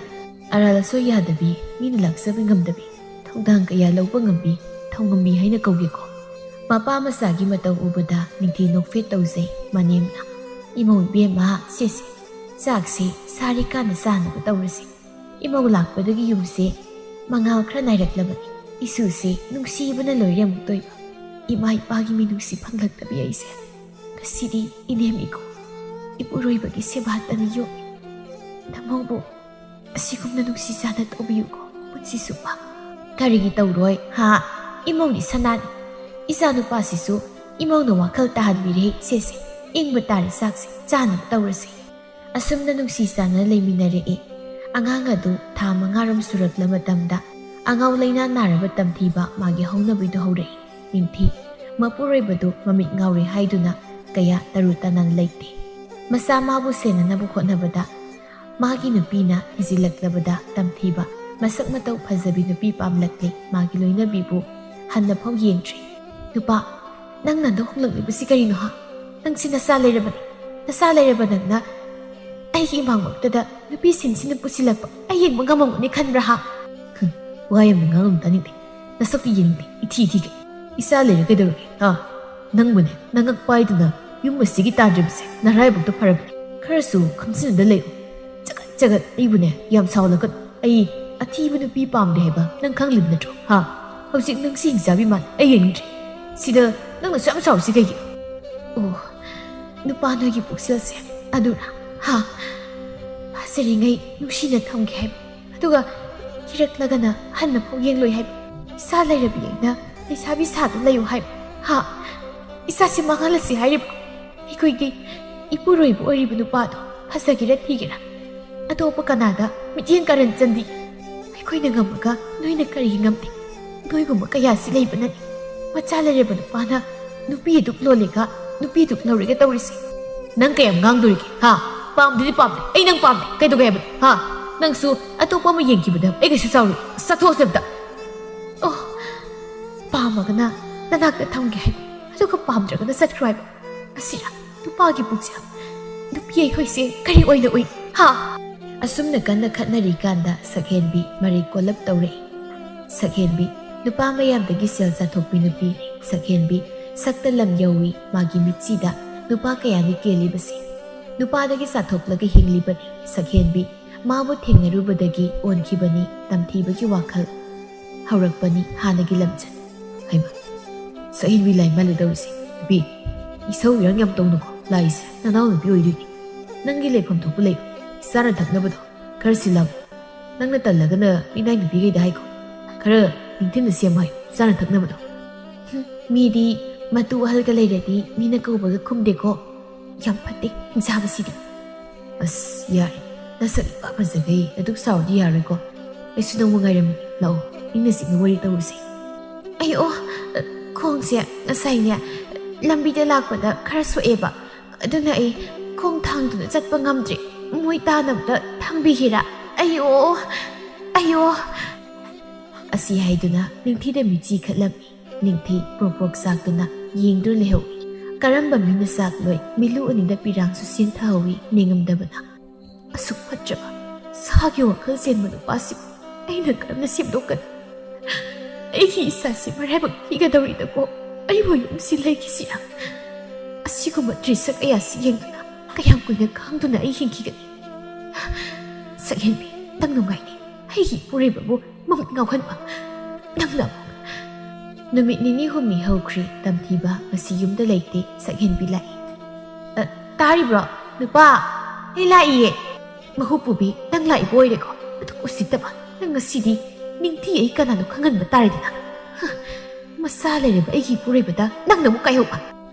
ꯑꯔꯥꯜ ꯑꯁꯣꯏ ꯌꯥꯗꯕꯤ, ꯃꯤꯅ ꯂꯥꯛꯆꯕ ꯉꯝꯗꯕꯤ, ꯊꯧꯗꯥꯡ ꯀꯌꯥ ꯂꯧꯕ ꯉꯝꯕꯤ, ꯊꯧꯉꯝꯕꯤ ꯍꯥꯏꯅ ꯀꯧꯒꯦꯀꯣ?" ꯃꯄꯥ ꯃꯆꯥꯒꯤ ꯃꯇꯧ ꯎꯕꯗ ꯅꯤꯡꯊꯤ ꯅꯣꯛꯐꯦꯠ ꯇꯧꯖꯩ ꯃꯅꯦꯝꯅ꯫ "ꯏꯃꯧ ꯏꯕꯦꯝꯃ, ꯁꯦꯁꯦ, ꯆꯥꯛꯁꯦ ꯁꯥꯔꯤꯀꯥꯟꯗ ꯆꯥꯅꯕ ꯇꯧꯔꯁꯤ꯫ ꯏꯃꯧ ꯂꯥꯛꯄꯗꯒꯤ ꯌꯨꯝꯁꯦ ꯃꯉꯥꯜ ꯈꯔ ꯅꯥꯏꯔꯛꯂꯕꯅꯤ꯫ ꯏꯁꯨꯁꯦ ꯅꯨꯡꯁꯤꯕꯅ ꯂꯣꯏꯔꯦ ꯑꯃꯨꯛꯇꯣꯏꯕ꯫ ꯏꯃꯥ ꯏꯄꯥꯒꯤ ꯃꯤꯅꯨꯡꯁꯤ ꯐꯪꯂꯛꯇꯕꯤ ꯑꯩꯁꯦ ꯉꯁꯤꯗꯤ ꯏꯅꯦꯝ ꯏꯀꯨ ꯏꯄꯨꯔꯣꯏꯕꯒꯤ ꯁꯦꯕꯥꯇꯅ ꯌꯣꯛꯏ꯫ ꯅꯃꯧꯕꯨ ꯑꯁꯤꯒꯨꯝꯅ ꯅꯨꯡꯁꯤ ꯆꯥꯟꯅ ꯇꯧꯕꯤꯌꯨꯀꯣ ꯄꯨꯟꯁꯤ ꯆꯨꯞꯄ꯫" "ꯀꯔꯤꯒꯤ ꯇꯧꯔꯣꯏ ꯍꯥ? ꯏꯃꯧꯗꯤ ꯁꯅꯥꯅꯤ꯫ ꯏꯆꯥ ꯅꯨꯄꯥꯁꯤꯁꯨ ꯏꯃꯧꯅ ꯋꯥꯈꯜ ꯇꯥꯍꯟꯕꯤꯔꯦ꯫ ꯁꯦꯁꯦ, ꯏꯪꯕ ꯇꯥꯔꯦ, ꯆꯥꯛꯁꯦ ꯆꯥꯅꯕ ꯇꯧꯔꯁꯦ꯫" ꯑꯁꯨꯝꯅ ꯅꯨꯡꯁꯤ ꯆꯥꯟꯅ ꯂꯩꯃꯤꯟꯅꯔꯛꯏ꯫ ꯑꯉꯥꯡ ꯑꯗꯨ ꯊꯥ ꯃꯉꯥꯔꯣꯝ ꯁꯨꯔꯛꯂ ꯃꯇꯝꯗ ꯑꯉꯥꯎ ꯂꯩꯅꯥ ꯅꯥꯔꯕ ꯇꯝꯊꯤꯕ ꯃꯥꯒꯤ ꯍꯧꯅꯕꯤꯗꯨ ꯍꯧꯔꯛꯏ꯫ ꯅꯤꯡꯊꯤ ꯃꯄꯨꯔꯣꯏꯕꯗꯨ ꯃꯃꯤꯠ ꯉꯥꯎꯔꯦ ꯍꯥꯏꯗꯨꯅ ꯀꯌꯥ ꯇꯔꯨ ꯇꯅꯥꯟ ꯂꯩꯇꯦ꯫ ꯃꯆꯥ ꯃꯥꯕꯨ ꯁꯦꯟꯅꯅꯕ ꯍꯣꯠꯅꯕꯗ ꯃꯥꯒꯤ ꯅꯨꯄꯤꯅ ꯊꯤꯖꯤꯜꯂꯛꯂꯕꯗ ꯇꯝꯊꯤꯕ ꯃꯁꯛ ꯃꯇꯧ ꯐꯖꯕꯤ ꯅꯨꯄꯤ ꯄꯥꯝꯂꯛꯂꯦ꯫ ꯃꯥꯒꯤ ꯂꯣꯏꯅꯕꯤꯕꯨ ꯍꯟꯅ ꯐꯥꯎ ꯌꯦꯡꯗ꯭ꯔꯤ꯫ "ꯅꯨꯄꯥ, ꯅꯪꯅ ꯍꯟꯗꯛ ꯍꯣꯡꯂꯛꯂꯤꯕꯁꯤ ꯀꯔꯤꯅꯣ ꯍꯥ? ꯅꯪꯁꯤ ꯅꯆꯥ ꯂꯩꯔꯕꯅꯤ꯫ ꯅꯆꯥ ꯂꯩꯔꯕ ꯅꯪꯅ ꯑꯩꯒꯤ ꯏꯃꯥꯡꯃꯛꯇꯗ ꯅꯨꯄꯤ ꯁꯤꯟꯁꯤꯅ ꯄꯨꯁꯤꯜꯂꯛꯄ ꯑꯩ ꯌꯦꯡꯕ ꯉꯝꯃꯝꯒꯅꯤ ꯈꯟꯕ꯭ꯔꯥ ꯍꯥ?" "ꯍꯨꯝ, ꯋꯥ ꯌꯥꯝꯅ ꯉꯥꯡꯂꯝ ꯇꯥꯅꯤꯡꯗꯦ꯫ ꯅꯁꯛꯇꯨ ꯌꯦꯡꯅꯤꯡꯗꯦ, ꯏꯊꯤ ꯏꯊꯤꯒꯩ꯫ ꯏꯆꯥ ꯂꯩꯔꯦ ꯀꯩꯗꯧꯔꯒꯦ ꯍꯥ? ꯅꯪꯕꯨꯅꯦ, ꯅꯉꯛ ꯄꯥꯏꯗꯨꯅ ꯌꯨꯝ ꯑꯁꯤꯒꯤ ꯇꯥꯟꯗ꯭ꯔꯤꯕꯁꯦ ꯅꯔꯥꯏꯕꯛꯇ ꯐꯔꯕꯅꯤ꯫ ꯈꯔꯁꯨ ꯈꯪꯖꯤꯟꯅꯗ ꯂꯩꯌꯨ꯫ ꯆꯒꯠ ꯆꯒꯠ ꯑꯩꯕꯨꯅꯦ ꯌꯥꯝ ꯁꯥꯎꯍꯜꯂꯛꯀꯅꯨ꯫ ꯑꯩ ꯑꯊꯤꯕ ꯅꯨꯄꯤ ꯄꯥꯝꯗꯦ ꯍꯥꯏꯕ ꯅꯪ ꯈꯪꯂꯤꯕ ꯅꯠꯇ꯭ꯔꯣ ꯍꯥ? ꯍꯧꯖꯤꯛ ꯅꯪꯁꯤ ꯍꯤꯡꯆꯥꯕꯤ ꯃꯥꯜꯂꯦ, ꯑꯩ ꯌꯦꯡꯅꯤꯡꯗ꯭ꯔꯦ꯫ ꯁꯤꯗ ꯅꯪꯅꯁꯨ ꯌꯥꯝ ꯁꯥꯎꯔꯤꯁꯤ ꯀꯩꯒꯤꯅꯣ?" "ꯑꯣ, ꯅꯨꯄꯥ ꯅꯣꯏꯒꯤ ꯄꯨꯛꯆꯦꯜꯁꯦ ꯑꯗꯨꯔꯥ ꯍꯥ? ꯐꯖꯔꯤꯉꯩ ꯅꯨꯡꯁꯤꯅ ꯊꯝꯒꯦ ꯍꯥꯏꯕ, ꯑꯗꯨꯒ ꯀꯤꯔꯛꯂꯒꯅ ꯍꯟꯅ ꯐꯥꯎ ꯌꯦꯡꯂꯣꯏ ꯍꯥꯏꯕ, ꯏꯆꯥ ꯂꯩꯔꯕꯤ ꯑꯩꯅ ꯂꯩꯁꯥꯕꯤ ꯁꯥꯗꯨꯅ ꯂꯩꯌꯨ ꯍꯥꯏꯕ ꯍꯥ? ꯏꯆꯥꯁꯤ ꯃꯥꯡꯍꯜꯂꯁꯤ ꯍꯥꯏꯔꯤꯕ? ꯑꯩꯈꯣꯏꯒꯤ ꯏꯄꯨꯔꯣꯏꯕ ꯑꯣꯏꯔꯤꯕ ꯅꯨꯄꯥꯗꯣ ꯐꯖꯒꯦꯔꯥ ꯊꯤꯒꯦꯔꯥ ꯑꯇꯣꯞꯄ ꯀꯅꯥꯗ ꯃꯤꯠꯌꯦꯡ ꯀꯥꯔꯟ ꯆꯟꯗꯤ? ꯑꯩꯈꯣꯏꯅ ꯉꯝꯃꯒ ꯅꯣꯏꯅ ꯀꯔꯤꯒꯤ ꯉꯝꯗꯦ? ꯅꯣꯏꯒꯨꯝꯕ ꯀꯌꯥꯁꯤ ꯂꯩꯕꯅꯅꯤ꯫ ꯃꯆꯥ ꯂꯩꯔꯕ ꯅꯨꯄꯥꯅ ꯅꯨꯄꯤ ꯑꯗꯨꯛ ꯂꯣꯜꯂꯦꯒ ꯅꯨꯄꯤ ꯑꯗꯨꯛ ꯂꯧꯔꯦꯒ ꯇꯧꯔꯤꯁꯦ꯫" "ꯅꯪ ꯀꯌꯥꯝ ꯉꯥꯡꯗꯣꯔꯤꯒꯦ ꯍꯥ? ꯄꯥꯝꯗꯨꯗꯤ ꯄꯥꯝꯗꯦ, ꯑꯩ ꯅꯪ ꯄꯥꯝꯗꯦ꯫ ꯀꯩꯗꯧꯒꯦ ꯍꯥꯏꯕꯅꯣ ꯍꯥ? ꯅꯪꯁꯨ ꯑꯇꯣꯞꯄ ꯑꯃ ꯌꯦꯡꯈꯤꯕꯗ ꯑꯩ ꯀꯩꯁꯨ ꯁꯥꯎꯔꯣꯏ꯫ ꯆꯠꯊꯣꯛꯑꯁꯦ ꯑꯝꯇ꯫" "ꯑꯣ, ꯄꯥꯝꯃꯒꯅ ꯅꯅꯥꯛꯇ ꯊꯝꯒꯦ ꯍꯥꯏꯕ, ꯑꯗꯨꯒ ꯄꯥꯝꯗ꯭ꯔꯒꯅ ꯆꯠꯈ꯭ꯔꯣ ꯍꯥꯏꯕ꯫ ꯑꯁꯤꯔ ꯅꯨꯄꯥꯒꯤ ꯄꯨꯛꯆꯦꯜ? ꯅꯨꯄꯤ ꯑꯩꯈꯣꯏꯁꯦ ꯀꯔꯤ ꯑꯣꯏꯅ ꯎꯏ ꯍꯥ?" ꯑꯁꯨꯝꯅ ꯀꯟꯅ ꯈꯠꯅꯔꯤꯀꯥꯟꯗ ꯁꯛꯍꯦꯟꯕꯤ ꯃꯔꯩ ꯀꯣꯜꯂꯞ ꯇꯧꯔꯛꯏ꯫ ꯁꯛꯍꯦꯟꯕꯤ, ꯅꯨꯄꯥ ꯃꯌꯥꯝꯗꯒꯤ ꯁꯦꯜ ꯆꯥꯊꯣꯛꯄꯤ ꯅꯨꯄꯤ꯫ ꯁꯛꯍꯦꯟꯕꯤ ꯁꯛꯇ ꯂꯝ ꯌꯧꯏ ꯃꯥꯒꯤ ꯃꯤꯠꯁꯤꯗ ꯅꯨꯄꯥ ꯀꯌꯥꯅꯤ ꯀꯦꯜꯂꯤꯕꯁꯤ꯫ ꯅꯨꯄꯥꯗꯒꯤ ꯆꯥꯊꯣꯛꯂꯒ ꯍꯤꯡꯂꯤꯕꯅꯤ ꯁꯛꯍꯦꯟꯕꯤ꯫ ꯃꯥꯕꯨ ꯊꯦꯡꯅꯔꯨꯕꯗꯒꯤ ꯑꯣꯟꯈꯤꯕꯅꯤ ꯇꯝꯊꯤꯕꯒꯤ ꯋꯥꯈꯜ꯫ ꯍꯧꯔꯛꯄꯅꯤ ꯍꯥꯟꯅꯒꯤ ꯂꯝꯆꯠ꯫ ꯍꯩꯃꯥ, ꯁꯛꯍꯦꯟꯕꯤ ꯂꯥꯏ ꯃꯥꯜꯂꯦ ꯇꯧꯔꯤꯁꯦ꯫ ꯅꯨꯄꯤ, ꯏꯁꯧ ꯏꯔꯥꯡ ꯌꯥꯝ ꯇꯧꯅꯨꯀꯣ꯫ ꯂꯥꯛꯏꯁꯦ ꯅꯅꯥꯎ ꯅꯨꯄꯤ ꯑꯣꯏꯗꯣꯏꯅꯤ꯫ ꯅꯪꯒꯤ ꯂꯩꯐꯝ ꯊꯣꯛꯄ ꯂꯩ꯫ ꯆꯥꯅ ꯊꯛꯅꯕꯗꯣ ꯈꯔ ꯁꯤꯜꯂꯛꯑꯣ꯫ ꯅꯪꯅ ꯇꯜꯂꯒꯅ ꯃꯤꯅꯥꯏ ꯅꯨꯄꯤꯈꯩꯗ ꯍꯥꯏꯈꯣ꯫ ꯈꯔ ꯅꯤꯡꯊꯤꯅ ꯁꯦꯝꯃꯣ ꯍꯥꯏꯌꯨ ꯆꯥꯅ ꯊꯛꯅꯕꯗꯣ꯫ ꯍꯨꯝ, ꯃꯤꯗꯤ ꯃꯇꯨ ꯑꯍꯜꯒ ꯂꯩꯔꯗꯤ ꯃꯤꯅ ꯀꯧꯕꯒ ꯈꯨꯝꯗꯦꯀꯣ꯫ ꯌꯥꯝ ꯐꯠꯇꯦ ꯍꯤꯡꯆꯥꯕꯁꯤꯗꯤ꯫ ꯑꯁ, ꯌꯥꯔꯦ꯫ ꯅꯁꯛ ꯏꯐ ꯐꯖꯈꯩ ꯑꯗꯨꯛ ꯁꯥꯎꯔꯗꯤ ꯌꯥꯔꯣꯏꯀꯣ꯫ ꯑꯩꯁꯨ ꯅꯪꯕꯨ ꯉꯥꯏꯔꯝꯃꯤꯅꯦ꯫ ꯂꯥꯛꯑꯣ, ꯏꯪꯅ ꯆꯤꯛꯅ ꯋꯥꯔꯤ ꯇꯧꯔꯨꯁꯦ꯫ ꯑꯩ, ꯑꯣ, ꯈꯣꯡꯁꯦ ꯉꯁꯥꯏꯅꯦ ꯂꯝꯕꯤꯗ ꯂꯥꯛꯄꯗ ꯈꯔ ꯁꯣꯛꯑꯦꯕ꯫ ꯑꯗꯨꯅ ꯑꯩ ꯈꯣꯡ ꯊꯥꯡꯗꯨꯅ ꯆꯠꯄ ꯉꯝꯗ꯭ꯔꯦ꯫ ꯃꯣꯏ ꯇꯥꯅꯕꯗ ꯊꯥꯡꯕꯤꯒꯦꯔꯥ? ꯑꯩ, ꯑꯣ, ꯑꯩ, ꯑꯣ꯫ ꯑꯁꯤ ꯍꯥꯏꯗꯨꯅ ꯅꯤꯡꯊꯤꯗ ꯃꯤꯠꯆꯤ ꯈꯠꯂꯝꯃꯤ꯫ ꯅꯤꯡꯊꯤ ꯄ꯭ꯔꯣꯛ ꯄ꯭ꯔꯣꯛ ꯆꯥꯛꯇꯨꯅ ꯌꯦꯡꯗꯨꯅ ꯂꯩꯍꯧꯏ꯫ ꯀꯔꯝꯕ ꯃꯤꯅ ꯆꯥꯛꯂꯣꯏ ꯃꯤꯠꯂꯨ ꯑꯅꯤꯗ ꯄꯤꯔꯥꯡꯁꯨ ꯁꯤꯟꯊꯍꯧꯏ ꯅꯤꯡꯉꯝꯗꯕꯅ꯫ ꯑꯁꯨꯛ ꯐꯠꯇ꯭ꯔꯕ ꯁꯥꯒꯤ ꯋꯥꯈꯜ ꯆꯦꯟꯕ ꯅꯨꯄꯥꯁꯤꯕꯨ ꯑꯩꯅ ꯀꯔꯝꯅ ꯁꯦꯝꯗꯣꯛꯀꯅꯤ? ꯑꯩꯒꯤ ꯏꯆꯥꯁꯤ ꯃꯔꯥꯏꯕꯛ ꯊꯤꯒꯗꯧꯔꯤꯗꯀꯣ꯫ ꯑꯩꯕꯨ ꯌꯨꯝꯁꯤ ꯂꯩꯈꯤꯁꯤꯔ? ꯑꯁꯤꯒꯨꯝꯕ ꯗ꯭ꯔꯤꯁ ꯀꯌꯥꯁꯤ ꯌꯦꯡꯗꯨꯅ ꯀꯌꯥꯝ ꯀꯨꯏꯅ ꯈꯥꯡꯗꯨꯅ ꯑꯩ ꯍꯤꯡꯈꯤꯒꯅꯤ? ꯁꯛꯍꯦꯟꯕꯤ, ꯅꯪ ꯅꯨꯡꯉꯥꯏꯅꯤ꯫ ꯑꯩꯒꯤ ꯏꯄꯨꯔꯣꯏꯕꯕꯨ ꯃꯃꯤꯠ ꯉꯥꯎꯍꯟꯕ ꯅꯪꯅ ꯑꯃꯨꯛ꯫ ꯅꯨꯃꯤꯠ ꯅꯤꯅꯤ ꯍꯨꯝꯅꯤ ꯍꯧꯈ꯭ꯔꯦ ꯇꯝꯊꯤꯕ ꯉꯁꯤ ꯌꯨꯝꯗ ꯂꯩꯇꯦ꯫ ꯁꯛꯍꯦꯟꯕꯤ ꯂꯥꯛꯏ꯫ "ꯑ, ꯇꯥꯔꯤꯕ꯭ꯔꯣ? ꯅꯨꯄꯥ, ꯑꯩ ꯂꯥꯛꯏꯌꯦ꯫" ꯃꯍꯨ ꯄꯨꯕꯤ, ꯅꯪ ꯂꯥꯛꯏꯕ ꯑꯣꯏꯔꯦꯀꯣ? ꯑꯗꯨꯛ ꯎꯁꯤꯠꯇꯕ ꯅꯪ ꯉꯁꯤꯗꯤ ꯅꯤꯡꯊꯤ ꯑꯩ ꯀꯅꯥꯅꯣ ꯈꯪꯍꯟꯕ ꯇꯥꯔꯦꯗꯅ꯫ ꯍ, ꯃꯆꯥ ꯂꯩꯔꯕ ꯑꯩꯒꯤ ꯏꯄꯨꯔꯣꯏꯕꯗ ꯅꯪꯅ ꯑꯃꯨꯛ ꯀꯥꯏꯍꯧꯕ꯫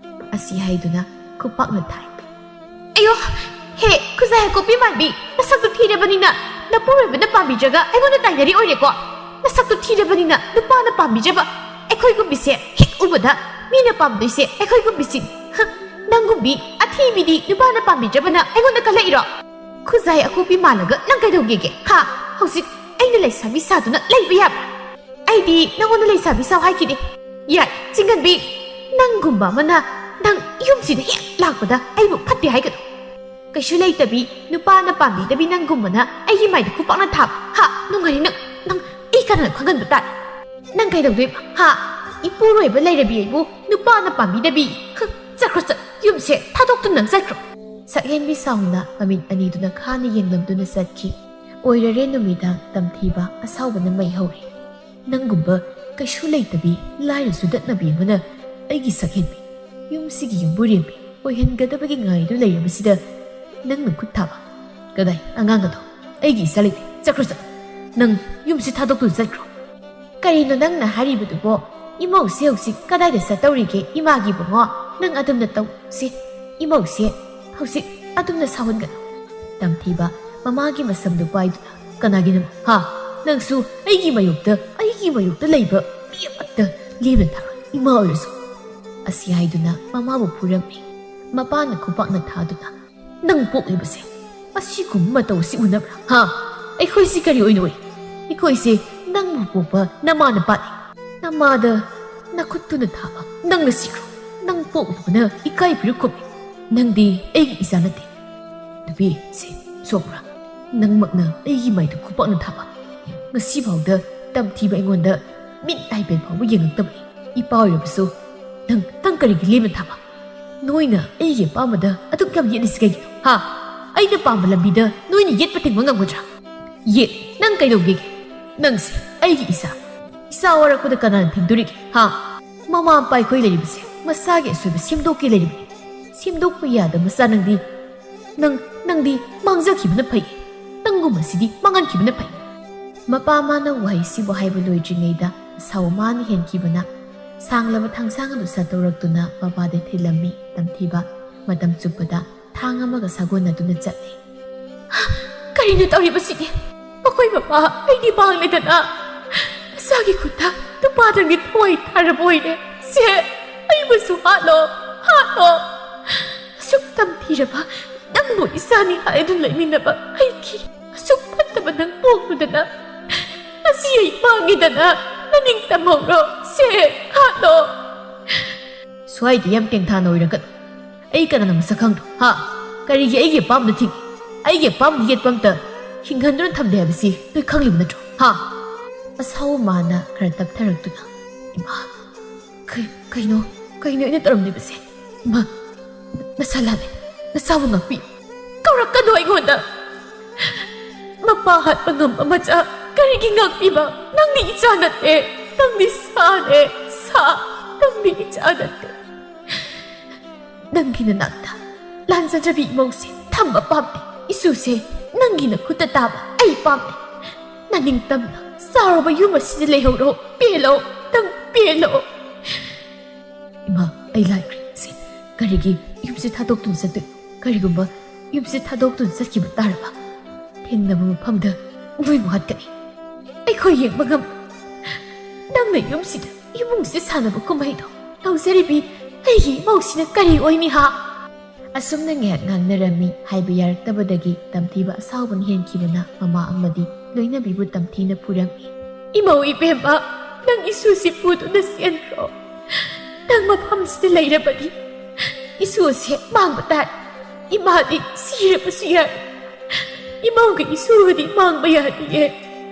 ꯑꯁꯤ ꯍꯥꯏꯗꯨꯅ ꯈꯨꯄꯥꯛꯅ ꯊꯥꯏ꯫ "ꯑꯌꯣ, ꯍꯦ, ꯈꯨꯖꯥꯏ ꯀꯣꯄꯤ ꯃꯥꯟꯕꯤ, ꯅꯁꯛꯇꯨ ꯊꯤꯔꯕꯅꯤꯅ ꯅꯄꯨꯔꯣꯏꯕꯅ ꯄꯥꯝꯕꯤꯗ꯭ꯔꯒ ꯑꯩꯉꯣꯟꯗ ꯇꯥꯏꯅꯔꯤ ꯑꯣꯏꯔꯦꯀꯣ? ꯅꯁꯛꯇꯨ ꯊꯤꯔꯕꯅꯤꯅ ꯅꯨꯄꯥꯅ ꯄꯥꯝꯕꯤꯗ꯭ꯔꯕ ꯑꯩꯈꯣꯏꯒꯨꯝꯕꯤꯁꯦ ꯍꯦꯛ ꯎꯕꯗ ꯃꯤꯅ ꯄꯥꯝꯗꯣꯏꯁꯦ ꯑꯩꯈꯣꯏꯒꯨꯝꯕꯤꯁꯤ꯫ ꯍ, ꯅꯪꯒꯨꯝꯕꯤ ꯑꯊꯤꯕꯤꯗꯤ ꯅꯨꯄꯥꯅ ꯄꯥꯝꯕꯤꯗ꯭ꯔꯕꯅ ꯑꯩꯉꯣꯟꯗ ꯀꯜꯂꯛꯏꯔꯣ? ꯈꯨꯖꯥꯏ ꯑꯀꯣꯄꯤ ꯃꯥꯜꯂꯒ ꯅꯪ ꯀꯩꯗꯧꯒꯦꯒꯦ? ꯍꯥ? ꯍꯧꯖꯤꯛ ꯑꯩꯅ ꯂꯩꯁꯥꯕꯤ ꯁꯥꯗꯨꯅ ꯂꯩꯕ ꯌꯥꯕ꯭ꯔꯥ? ꯑꯩꯗꯤ ꯅꯪꯉꯣꯟꯗ ꯂꯩꯁꯥꯕꯤ ꯁꯥꯎ ꯍꯥꯏꯈꯤꯗꯦ꯫ ꯌꯥꯏ, ꯆꯤꯡꯒꯟꯕꯤ, ꯅꯪꯒꯨꯝꯕ ꯑꯃꯅ ꯅꯪ ꯌꯨꯝꯁꯤꯗ ꯍꯦꯛ ꯂꯥꯛꯄꯗ ꯑꯩꯕꯨ ꯐꯠꯇꯦ ꯍꯥꯏꯒꯅꯨ꯫ ꯀꯩꯁꯨ ꯂꯩꯇꯕꯤ, ꯅꯨꯄꯥꯅ ꯄꯥꯝꯕꯤꯗꯕꯤ ꯅꯪꯒꯨꯝꯕꯅ ꯑꯩꯒꯤ ꯃꯥꯏꯗ ꯈꯨꯄꯥꯛꯅ ꯊꯥꯕ꯫ ꯍꯥ? ꯅꯨꯡꯉꯥꯏꯔꯤ ꯅꯪ, ꯅꯪ ꯑꯩ ꯀꯅꯥꯅ ꯈꯪꯍꯟꯕ ꯇꯥꯔꯦ꯫ ꯅꯪ ꯀꯩꯗꯧꯗꯣꯏꯕ? ꯍꯥ?" ꯏꯄꯨꯔꯣꯏꯕ ꯂꯩꯔꯕꯤ ꯑꯩꯕꯨ ꯅꯨꯄꯥꯅ ꯄꯥꯝꯕꯤꯗꯕꯤ꯫ ꯍ, ꯆꯠꯈ꯭ꯔꯣ, ꯆꯠ, ꯌꯨꯝꯁꯦ ꯊꯥꯗꯣꯛꯇꯨꯅ ꯅꯪ ꯆꯠꯈ꯭ꯔꯣ꯫ ꯁꯛꯍꯦꯟꯕꯤ ꯁꯥꯎꯅ ꯃꯃꯤꯠ ꯑꯅꯤꯗꯨꯅ ꯈꯥꯅ ꯌꯦꯡꯂꯝꯗꯨꯅ ꯆꯠꯈꯤ꯫ ꯑꯣꯏꯔꯔꯦ ꯅꯨꯃꯤꯗꯥꯡ ꯇꯝꯊꯤꯕ ꯑꯁꯥꯎꯕꯅ ꯃꯩ ꯍꯧꯔꯦ꯫ ꯅꯪꯒꯨꯝꯕ ꯀꯩꯁꯨ ꯂꯩꯇꯕꯤ ꯂꯥꯏꯔ ꯆꯨꯗꯠꯅꯕꯤ ꯑꯃꯅ ꯑꯩꯒꯤ ꯁꯛꯍꯦꯟꯕꯤ, ꯌꯨꯝꯁꯤꯒꯤ ꯌꯨꯝꯕꯨꯔꯦꯝꯕꯤ ꯑꯣꯏꯍꯟꯒꯗꯕꯒꯤ ꯉꯥꯏꯗꯨ ꯂꯩꯔꯕꯁꯤꯗ ꯅꯪꯅ ꯈꯨꯠ ꯊꯥꯕ꯫ ꯀꯗꯥꯏ ꯑꯉꯥꯡ ꯑꯗꯣ? ꯑꯩꯒꯤ ꯏꯆꯥ ꯂꯩꯇꯦ꯫ ꯆꯠꯈ꯭ꯔꯣ, ꯆꯠ꯫ ꯅꯪ ꯌꯨꯝꯁꯤ ꯊꯥꯗꯣꯛꯇꯨꯅ ꯆꯠꯈ꯭ꯔꯣ꯫ ꯀꯔꯤꯅꯣ ꯅꯪꯅ ꯍꯥꯏꯔꯤꯕꯗꯨꯕꯣ? ꯏꯃꯧꯁꯦ ꯍꯧꯖꯤꯛ ꯀꯗꯥꯏꯗ ꯆꯠꯇꯧꯔꯤꯒꯦ? ꯏꯃꯥꯒꯤ ꯏꯕꯨꯡꯉꯣ, ꯅꯪ ꯑꯗꯨꯝꯅ ꯇꯧꯁꯤ꯫ ꯏꯃꯧꯁꯦ ꯍꯧꯖꯤꯛ ꯑꯗꯨꯝꯅ ꯁꯥꯎꯍꯟꯒꯅꯨ꯫ ꯇꯝꯊꯤꯕ ꯃꯃꯥꯒꯤ ꯃꯁꯝꯗꯨ ꯄꯥꯏꯗꯨꯅ, "ꯀꯅꯥꯒꯤꯅꯣ? ꯍꯥ? ꯅꯪꯁꯨ ꯑꯩꯒꯤ ꯃꯥꯌꯣꯛꯇ, ꯑꯩꯒꯤ ꯃꯥꯌꯣꯛꯇ ꯂꯩꯕ ꯃꯤ ꯑꯃꯠꯇ ꯂꯦꯝꯅ ꯊꯥꯔꯣꯏ, ꯏꯃꯥ ꯑꯣꯏꯔꯁꯨ"꯫ ꯑꯁꯤ ꯍꯥꯏꯗꯨꯅ ꯃꯃꯥꯕꯨ ꯐꯨꯔꯝꯃꯤ꯫ ꯃꯄꯥꯅ ꯈꯨꯄꯥꯛꯅ ꯊꯥꯗꯨꯅ, "ꯅꯪ ꯄꯣꯛꯂꯤꯕꯁꯦ ꯑꯁꯤꯒꯨꯝꯕ ꯃꯇꯧ ꯑꯁꯤ ꯎꯅꯕ꯭ꯔꯥ? ꯍꯥ? ꯑꯩꯈꯣꯏꯁꯤ ꯀꯔꯤ ꯑꯣꯏꯅ ꯎꯏ? ꯑꯩꯈꯣꯏꯁꯦ ꯅꯪꯕꯨ ꯄꯣꯛꯄ ꯅꯃꯥ ꯅꯄꯥꯅꯤ꯫ ꯅꯃꯥꯗ ꯅꯈꯨꯠꯇꯨꯅ ꯊꯥꯕ ꯅꯪꯅ ꯁꯤꯈ꯭ꯔꯣ꯫ ꯅꯪ ꯄꯣꯛꯂꯨꯕꯅ ꯏꯀꯥꯏ ꯄꯤꯔꯛꯈꯨꯝꯃꯤ꯫ ꯅꯪꯗꯤ ꯑꯩꯒꯤ ꯏꯆꯥ ꯅꯠꯇꯦ꯫ ꯅꯨꯄꯤ, ꯁꯦ, ꯁꯣꯛꯄ꯭ꯔꯥ? ꯅꯪꯃꯛꯅ ꯑꯩꯒꯤ ꯃꯥꯏꯗ ꯈꯨꯄꯥꯛꯅ ꯊꯥꯕ꯫ ꯉꯁꯤꯐꯥꯎꯗ ꯇꯝꯊꯤꯕ ꯑꯩꯉꯣꯟꯗ ꯃꯤꯠ ꯅꯥꯏꯕꯦꯟ ꯐꯥꯎꯕ ꯌꯦꯡꯉꯛꯇꯕꯅꯤ꯫ ꯏꯄꯥ ꯑꯣꯏꯔꯕꯁꯨ ꯅꯪ, ꯅꯪ ꯀꯔꯤꯒꯤ ꯂꯦꯝꯅ ꯊꯥꯕ? ꯅꯣꯏꯅ ꯑꯩꯒꯤ ꯑꯄꯥꯝꯕꯗ ꯑꯗꯨꯛ ꯌꯥꯝ ꯌꯦꯠꯂꯤꯁꯤ ꯀꯩꯒꯤꯅꯣ? ꯍꯥ? ꯑꯩꯅ ꯄꯥꯝꯕ ꯂꯝꯕꯤꯗ ꯅꯣꯏꯅ ꯌꯦꯠꯄ ꯊꯤꯡꯕ ꯉꯝꯒꯗ꯭ꯔꯥ? ꯌꯦꯠ, ꯅꯪ ꯀꯩꯗꯧꯒꯦꯒꯦ? ꯅꯪꯁꯦ ꯑꯩꯒꯤ ꯏꯆꯥ꯫ ꯏꯆꯥ ꯋꯥꯔꯛꯄꯗ ꯀꯅꯥꯅ ꯊꯤꯡꯗꯣꯔꯤꯒꯦ? ꯍꯥ? ꯃꯃꯥ ꯃꯄꯥ ꯑꯩꯈꯣꯏ ꯂꯩꯔꯤꯕꯁꯦ ꯃꯁꯥꯒꯤ ꯑꯁꯣꯏꯕ ꯁꯦꯝꯗꯣꯛꯀꯦ ꯂꯩꯔꯤꯕꯅꯤ꯫ ꯁꯦꯝꯗꯣꯛꯄ ꯌꯥꯗꯕ ꯃꯆꯥ ꯅꯪꯗꯤ, ꯅꯪ, ꯅꯪꯗꯤ ꯃꯥꯡꯖꯈꯤꯕꯅ ꯐꯩ꯫ ꯅꯪꯒꯨꯝꯕꯁꯤꯗꯤ ꯃꯥꯡꯍꯟꯈꯤꯕꯅ ꯐꯩ꯫ ꯃꯄꯥ ꯃꯥꯅ ꯋꯥꯍꯩꯁꯤꯕꯨ ꯍꯥꯏꯕ ꯂꯣꯏꯗ꯭ꯔꯤꯉꯩꯗ ꯑꯁꯥꯎ ꯃꯥꯅ ꯍꯦꯟꯈꯤꯕꯅ ꯁꯥꯡꯂꯕ ꯊꯥꯡꯁꯥꯡ ꯑꯗꯨ ꯁꯠꯇꯣꯔꯛꯇꯨꯅ ꯃꯄꯥꯗ ꯊꯤꯜꯂꯝꯃꯤ꯫ ꯇꯝꯊꯤꯕ ꯃꯇꯝ ꯆꯨꯞꯄꯗ ꯊꯥꯡ ꯑꯃꯒ ꯁꯥꯒꯣꯟꯅꯗꯨꯅ ꯆꯠꯂꯤ꯫ ꯀꯔꯤꯅꯣ ꯇꯧꯔꯤꯕꯁꯤꯗꯤ? ꯃꯈꯣꯏ ꯃꯄꯥ ꯑꯩꯗꯤ ꯃꯥꯡꯂꯦꯗꯅ꯫ ꯃꯁꯥꯒꯤ ꯈꯨꯠꯇ ꯅꯨꯄꯥꯗꯪꯗꯤ ꯊꯋꯥꯏ ꯊꯥꯔꯕ ꯑꯣꯏꯔꯦ꯫ ꯁꯦ, ꯑꯩꯕꯨꯁꯨ ꯍꯥꯠꯂꯣ, ꯍꯥꯠꯂꯣ꯫ ꯑꯁꯨꯛ ꯇꯝꯊꯤꯔꯕ ꯅꯪꯕꯨ ꯏꯆꯥꯅꯤ ꯍꯥꯏꯗꯨꯅ ꯂꯩꯃꯤꯟꯅꯕ ꯑꯩꯒꯤ ꯑꯁꯨꯛ ꯐꯠꯇꯕ ꯅꯪ ꯄꯣꯛꯂꯨꯗꯅ ꯉꯁꯤ ꯑꯩ ꯃꯥꯡꯉꯤꯗꯅ꯫ ꯅꯅꯤꯡ ꯇꯝꯍꯧꯔꯣ꯫ ꯁꯦ, ꯍꯥꯠꯂꯣ꯫ ꯁ꯭ꯋꯥꯏꯗ ꯌꯥꯝ ꯇꯦꯡꯊꯥꯅ ꯑꯣꯏꯔꯒ ꯑꯩ ꯀꯅꯥꯅꯣ ꯃꯁꯛ ꯈꯪꯗ꯭ꯔꯣ? ꯍꯥ? ꯀꯔꯤꯒꯤ ꯑꯩꯒꯤ ꯑꯄꯥꯝꯕꯗ ꯊꯤꯡꯉꯤ? ꯑꯩꯒꯤ ꯑꯄꯥꯝꯕꯗ ꯌꯦꯠꯄ ꯑꯝꯇ ꯍꯤꯡꯍꯟꯗꯨꯅ ꯊꯝꯗꯦ ꯍꯥꯏꯕꯁꯤ ꯅꯣꯏ ꯈꯪꯂꯤꯕ ꯅꯠꯇ꯭ꯔꯣ? ꯍꯥ? ꯑꯁꯥꯎ ꯃꯥꯅ ꯈꯔ ꯇꯞꯊꯔꯛꯇꯨꯅ, "ꯏꯃꯥ, ꯀꯩ-, ꯀꯩꯅꯣ? ꯀꯩꯅꯣ ꯑꯩꯅ ꯇꯧꯔꯝꯂꯤꯕꯁꯦ? ꯏꯃꯥ, ꯅꯁꯥ ꯂꯥꯜꯂꯦ꯫ ꯅꯁꯥꯕꯨ ꯉꯥꯛꯄꯤꯌꯨ꯫ ꯀꯧꯔꯛꯀꯅꯨ ꯑꯩꯉꯣꯟꯗ꯫ ꯃꯄꯥ ꯍꯥꯠꯄ ꯉꯝꯕ ꯃꯆꯥ ꯀꯔꯤꯒꯤ ꯉꯥꯛꯄꯤꯕ? ꯅꯪꯗꯤ ꯏꯆꯥ ꯅꯠꯇꯦ꯫ ꯅꯪꯗꯤ ꯁꯥꯅꯦ, ꯁꯥ꯫ ꯅꯪꯗꯤ ꯏꯆꯥ ꯅꯠꯇꯦ꯫ ꯅꯪꯒꯤ ꯅꯅꯥꯛꯇ ꯂꯥꯟꯖꯗ꯭ꯔꯕꯤ ꯏꯃꯧꯁꯦ ꯊꯝꯕ ꯄꯥꯝꯗꯦ꯫ ꯏꯁꯨꯁꯦ ꯅꯪꯒꯤ ꯅꯈꯨꯠꯇ ꯇꯥꯕ ꯑꯩ ꯄꯥꯝꯗꯦ꯫ ꯅꯅꯤꯡꯇꯝꯅ ꯆꯥꯎꯔꯕ ꯌꯨꯝ ꯑꯁꯤꯗ ꯂꯩꯍꯧꯔꯣ꯫ ꯄꯦꯜꯂꯣ, ꯅꯪ ꯄꯦꯜꯂꯣ꯫ ꯏꯃꯥ, ꯑꯩ ꯂꯥꯏꯈ꯭ꯔꯦ꯫ ꯁꯤ ꯀꯔꯤꯒꯤ ꯌꯨꯝꯁꯤ ꯊꯥꯗꯣꯛꯇꯨꯅ ꯆꯠꯇꯣꯏꯅꯣ? ꯀꯔꯤꯒꯨꯝꯕ ꯌꯨꯝꯁꯤ ꯊꯥꯗꯣꯛꯇꯨꯅ ꯆꯠꯈꯤꯕ ꯇꯥꯔꯕ, ꯊꯦꯡꯅꯕ ꯃꯐꯝꯗ ꯃꯣꯏ ꯋꯥꯠꯀꯅꯤ꯫ ꯑꯩꯈꯣꯏ ꯌꯦꯡꯕ ꯉꯝ-, ꯅꯪꯅ ꯌꯨꯝꯁꯤꯗ ꯏꯃꯨꯡꯁꯤ ꯁꯥꯟꯅꯕ ꯀꯨꯝꯍꯩꯗꯣ ꯇꯧꯖꯔꯤꯕꯤ ꯑꯩꯒꯤ ꯏꯃꯧꯁꯤꯅ ꯀꯔꯤ ꯑꯣꯏꯅꯤ ꯍꯥ? ꯑꯁꯨꯝꯅ ꯉꯥꯏꯍꯥꯛ ꯉꯥꯡꯅꯔꯝꯃꯤ꯫ ꯍꯥꯏꯕ ꯌꯥꯔꯛꯇꯕꯗꯒꯤ ꯇꯝꯊꯤꯕ ꯑꯁꯥꯎꯕꯅ ꯍꯦꯟꯈꯤꯕꯅ ꯃꯃꯥ ꯑꯃꯗꯤ ꯂꯣꯏꯅꯕꯤꯕꯨ ꯇꯝꯊꯤꯅ ꯐꯨꯔꯝꯃꯤ꯫ ꯏꯃꯧ ꯏꯕꯦꯝꯃ, ꯅꯪ ꯏꯁꯨꯁꯤ ꯄꯨꯗꯨꯅ ꯆꯦꯟꯈ꯭ꯔꯣ꯫ ꯅꯪ ꯃꯐꯝꯁꯤꯗ ꯂꯩꯔꯕꯗꯤ ꯏꯁꯨꯁꯦ ꯃꯥꯡꯕ ꯇꯥꯏ꯫ ꯏꯃꯥꯗꯤ ꯁꯤꯔꯕꯁꯨ ꯌꯥꯏ꯫ ꯏꯃꯧꯒ ꯏꯁꯨꯒꯗꯤ ꯃꯥꯡꯕ ꯌꯥꯗꯤꯌꯦ꯫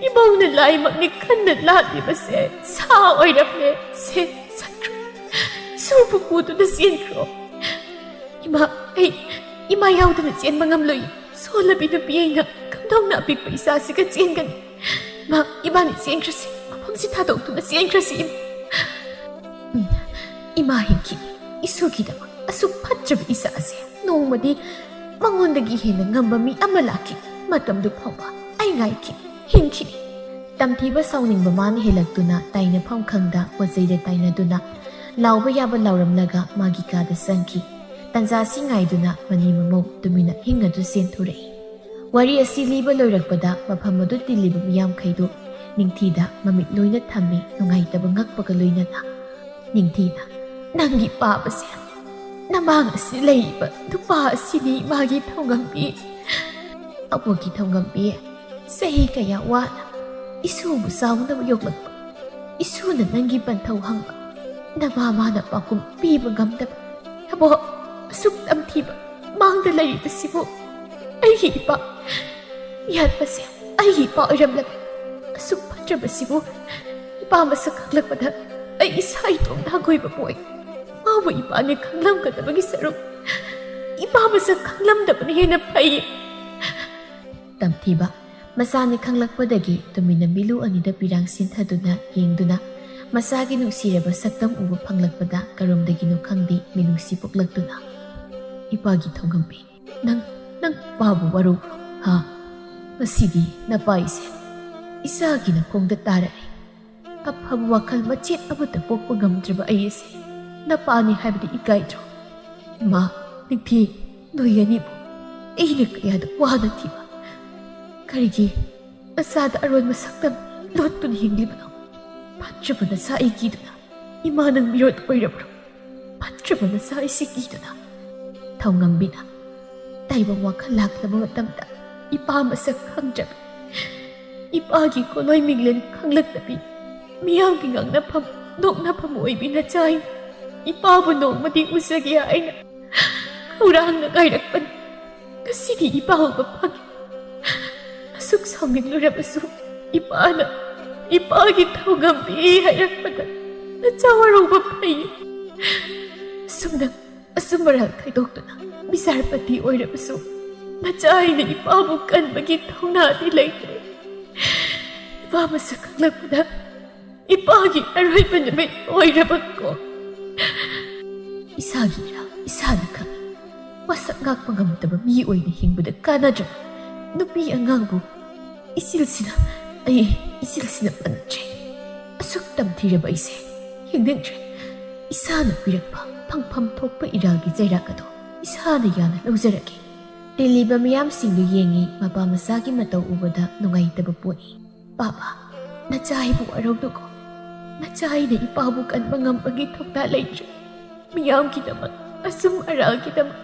ꯏꯃꯧꯅ ꯂꯥꯏꯃꯛꯅꯤ ꯈꯟꯅ ꯂꯥꯠꯂꯤꯕꯁꯦ ꯁꯥ ꯑꯣꯏꯔꯝꯃꯦ꯫ ꯁꯦ, ꯆꯠꯈ꯭ꯔꯣ꯫ ꯏꯁꯨꯕꯨ ꯄꯨꯗꯨꯅ ꯆꯦꯟꯈ꯭ꯔꯣ꯫ ꯏꯃꯥ, ꯑꯩ ꯏꯃꯥ ꯌꯥꯎꯗꯅ ꯆꯦꯟꯕ ꯉꯝꯂꯣꯏ꯫ ꯁꯣꯜꯂꯕꯤ ꯅꯨꯄꯤ ꯑꯩꯅ ꯀꯝꯗꯧꯅ ꯑꯄꯤꯛꯄ ꯏꯆꯥꯁꯤꯒ ꯆꯦꯟꯒꯅꯤ? ꯃꯥ, ꯏꯕꯥꯅꯤ ꯆꯦꯟꯈ꯭ꯔꯁꯤ, ꯃꯐꯝꯁꯤ ꯊꯥꯗꯣꯛꯇꯨꯅ ꯆꯦꯟꯈ꯭ꯔꯁꯤ, ꯏꯃꯥ꯫ ꯎꯝ, ꯏꯃꯥ ꯍꯤꯡꯈꯤꯅꯤ꯫ ꯏꯁꯨꯒꯤꯗꯃꯛ ꯑꯁꯨꯛ ꯐꯠꯇ꯭ꯔꯕ ꯏꯆꯥꯁꯦ ꯅꯣꯡꯃꯗꯤ ꯃꯉꯣꯟꯗꯒꯤ ꯍꯦꯟꯅ ꯉꯝꯕ ꯃꯤ ꯑꯃ ꯂꯥꯛꯈꯤ꯫ ꯃꯇꯝꯗꯨ ꯐꯥꯎꯕ ꯑꯩ ꯉꯥꯏꯈꯤ, ꯍꯤꯡꯈꯤꯅꯤ꯫ ꯇꯝꯊꯤꯕ ꯁꯥꯎꯅꯤꯡꯕ ꯃꯥꯅ ꯍꯦꯜꯂꯛꯇꯨꯅ ꯇꯥꯏꯅꯐꯝ ꯈꯪꯗ ꯋꯥꯖꯩꯗ ꯇꯥꯏꯅꯗꯨꯅ ꯂꯥꯎꯕ ꯌꯥꯕ ꯂꯥꯎꯔꯝꯂꯒ ꯃꯥꯒꯤ ꯀꯥꯗ ꯆꯪꯈꯤ꯫ ꯇꯟꯖꯥꯁꯤ ꯉꯥꯏꯗꯨꯅ ꯃꯅꯤ ꯃꯃꯧ ꯇꯨꯃꯤꯟꯅ ꯍꯤꯡ ꯑꯗꯨ ꯆꯦꯟꯊꯣꯔꯛꯏ꯫ ꯋꯥꯔꯤ ꯑꯁꯤ ꯂꯤꯕ ꯂꯣꯏꯔꯛꯄꯗ ꯃꯐꯝ ꯑꯗꯨ ꯇꯤꯜꯂꯤꯕ ꯃꯤꯌꯥꯝꯈꯩꯗꯨ ꯅꯤꯡꯊꯤꯗ ꯃꯃꯤꯠ ꯂꯣꯏꯅ ꯊꯝꯃꯤ, ꯅꯨꯡꯉꯥꯏꯇꯕ ꯉꯛꯄꯒ ꯂꯣꯏꯅꯅ꯫ ꯅꯤꯡꯊꯤꯅ, "ꯅꯪꯒꯤ ꯄꯥꯕꯁꯦ ꯅꯃꯥꯡ ꯑꯁꯤ ꯂꯩꯔꯤꯕ ꯅꯨꯄꯥ ꯑꯁꯤꯅꯤ ꯃꯥꯒꯤ ꯊꯧꯉꯝꯕꯤ꯫ ꯑꯕꯣꯛꯀꯤ ꯊꯧꯉꯝꯕꯤ, ꯆꯍꯤ ꯀꯌꯥ ꯋꯥꯅ ꯏꯁꯨꯕꯨ ꯆꯥꯎꯅꯕ ꯌꯣꯛꯂꯛꯄ꯫ ꯏꯁꯨꯅ ꯅꯪꯒꯤ ꯄꯟꯊꯧ ꯍꯪꯕ, ꯅꯃꯥ ꯃꯥꯅ ꯄꯥꯎꯈꯨꯝ ꯄꯤꯕ ꯉꯝꯗꯕ꯫ ꯑꯕꯣꯛ, ꯑꯁꯨꯛ ꯇꯝꯊꯤꯕ ꯃꯥꯡꯗ ꯂꯩꯔꯤꯕꯁꯤꯕꯨ ꯑꯩꯒꯤ ꯏꯄꯥ ꯌꯥꯠꯄꯁꯦ ꯑꯩꯒꯤ ꯏꯄꯥ ꯑꯣꯏꯔꯝꯂꯒ ꯑꯁꯨꯛ ꯐꯠꯇ꯭ꯔꯕꯁꯤꯕꯨ ꯏꯄꯥ ꯃꯁꯛ ꯈꯪꯂꯛꯄꯗ ꯑꯩ ꯏꯁꯥ ꯏꯇꯣꯝꯇ ꯍꯪꯒꯣꯏꯕ ꯄꯣꯛꯏ꯫ ꯃꯥꯕꯨ ꯏꯄꯥꯅ ꯈꯪꯂꯝꯒꯗꯕꯒꯤ ꯁꯔꯨꯛ ꯏꯄꯥ ꯃꯁꯛ ꯈꯪꯂꯝꯗꯕꯅ ꯍꯦꯟꯅ ꯐꯩ꯫ ꯇꯝꯊꯤꯕ ꯃꯆꯥꯅꯤ ꯈꯪꯂꯛꯄꯗꯒꯤ ꯇꯨꯃꯤꯟꯅ ꯃꯤꯠꯂꯨ ꯑꯅꯤꯗ ꯄꯤꯔꯥꯡ ꯁꯤꯟꯊꯗꯨꯅ ꯌꯦꯡꯗꯨꯅ ꯃꯆꯥꯒꯤ ꯅꯨꯡꯁꯤꯔꯕ ꯁꯛꯇꯝ ꯎꯕ ꯐꯪꯂꯛꯄꯗ ꯀꯔꯣꯝꯗꯒꯤꯅꯣ ꯈꯪꯗꯦ ꯃꯤꯅꯨꯡꯁꯤ ꯄꯣꯛꯂꯛꯇꯨꯅ, "ꯏꯄꯥꯒꯤ ꯊꯧꯉꯝꯕꯤ, ꯅꯪ, ꯅꯪ ꯄꯥꯕ ꯋꯥꯔꯧꯕ꯭ꯔꯣ? ꯍꯥ? ꯉꯁꯤꯗꯤ ꯅꯄꯥ ꯏꯆꯦ ꯏꯆꯥꯒꯤ ꯅꯈꯣꯡꯗ ꯇꯥꯔꯛꯂꯦ꯫ ꯑꯐꯕ ꯋꯥꯈꯜ ꯃꯆꯦꯠ ꯑꯃꯠꯇ ꯄꯣꯛꯄ ꯉꯝꯗ꯭ꯔꯕ ꯑꯩ ꯑꯁꯤ ꯅꯄꯥꯅꯤ ꯍꯥꯏꯕꯗꯤ ꯏꯀꯥꯏꯗ꯭ꯔꯣ? ꯏꯃꯥ, ꯅꯤꯡꯊꯤ, ꯅꯣꯏ ꯑꯅꯤꯕꯨ ꯑꯩꯅ ꯀꯌꯥꯗ ꯋꯥꯅ ꯊꯤꯕ꯫ ꯀꯔꯤꯒꯤ ꯅꯆꯥꯗ ꯑꯔꯣꯟꯕ ꯁꯛꯇꯝ ꯂꯣꯠꯇꯨꯅ ꯍꯤꯡꯂꯤꯕꯅꯣ? ꯐꯠꯇ꯭ꯔꯕ ꯅꯆꯥ ꯑꯩ ꯀꯤꯗꯨꯅ ꯏꯃꯥ ꯅꯪ ꯃꯤꯔꯣꯠ ꯑꯣꯏꯔꯕ꯭ꯔꯣ? ꯐꯠꯇ꯭ꯔꯕ ꯅꯆꯥ ꯑꯩꯁꯤ ꯀꯤꯗꯨꯅ?" ꯊꯧꯉꯝꯕꯤꯅ ꯇꯥꯏꯕꯪ ꯋꯥꯈꯜ ꯂꯥꯛꯂꯕ ꯃꯇꯝꯗ ꯏꯄꯥ ꯃꯁꯛ ꯈꯪꯗ꯭ꯔꯕꯤ, ꯏꯄꯥꯒꯤ ꯀꯣꯂꯣꯏ ꯃꯤꯡꯂꯦꯟ ꯈꯪꯂꯛꯇꯕꯤ, ꯃꯤꯌꯥꯝꯒꯤ ꯉꯥꯡꯅꯐꯝ, ꯅꯣꯛꯅꯐꯝ ꯑꯣꯏꯕꯤ ꯅꯆꯥ ꯑꯩꯅ ꯏꯄꯥꯕꯨ ꯅꯣꯡꯃꯗꯤ ꯎꯖꯒꯦ ꯍꯥꯏꯅ ꯈꯧꯔꯥꯡꯅ ꯉꯥꯏꯔꯛꯄꯅꯤ꯫ ꯉꯁꯤꯗꯤ ꯏꯄꯥ ꯎꯕ ꯐꯪꯉꯤ꯫ ꯑꯁꯨꯛ ꯁꯥꯎꯅꯤꯡꯂꯨꯔꯕꯁꯨ ꯏꯄꯥꯅ, ꯏꯄꯥꯒꯤ ꯊꯧꯉꯝꯕꯤ ꯍꯥꯏꯔꯛꯄꯗ ꯅꯆꯥ ꯋꯥꯔꯧꯕ ꯐꯩ꯫ ꯑꯁꯨꯝꯅ ꯑꯆꯨꯝ ꯑꯔꯥꯜ ꯈꯥꯏꯗꯣꯛꯇꯨꯅ ꯕꯤꯆꯥꯔꯄꯇꯤ ꯑꯣꯏꯔꯕꯁꯨ ꯅꯆꯥ ꯑꯩꯅ ꯏꯄꯥꯕꯨ ꯀꯟꯕꯒꯤ ꯊꯧꯅꯥꯗꯤ ꯂꯩꯇ꯭ꯔꯦ꯫ ꯏꯄꯥ ꯃꯁꯛ ꯈꯪꯂꯛꯄꯗ ꯏꯄꯥꯒꯤ ꯑꯔꯣꯏꯕ ꯅꯨꯃꯤꯠ ꯑꯣꯏꯔꯕꯀꯣ꯫ ꯏꯁꯥꯒꯤ ꯏꯔꯥꯜ ꯏꯁꯥꯅ ꯈꯪꯏ꯫ ꯋꯥꯁꯛ ꯉꯥꯛꯄ ꯉꯝꯗꯕ ꯃꯤ ꯑꯣꯏꯅ ꯍꯤꯡꯕꯗ ꯀꯥꯟꯅꯗ꯭ꯔꯕ ꯅꯨꯄꯤ ꯑꯉꯥꯡꯕꯨ ꯏꯆꯤꯜꯁꯤꯅ, ꯑꯩ ꯏꯆꯤꯜꯁꯤꯅ ꯄꯟꯗ꯭ꯔꯦ꯫ ꯑꯁꯨꯛ ꯇꯝꯊꯤꯔꯕ ꯑꯩꯁꯦ ꯍꯤꯡꯅꯤꯡꯗ꯭ꯔꯦ꯫ ꯏꯁꯥꯅ ꯄꯤꯔꯛꯄ ꯐꯪꯐꯝ ꯊꯣꯛꯄ ꯏꯔꯥꯜꯒꯤ ꯆꯩꯔꯥꯛ ꯑꯗꯨ ꯏꯁꯥꯅ ꯌꯥꯅ ꯂꯧꯖꯔꯒꯦ꯫ ꯇꯤꯜꯂꯤꯕ ꯃꯤꯌꯥꯝꯁꯤꯡꯗꯨ ꯌꯦꯡꯏ, ꯃꯄꯥ ꯃꯆꯥꯒꯤ ꯃꯇꯧ ꯎꯕꯗ ꯅꯨꯡꯉꯥꯏꯇꯕ ꯄꯣꯛꯏ꯫ "ꯄꯥꯕ, ꯅꯆꯥ ꯑꯩꯕꯨ ꯋꯥꯔꯧꯅꯨꯀꯣ꯫ ꯅꯆꯥ ꯑꯩꯅ ꯏꯄꯥꯕꯨ ꯀꯟꯕ ꯉꯝꯕꯒꯤ ꯊꯧꯅꯥ ꯂꯩꯇ꯭ꯔꯦ꯫ ꯃꯤꯌꯥꯝꯒꯤꯗꯃꯛ, ꯑꯆꯨꯝ ꯑꯔꯥꯜꯒꯤꯗꯃꯛ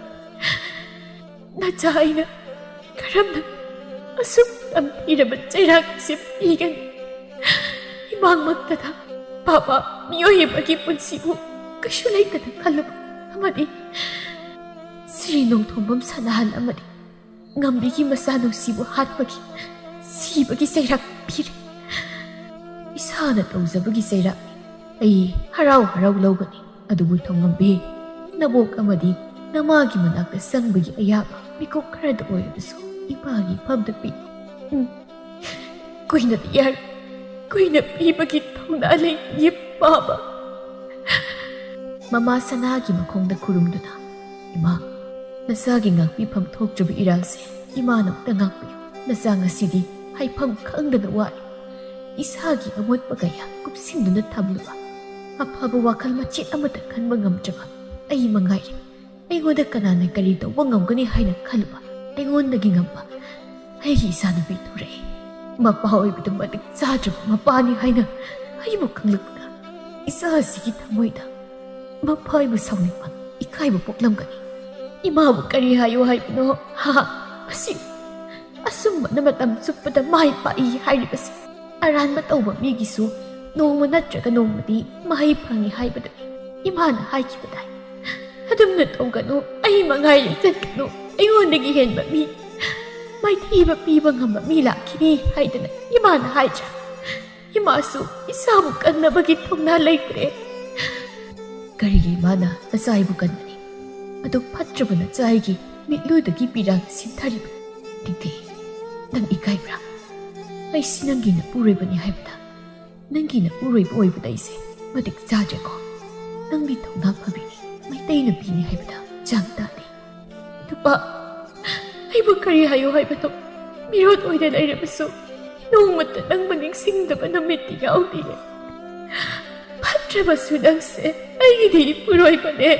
ꯅꯆꯥ ꯑꯩꯅ ꯀꯔꯝꯅ ꯑꯁꯨꯛ ꯇꯝꯊꯤꯔꯕ ꯆꯩꯔꯥꯛ ꯑꯁꯤ ꯄꯤꯒꯅꯤ? ꯏꯃꯥꯡꯃꯛꯇꯗ ꯄꯥꯕ ꯃꯤꯑꯣꯏ ꯑꯃꯒꯤ ꯄꯨꯟꯁꯤꯕꯨ ꯀꯩꯁꯨ ꯂꯩꯇꯅ ꯈꯜꯂꯨꯕ ꯑꯃꯗꯤ ꯁꯤꯔꯤ ꯅꯣꯡꯊꯣꯡꯕꯝ ꯁꯅꯥꯍꯟ ꯑꯃꯗꯤ ꯉꯝꯕꯤꯒꯤ ꯃꯆꯥ ꯅꯨꯡꯁꯤꯕꯨ ꯍꯥꯠꯄꯒꯤ, ꯁꯤꯕꯒꯤ ꯆꯩꯔꯥꯛ ꯄꯤꯔꯤ꯫ ꯏꯁꯥꯅ ꯇꯧꯖꯕꯒꯤ ꯆꯩꯔꯥꯛꯅꯤ꯫ ꯑꯩ ꯍꯔꯥꯎ ꯍꯔꯥꯎ ꯂꯧꯒꯅꯤ꯫ ꯑꯗꯨꯕꯨ ꯊꯧꯉꯝꯕꯤ, ꯅꯕꯣꯛ ꯑꯃꯗꯤ ꯅꯃꯥꯒꯤ ꯃꯅꯥꯛꯇ ꯆꯪꯕꯒꯤ ꯑꯌꯥꯕ ꯃꯤꯀꯨꯞ ꯈꯔꯗ ꯑꯣꯏꯔꯕꯁꯨ ꯏꯄꯥꯒꯤ ꯏꯐꯝꯗ ꯄꯤ꯫ ꯎꯝ, ꯀꯨꯏꯅꯗꯤ ꯌꯥꯔꯤ, ꯀꯨꯏꯅ ꯄꯤꯕꯒꯤ ꯊꯧꯅꯥ ꯂꯩꯇꯦ ꯄꯥꯕ꯫ ꯃꯃꯥ ꯁꯅꯥꯒꯤ ꯃꯈꯣꯡꯗ ꯈꯨꯔꯨꯝꯗꯨꯅ, "ꯏꯃꯥ, ꯅꯆꯥꯒꯤ ꯉꯥꯛꯄꯤꯐꯝ ꯊꯣꯛꯇ꯭ꯔꯕ ꯏꯔꯥꯜꯁꯦ ꯏꯃꯥꯅ ꯑꯝꯇ ꯉꯥꯛꯄꯤꯌꯨ꯫ ꯅꯆꯥ ꯉꯁꯤꯗꯤ ꯍꯥꯏꯐꯝ ꯈꯪꯗꯅ ꯋꯥꯔꯦ꯫ ꯏꯁꯥꯒꯤ ꯑꯃꯣꯠꯄ ꯀꯌꯥ ꯀꯨꯞꯁꯤꯟꯗꯨꯅ ꯊꯝꯂꯨꯕ, ꯑꯐꯕ ꯋꯥꯈꯜ ꯃꯆꯦꯠ ꯑꯃꯠꯇ ꯈꯟꯕ ꯉꯝꯗ꯭ꯔꯕ ꯑꯩ ꯃꯉꯥꯏꯔꯦ꯫ ꯑꯩꯉꯣꯟꯗ ꯀꯅꯥꯅ ꯀꯔꯤ ꯇꯧꯕ ꯉꯝꯒꯅꯤ ꯍꯥꯏꯅ ꯈꯜꯂꯨꯕ ꯑꯩꯉꯣꯟꯗꯒꯤ ꯉꯝꯕ ꯑꯩꯒꯤ ꯏꯆꯥꯅꯨꯄꯤ ꯊꯣꯔꯛꯑꯦ꯫ ꯃꯄꯥ ꯑꯣꯏꯕꯗ ꯃꯇꯤꯛ ꯆꯥꯗ꯭ꯔꯕ ꯃꯄꯥꯅꯤ ꯍꯥꯏꯅ ꯑꯩꯕꯨ ꯈꯪꯂꯛꯄꯗ ꯏꯆꯥ ꯑꯁꯤꯒꯤ ꯊꯃꯣꯏꯗ ꯃꯄꯥ ꯑꯩꯕꯨ ꯁꯥꯎꯅꯤꯡꯕ, ꯏꯀꯥꯏꯕ ꯄꯣꯛꯂꯝꯒꯅꯤ꯫ ꯏꯃꯥꯕꯨ ꯀꯔꯤ ꯍꯥꯏꯌꯨ ꯍꯥꯏꯕꯅꯣ? ꯍꯥ? ꯑꯁꯤ ꯑꯁꯨꯝꯕꯅ ꯃꯇꯝ ꯆꯨꯞꯄꯗ ꯃꯥꯏ ꯄꯥꯛꯏ ꯍꯥꯏꯔꯤꯕꯁꯦ꯫ ꯑꯔꯥꯟꯕ ꯇꯧꯕ ꯃꯤꯒꯤꯁꯨ ꯅꯣꯡꯃ ꯅꯠꯇ꯭ꯔꯒ ꯅꯣꯡꯃꯗꯤ ꯃꯍꯩ ꯐꯪꯏ ꯍꯥꯏꯕꯗꯨꯅꯤ ꯏꯃꯥꯅ ꯍꯥꯏꯈꯤꯕꯗꯥꯏ꯫ ꯑꯗꯨꯝꯅ ꯇꯧꯒꯅꯨ, ꯑꯩ ꯃꯉꯥꯏ ꯂꯦꯡꯁꯤꯟꯒꯅꯨ꯫ ꯑꯩꯉꯣꯟꯗꯒꯤ ꯍꯦꯟꯕ ꯃꯤ, ꯃꯥꯏꯊꯤꯕ ꯄꯤꯕ ꯉꯝꯕ ꯃꯤ ꯂꯥꯛꯈꯤꯅꯤ ꯍꯥꯏꯗꯅ ꯏꯃꯥꯅ ꯍꯥꯏꯗ꯭ꯔꯥ? ꯏꯃꯥꯁꯨ ꯏꯆꯥꯕꯨ ꯀꯟꯅꯕꯒꯤ ꯊꯧꯅꯥ ꯂꯩꯇ꯭ꯔꯦ꯫ ꯀꯔꯤꯒꯤ ꯏꯃꯥꯅ ꯅꯆꯥ ꯑꯩꯕꯨ ꯀꯟꯒꯅꯤ? ꯑꯗꯨ ꯐꯠꯇ꯭ꯔꯕ ꯅꯆꯥ ꯑꯩꯒꯤ ꯃꯤꯠꯂꯨꯗꯒꯤ ꯄꯤꯔꯥꯡ ꯁꯤꯟꯊꯔꯤꯕ꯫ ꯇꯤꯛꯇꯤ, ꯅꯪ ꯏꯀꯥꯏꯕ꯭ꯔꯥ? ꯑꯩꯁꯤ ꯅꯪꯒꯤ ꯅꯄꯨꯔꯣꯏꯕꯅꯤ ꯍꯥꯏꯕꯗ, ꯅꯪꯒꯤ ꯅꯄꯨꯔꯣꯏꯕ ꯑꯣꯏꯕꯗ ꯑꯩꯁꯦ ꯃꯇꯤꯛ ꯆꯥꯗ꯭ꯔꯦꯀꯣ꯫ ꯅꯪꯗꯤ ꯊꯧꯅꯥ ꯐꯕꯤꯅꯤ, ꯃꯩꯇꯩ ꯅꯨꯄꯤꯅꯤ ꯍꯥꯏꯕꯗ ꯆꯥꯡ ꯇꯥꯗꯦ꯫ ꯅꯨꯄꯥ, ꯑꯩꯕꯨ ꯀꯔꯤ ꯍꯥꯏꯌꯨ ꯍꯥꯏꯕꯅꯣ? ꯃꯤꯔꯣꯠ ꯑꯣꯏꯅ ꯂꯩꯔꯕꯁꯨ ꯅꯣꯡꯃꯇ ꯅꯪꯕꯨ ꯅꯤꯡꯁꯤꯡꯗꯕ ꯅꯨꯃꯤꯠꯇꯤ ꯌꯥꯎꯗꯤꯌꯦ꯫ ꯐꯠꯇ꯭ꯔꯕꯁꯨ ꯅꯪꯁꯦ ꯑꯩꯒꯤꯗꯤ ꯏꯄꯨꯔꯣꯏꯕꯅꯦ꯫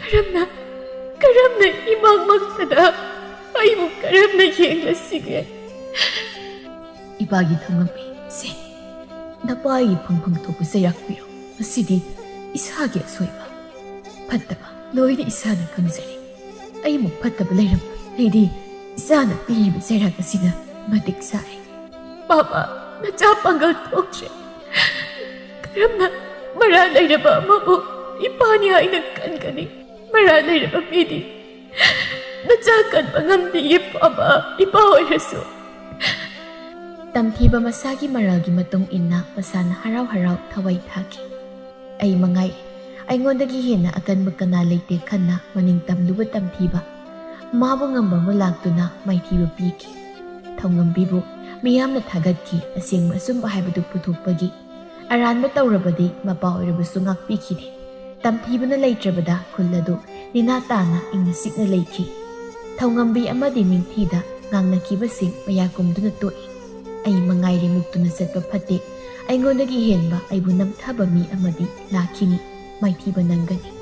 ꯀꯔꯝꯅ, ꯀꯔꯝꯅ ꯏꯃꯥꯡꯃꯛꯇꯗ ꯑꯩꯕꯨ ꯀꯔꯝꯅ ꯌꯦꯡꯂꯁꯤꯒꯦ? ꯏꯄꯥꯒꯤ ꯊꯧꯉꯝꯕꯤ, ꯁꯦ, ꯅꯄꯥꯒꯤ ꯐꯪꯐꯝ ꯊꯣꯛꯄ ꯆꯩꯔꯥꯛ ꯄꯤꯔꯣ꯫ ꯃꯁꯤꯗꯤ ꯏꯁꯥꯒꯤ ꯑꯁꯣꯏꯕ, ꯐꯠꯇꯕ ꯂꯣꯏꯅ ꯏꯁꯥꯅ ꯈꯪꯖꯔꯦ꯫ ꯑꯩꯃꯨꯛ ꯐꯠꯇꯕ ꯂꯩꯔꯝꯂꯣꯏ꯫ ꯑꯩꯗꯤ ꯏꯆꯥꯅ ꯄꯤꯔꯤꯕ ꯆꯩꯔꯥꯛ ꯑꯁꯤꯅ ꯃꯇꯤꯛ ꯆꯥꯔꯦ꯫ ꯄꯥꯄꯥ, ꯅꯆꯥ ꯄꯥꯡꯒꯜ ꯊꯣꯛꯇ꯭ꯔꯦ꯫ ꯀꯔꯝꯅ ꯃꯔꯥ ꯂꯩꯔꯕ ꯑꯃꯕꯨ ꯏꯄꯥꯅꯤ ꯍꯥꯏꯅ ꯀꯟꯒꯅꯤ? ꯃꯔꯥ ꯂꯩꯔꯕ ꯃꯤꯗꯤ ꯅꯆꯥ ꯀꯟꯕ ꯉꯝꯗꯦ, ꯏꯄꯥꯕ, ꯏꯄꯥ ꯑꯣꯏꯔꯁꯨ꯫ ꯇꯝꯊꯤꯕ ꯃꯁꯥꯒꯤ ꯃꯔꯜꯒꯤ ꯃꯇꯨꯡ ꯏꯟꯅ ꯃꯁꯥꯅ ꯍꯔꯥꯎ ꯍꯔꯥꯎ ꯊꯋꯥꯏ ꯊꯥꯈꯤ꯫ ꯑꯩ ꯃꯉꯥꯏꯔꯦ꯫ ꯑꯩꯉꯣꯟꯗꯒꯤ ꯍꯦꯟꯅ ꯑꯀꯟꯕ ꯀꯅꯥ ꯂꯩꯇꯦ ꯈꯟꯅ ꯃꯅꯤꯡ ꯇꯝꯂꯨꯕ ꯇꯝꯊꯤꯕ꯫ ꯃꯥꯕꯨ ꯉꯝꯕ ꯑꯃ ꯂꯥꯛꯇꯨꯅ ꯃꯥꯏꯊꯤꯕ ꯄꯤꯈꯤ꯫ ꯊꯧꯉꯝꯕꯤꯕꯨ ꯃꯤꯌꯥꯝꯅ ꯊꯥꯒꯠꯈꯤ, ꯑꯁꯦꯡꯕ ꯑꯆꯨꯝꯕ ꯍꯥꯏꯕꯗꯨ ꯄꯨꯊꯣꯛꯄꯒꯤ꯫ ꯑꯔꯥꯟꯕ ꯇꯧꯔꯕꯗꯤ ꯃꯄꯥ ꯑꯣꯏꯔꯕꯁꯨ ꯉꯥꯛꯄꯤꯈꯤꯗꯦ꯫ ꯇꯝꯊꯤꯕꯅ ꯂꯩꯇ꯭ꯔꯕꯗ ꯈꯨꯜ ꯑꯗꯨ ꯅꯤꯅꯥ ꯇꯥꯅ ꯏꯪꯅ ꯆꯤꯛꯅ ꯂꯩꯈꯤ꯫ ꯊꯧꯉꯝꯕꯤ ꯑꯃꯗꯤ ꯅꯤꯡꯊꯤꯗ ꯉꯥꯡꯅꯈꯤꯕꯁꯤꯡ ꯃꯌꯥ ꯀꯨꯝꯗꯨꯅ ꯇꯣꯛꯏ꯫ ꯑꯩ ꯃꯉꯥꯏꯔꯦ ꯃꯨꯛꯇꯨꯅ ꯆꯠꯄ ꯐꯠꯇꯦ꯫ ꯑꯩꯉꯣꯟꯗꯒꯤ ꯍꯦꯟꯕ ꯑꯩꯕꯨ ꯅꯝꯊꯕ ꯃꯤ ꯑꯃꯗꯤ ꯂꯥꯛꯈꯤꯅꯤ꯫ ꯃꯥꯏꯊꯤꯕ ꯅꯪꯒꯅꯤ꯫